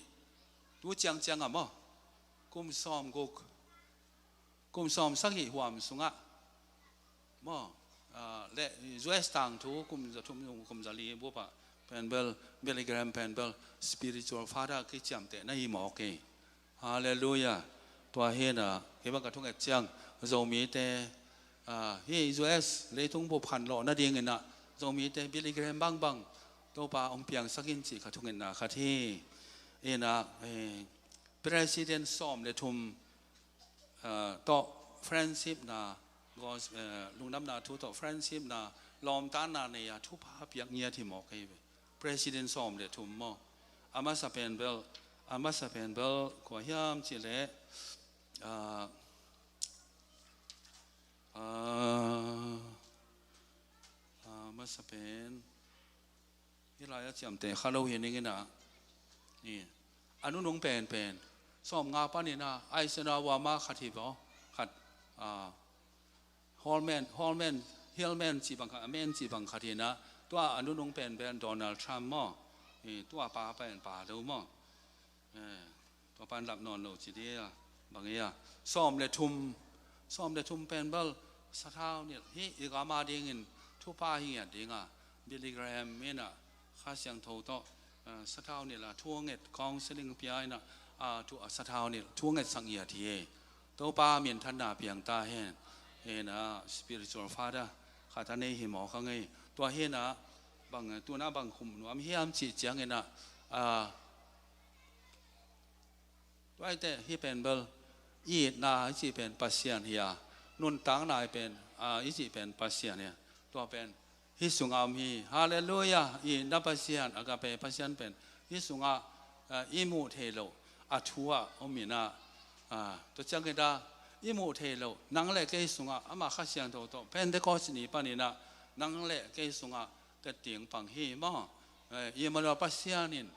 tu ciangciang ah maw, kum sawmguk, kum sawmsagih huam sungah maw, ah, le U S tangthu kum za thum, kum za li bup ah pen bel, Billy Graham pen bel spiritual father kiciamteh na hi mawk hi. Halleluiah. Tua hi in ah, kei bang ka thunget ciang, Zomite, ah, hi U S leitung bup khanlawh nading in ah, Zomite Billy Graham bangbang Topa hong piangsak in cih ka thungetna khat hi. In ah, eh, President sawm le thum, ah, tawh friendship na, gos-, eh, lungdamna thu tawh friendship na, lawmtanna nei a thupha piak ngiat hi mawk ahi ve. President sawm le thum maw. A masa pen bel, a masa pen bel kua hiam cih leh, ah, ah, a masa pen, hih lai a ciamteh kha lo hi ning in ah, ni, a nunung penpen, sawmnga pan in ah, Eisenhower ma khat hi vaw, khat, ah, Holman, Holman, Hillman cih bang khat, a men cih bang khat hi in ah, tua a nunung penpen Donald Trump maw, eh, tua pa pen pa lo maw. Eh, tua pan lap nawn lo ci dih a, bang hi a. Sawm le thum, sawm le thum pen bel, sathau nilh, hih i gam a dingin thupha hi ngiat ding a, Billy Graham in ah, Kha Siangtho tawh, eh, sathau nilh a thu nget, counseling pia in ah, a thu a sathau nilh, thu ngetsak ngiat hi e. Topa minthanna piang ta hen. In ah, spiritual father khat a nei hi mawk a ngei. Tua hi in ah, bang, tu in ah bang khum nuam hiam cih ciangin ah, ah, tua ahih teh hih pen bel, i itna i cih pen Pasian hi a, nuntakna i pen, ah, i cih pen Pasian hi a. Tua pen hih sungah om hi. Halleluiah. I itna Pasian, Agape Pasian pen hih sungah, ah, i muh theih loh a thu ah om in ah, ah, tua ciangin ah i muh theih loh, nang le kei sungah, ama Kha Siangtho tawh Pentecost ni pan in ah, nang le kei sungah tet ding pang hi maw. Eh, Immanuel Pasian in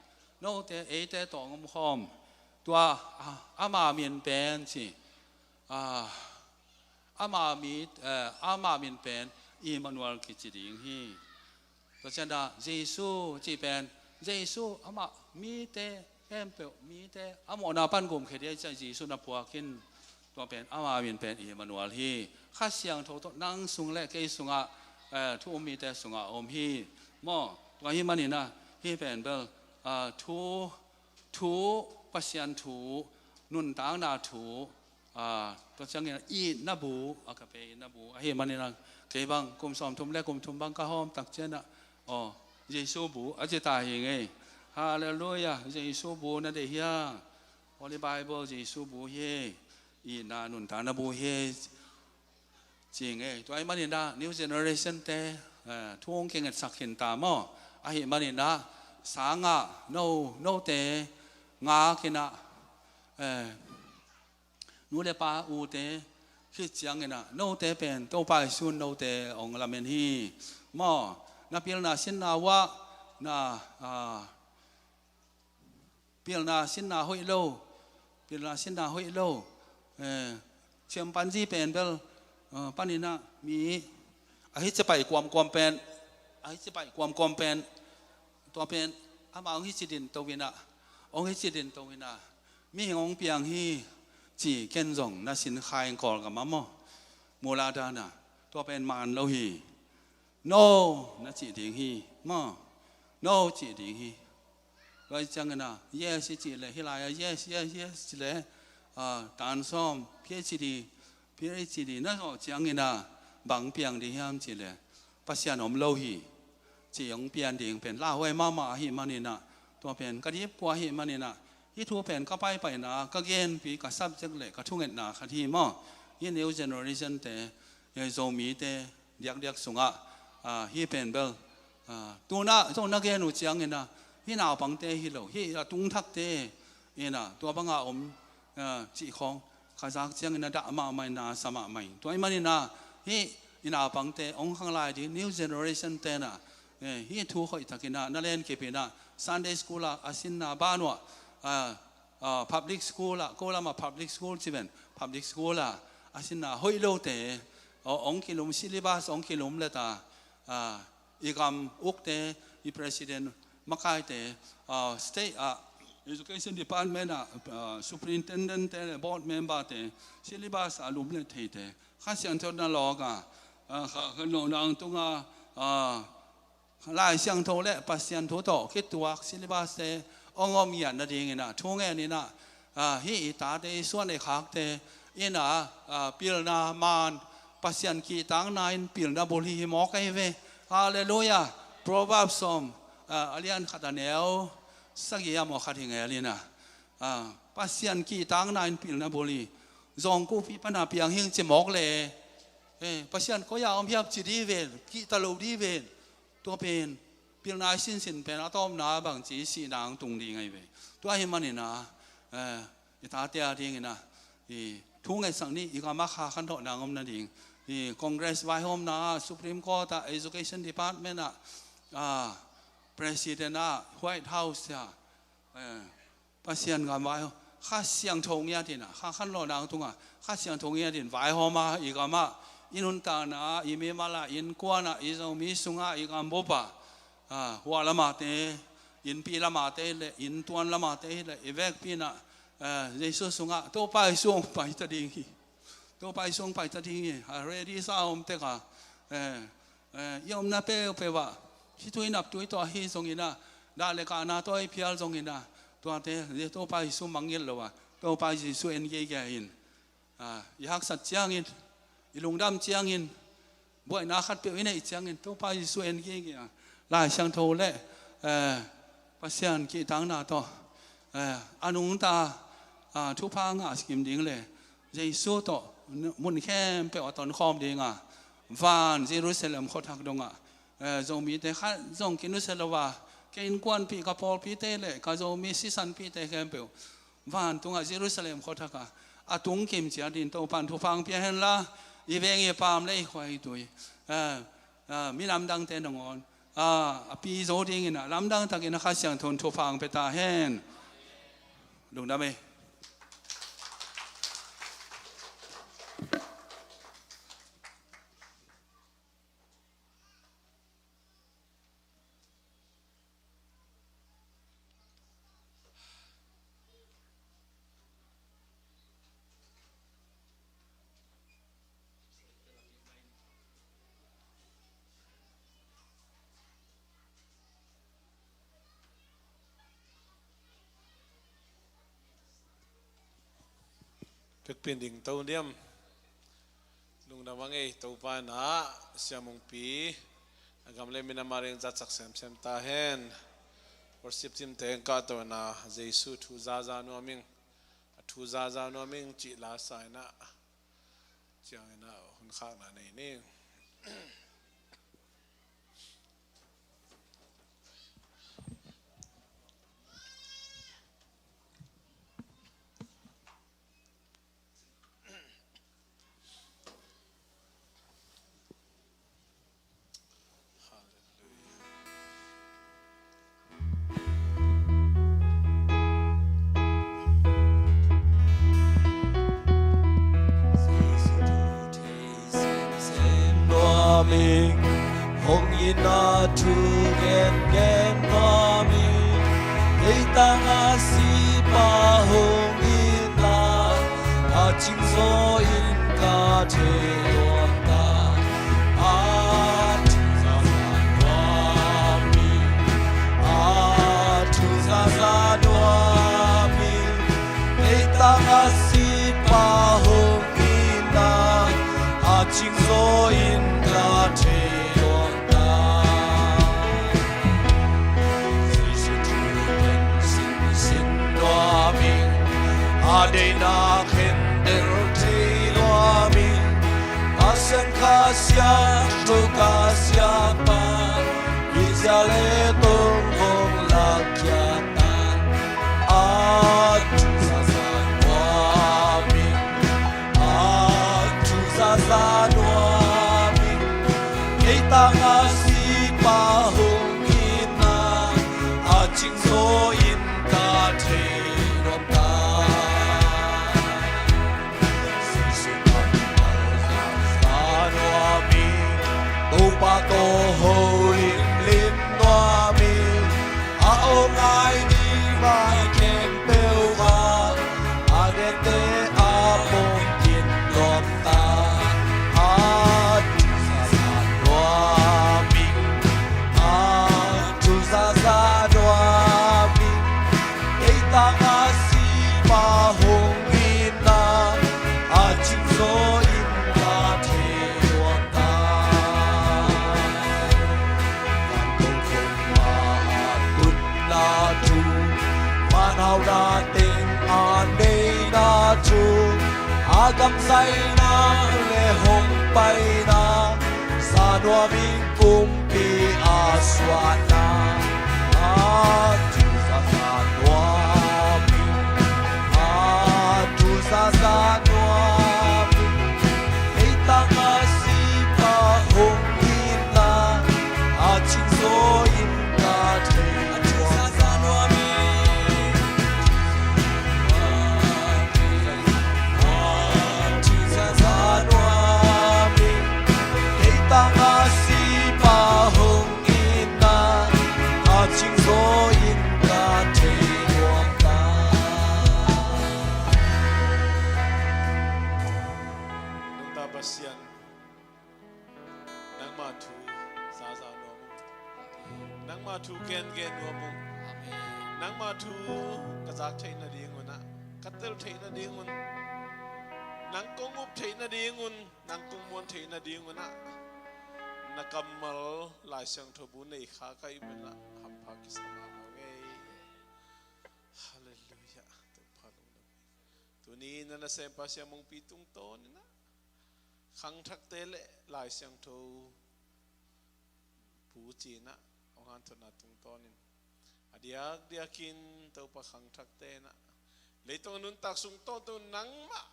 note, eite tawh hong omkhawm. Tua, ah, ama min pen ci, ah, ama mi, eh, ama min pen Immanuel kici ding hi. Tua ciangin ah Jesu cih pen, Jesu amah mite khempeuh, mite a mawhna pan gumkhia ding a cih Jesu na phuak in, tua pen ama min pen Immanuel hi. Kha Siangtho tawh nang sung le kei sungah, eh, thu um mite sungah a om hi. Maw, tua ahih manin ah hih pen bel, ah, thu, thu, Pasian thu, nuntakna thu, ah, tua ciangin ah itna bu, agape itna bu ahih manin ah kei bang kum sawmthum le kum thum bang ka hawm tak ciangin ah, aw, Jesu bu a ci ta hi ngei. Halleluiah, Jesu bu na deih hia? Holy Bible Jesu bu hi, itna nuntakna bu hi, ci ngei. Tua ahih manin ah new generation te, eh, thu hong kingetsak khin ta maw. Ahih manin ah sangah no, note ngak in ah, eh, nu le pa ute khit ciangin ah note pen Topa Jesu in note hong lamen hi. Maw, na pilna sinna uh ah, na, ah, pilna sinna hoih lo, pilna sinna hoih lo, eh, chimpanzee pen bel, eh, panin ah mi a hi cipai kuamkuam pen, a hi cipai kuamkuam pen, tua pen amah hong hi ci din to in ah, hong hi ci din to in ah, mihing hong piang hi ci ken zong na sin kha ing Kawlgam ah maw, mula dana, tua pen man lo hi. No, na cih ding hi, maw. No, cih ding hi. Tua ciangin ah yes i cih leh, hih lai-ah yes, yes, yes cih leh, ah, tan sawm, PhD, PhD na zawh ciangin ah bang piang ding hiam cih leh, Pasian om lo hi, ci hong pian ding pen lauhuai mahmah ahih manin ah, tua pen ka dip pua ahih manin ah, hih thu pen ka paipaina, ka genpi, ka subject le ka thungetna khat hi maw. Hih new generation te, eh, Zomite diakdiak sungah, ah, hih pen bel, ah, tu-in ah zong na gen uh ciangin ah, hih naupangte hi lo, hih a tungthakte in ah tua banga om, ah, cih khawng ka zak ciangin ah dah mahmah in ah, sa mahmah in. Tua ahih manin ah hih i naupangte hong khang lai ding new generation te in ah, eh, hih thu hoihtakin ah na lenkip in ah Sunday school ah a sinna ban uh ah, ah, ah, public school ah, ko lamah public school ci ven, public school ah a sinna hoih lote, aw, hong kilum, syllabus hong kilum leta, ah, i gam ukte, i president makaite, ah, state ah, education department ah, ah, superintendent te le board member te, syllabus ah lum le theite, Kha Siangtho na lawk a, ah, kha, kha no nang tunga, ah, Lai Siangtho le Pasian thu tawh kituak syllabus te hong om ngiat nadingin ah, thu ngen in ah, ah, hih i tate, i suan i khakte in ah, ah, pilna man, Pasian kihtakna in pilna bul hi hi mawk ahi ve. Halleluiah. Proverbs sawm, ah, a lian khat a neu sagih ah maw khat hi ngel in ah, ah, Pasian kihtakna in pilna bul hi. Zawngkupi pana piang hing ci mawk le, eh, Pasian koi-ah om hiam ci ding ven, kihta lo ding ven. Tua pen pilna i sinsin pen a tawpna bangci sihna hong tung ding ahi ve. Tua ahih manin ah, eh, i tate a dingin ah, i thu ngetsak ni, i gam ah kha khanthawhna hong om nading, i Congress vaihawmna ah, Supreme Court ah, Education Department ah, ah, President ah, White House ah, eh, Pasian gam vai, Kha Siangtho ngiat in ah, kha khanlawhna tungah Kha Siangtho ngiat in vaihawm a, i gam ah, i nuntakna ah, i mimal ah, innkuan ah, i Zomi sungah, i gambup ah, ah, hua lamate, innpi lamate le, inntuan lamate le, i vekpi in ah, eh, Jesu sungah Topa Jesu hong paita ding hi. Topa Jesu hong paita ding hi. A ready sa a om tek a, eh, eh, i omna peuhpeuh ah, khitui naptui tawh ahi zongin ah, dah le kahna tawh i phial zongin ah, tuate, Topa Jesu mangngilh lo a, Topa Jesu en geige in, ah, i haksat ciangin, i lungdam ciangin, buaina khatpeuh i neih ciangin, Topa Jesu en geige a, Lai Siangtho le, eh, Pasian kihtakna tawh, eh, a nungta, ah, thupha ngah kim ding le, Jesu tawh mun khempeuh a tonkhawm ding a, van Jerusalem khuathak dongah, eh, Zomite khat zong kinusia lo a, ka innkuanpih, ka pawlpite le ka Zomi sisanpihte khempeuh vantungah Jerusalem khuathak ah a tungkim ciat dingin Topa'n thupha hong pia hen la, i veng i paam le i khua i tui, eh, ah, minam dangte nangawn, ah, a pi zo dingin ah lamdang takin a Kha Siangtho in thupha hong pia ta hen. Lungdam ei. Pekpin ding to diam. Lungdam a ngei Topa in ah Sia Mungpi a gam le minam a ding zatsak semsem ta hen. Worship team te kah to in ah Jesu thu zaza nuam ing, a thu zaza nuam ing cih la sa in ah ciang in ah hun khakna nei ning. Hong itna thu gengen nuam ing. Kei tangah sipa hong itna a cingzaw in ka thei nuam ta. A thu zaza nuam ing. A thu zaza nuam ing. Kei tangah sipa hong itna a cingzaw in ka thei nuam ta. Jesu thu khen sinsin nuam ing. A deihna khentel thei nuam ing. Pasian Kha Siangtho Kha Siapa i zia le tong hong lakhia ta. A thu zaza nuam ing. A thu zaza nuam ing. Kei tangah sipa hong itna a cingzaw in ka thei nuam ta. Jesu tangah sipa nuam ing. Topa tawh holimlim nuam ing. A om ngai ding vai khempeuh ah a gente a pom khin nuam ta. A thu zaza nuam ing. A thu zaza nuam ing. Kei tangah sipa hong itna a cingzaw in ka thei nuam ta. Vantung khong ah a tunna thu, manhauhna teng a neihna thu, a gamzaihna le hong paina, za nuam ing kumpi a suahna. A thu zaza nuam ing. A thu zaza nuam ing. Kei tangah sipa hong itna a cingzaw in ka thei. A thu zaza nuam ing. A thu zaza nuam ing. Kei tangah sipa hong itna a cingzaw in ka thei nuam ta. Nungta Pasian, nangma thu zaza nuam ung. Nangma thu gengen nuam ung. Nangma thu ka zak theih nadingun ah, ka tel theih nadingun, nang kong up theih nadingun, nang kong muan theih nadingun ah, na kammal Lai Siangtho bu nei kha ka hih manin ah hampha kisa mahmah ngei. Halleluiah. Topa lungdam. Tuni na nasempa Sia Mungpi tungtawn in ah khangthakte le Lai Siangtho bu ci-in ah hong hanthotna tungtawn in, a diakdiakin Topa khangthakte in ah leitung a nuntak sung tawntung nangmah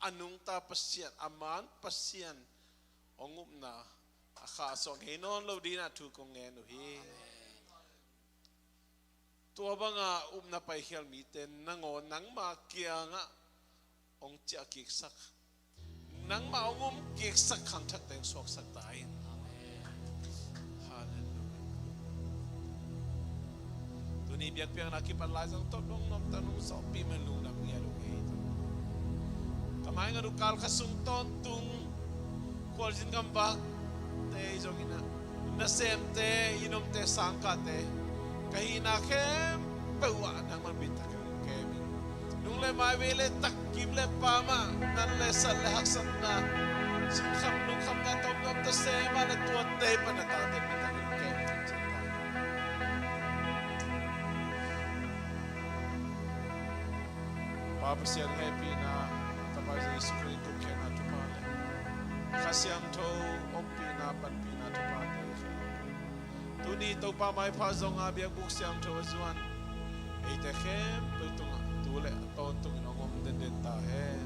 a nungta Pasian, a man Pasian hong upna a khahsuah ngei nawn lo dingin ah thu kong ngen uh hi. Tua banga upna paikhial mite nangawn nangma kiangah hong ciahkiksak, nangmah hong umkiksak khangthakte hong suaksak ta in. Halleluiah. Tuni biakpiakna kipat Lai Siangtho tawh nong nuamtak nong sawpih man lungdam ngiat uh hi. Ka maingat uh kal khat sung tawntung khualzin gamvakte zong in ah, nasemte, i nomte, sangkahte, ka hihna khempeuh ah nangman bitak ka kem in. Nung le mai vei le tak, kim le pam ah, nan le sat le haksatna, sungkham lungkhamna tawm nuam ta se mah le, tuate pan a tate mintang in kem cin ta. Pa Pasian hehpihna, Tapa Jesu Khrih gupkhiatna thupha le Kha Siangtho ompihna, panpihna thuphate hi. Tuni Topa maipha zong a biakbuk siangtho a zuan eite khempeuh tungah tu le a tawntungin hong om denden ta hen.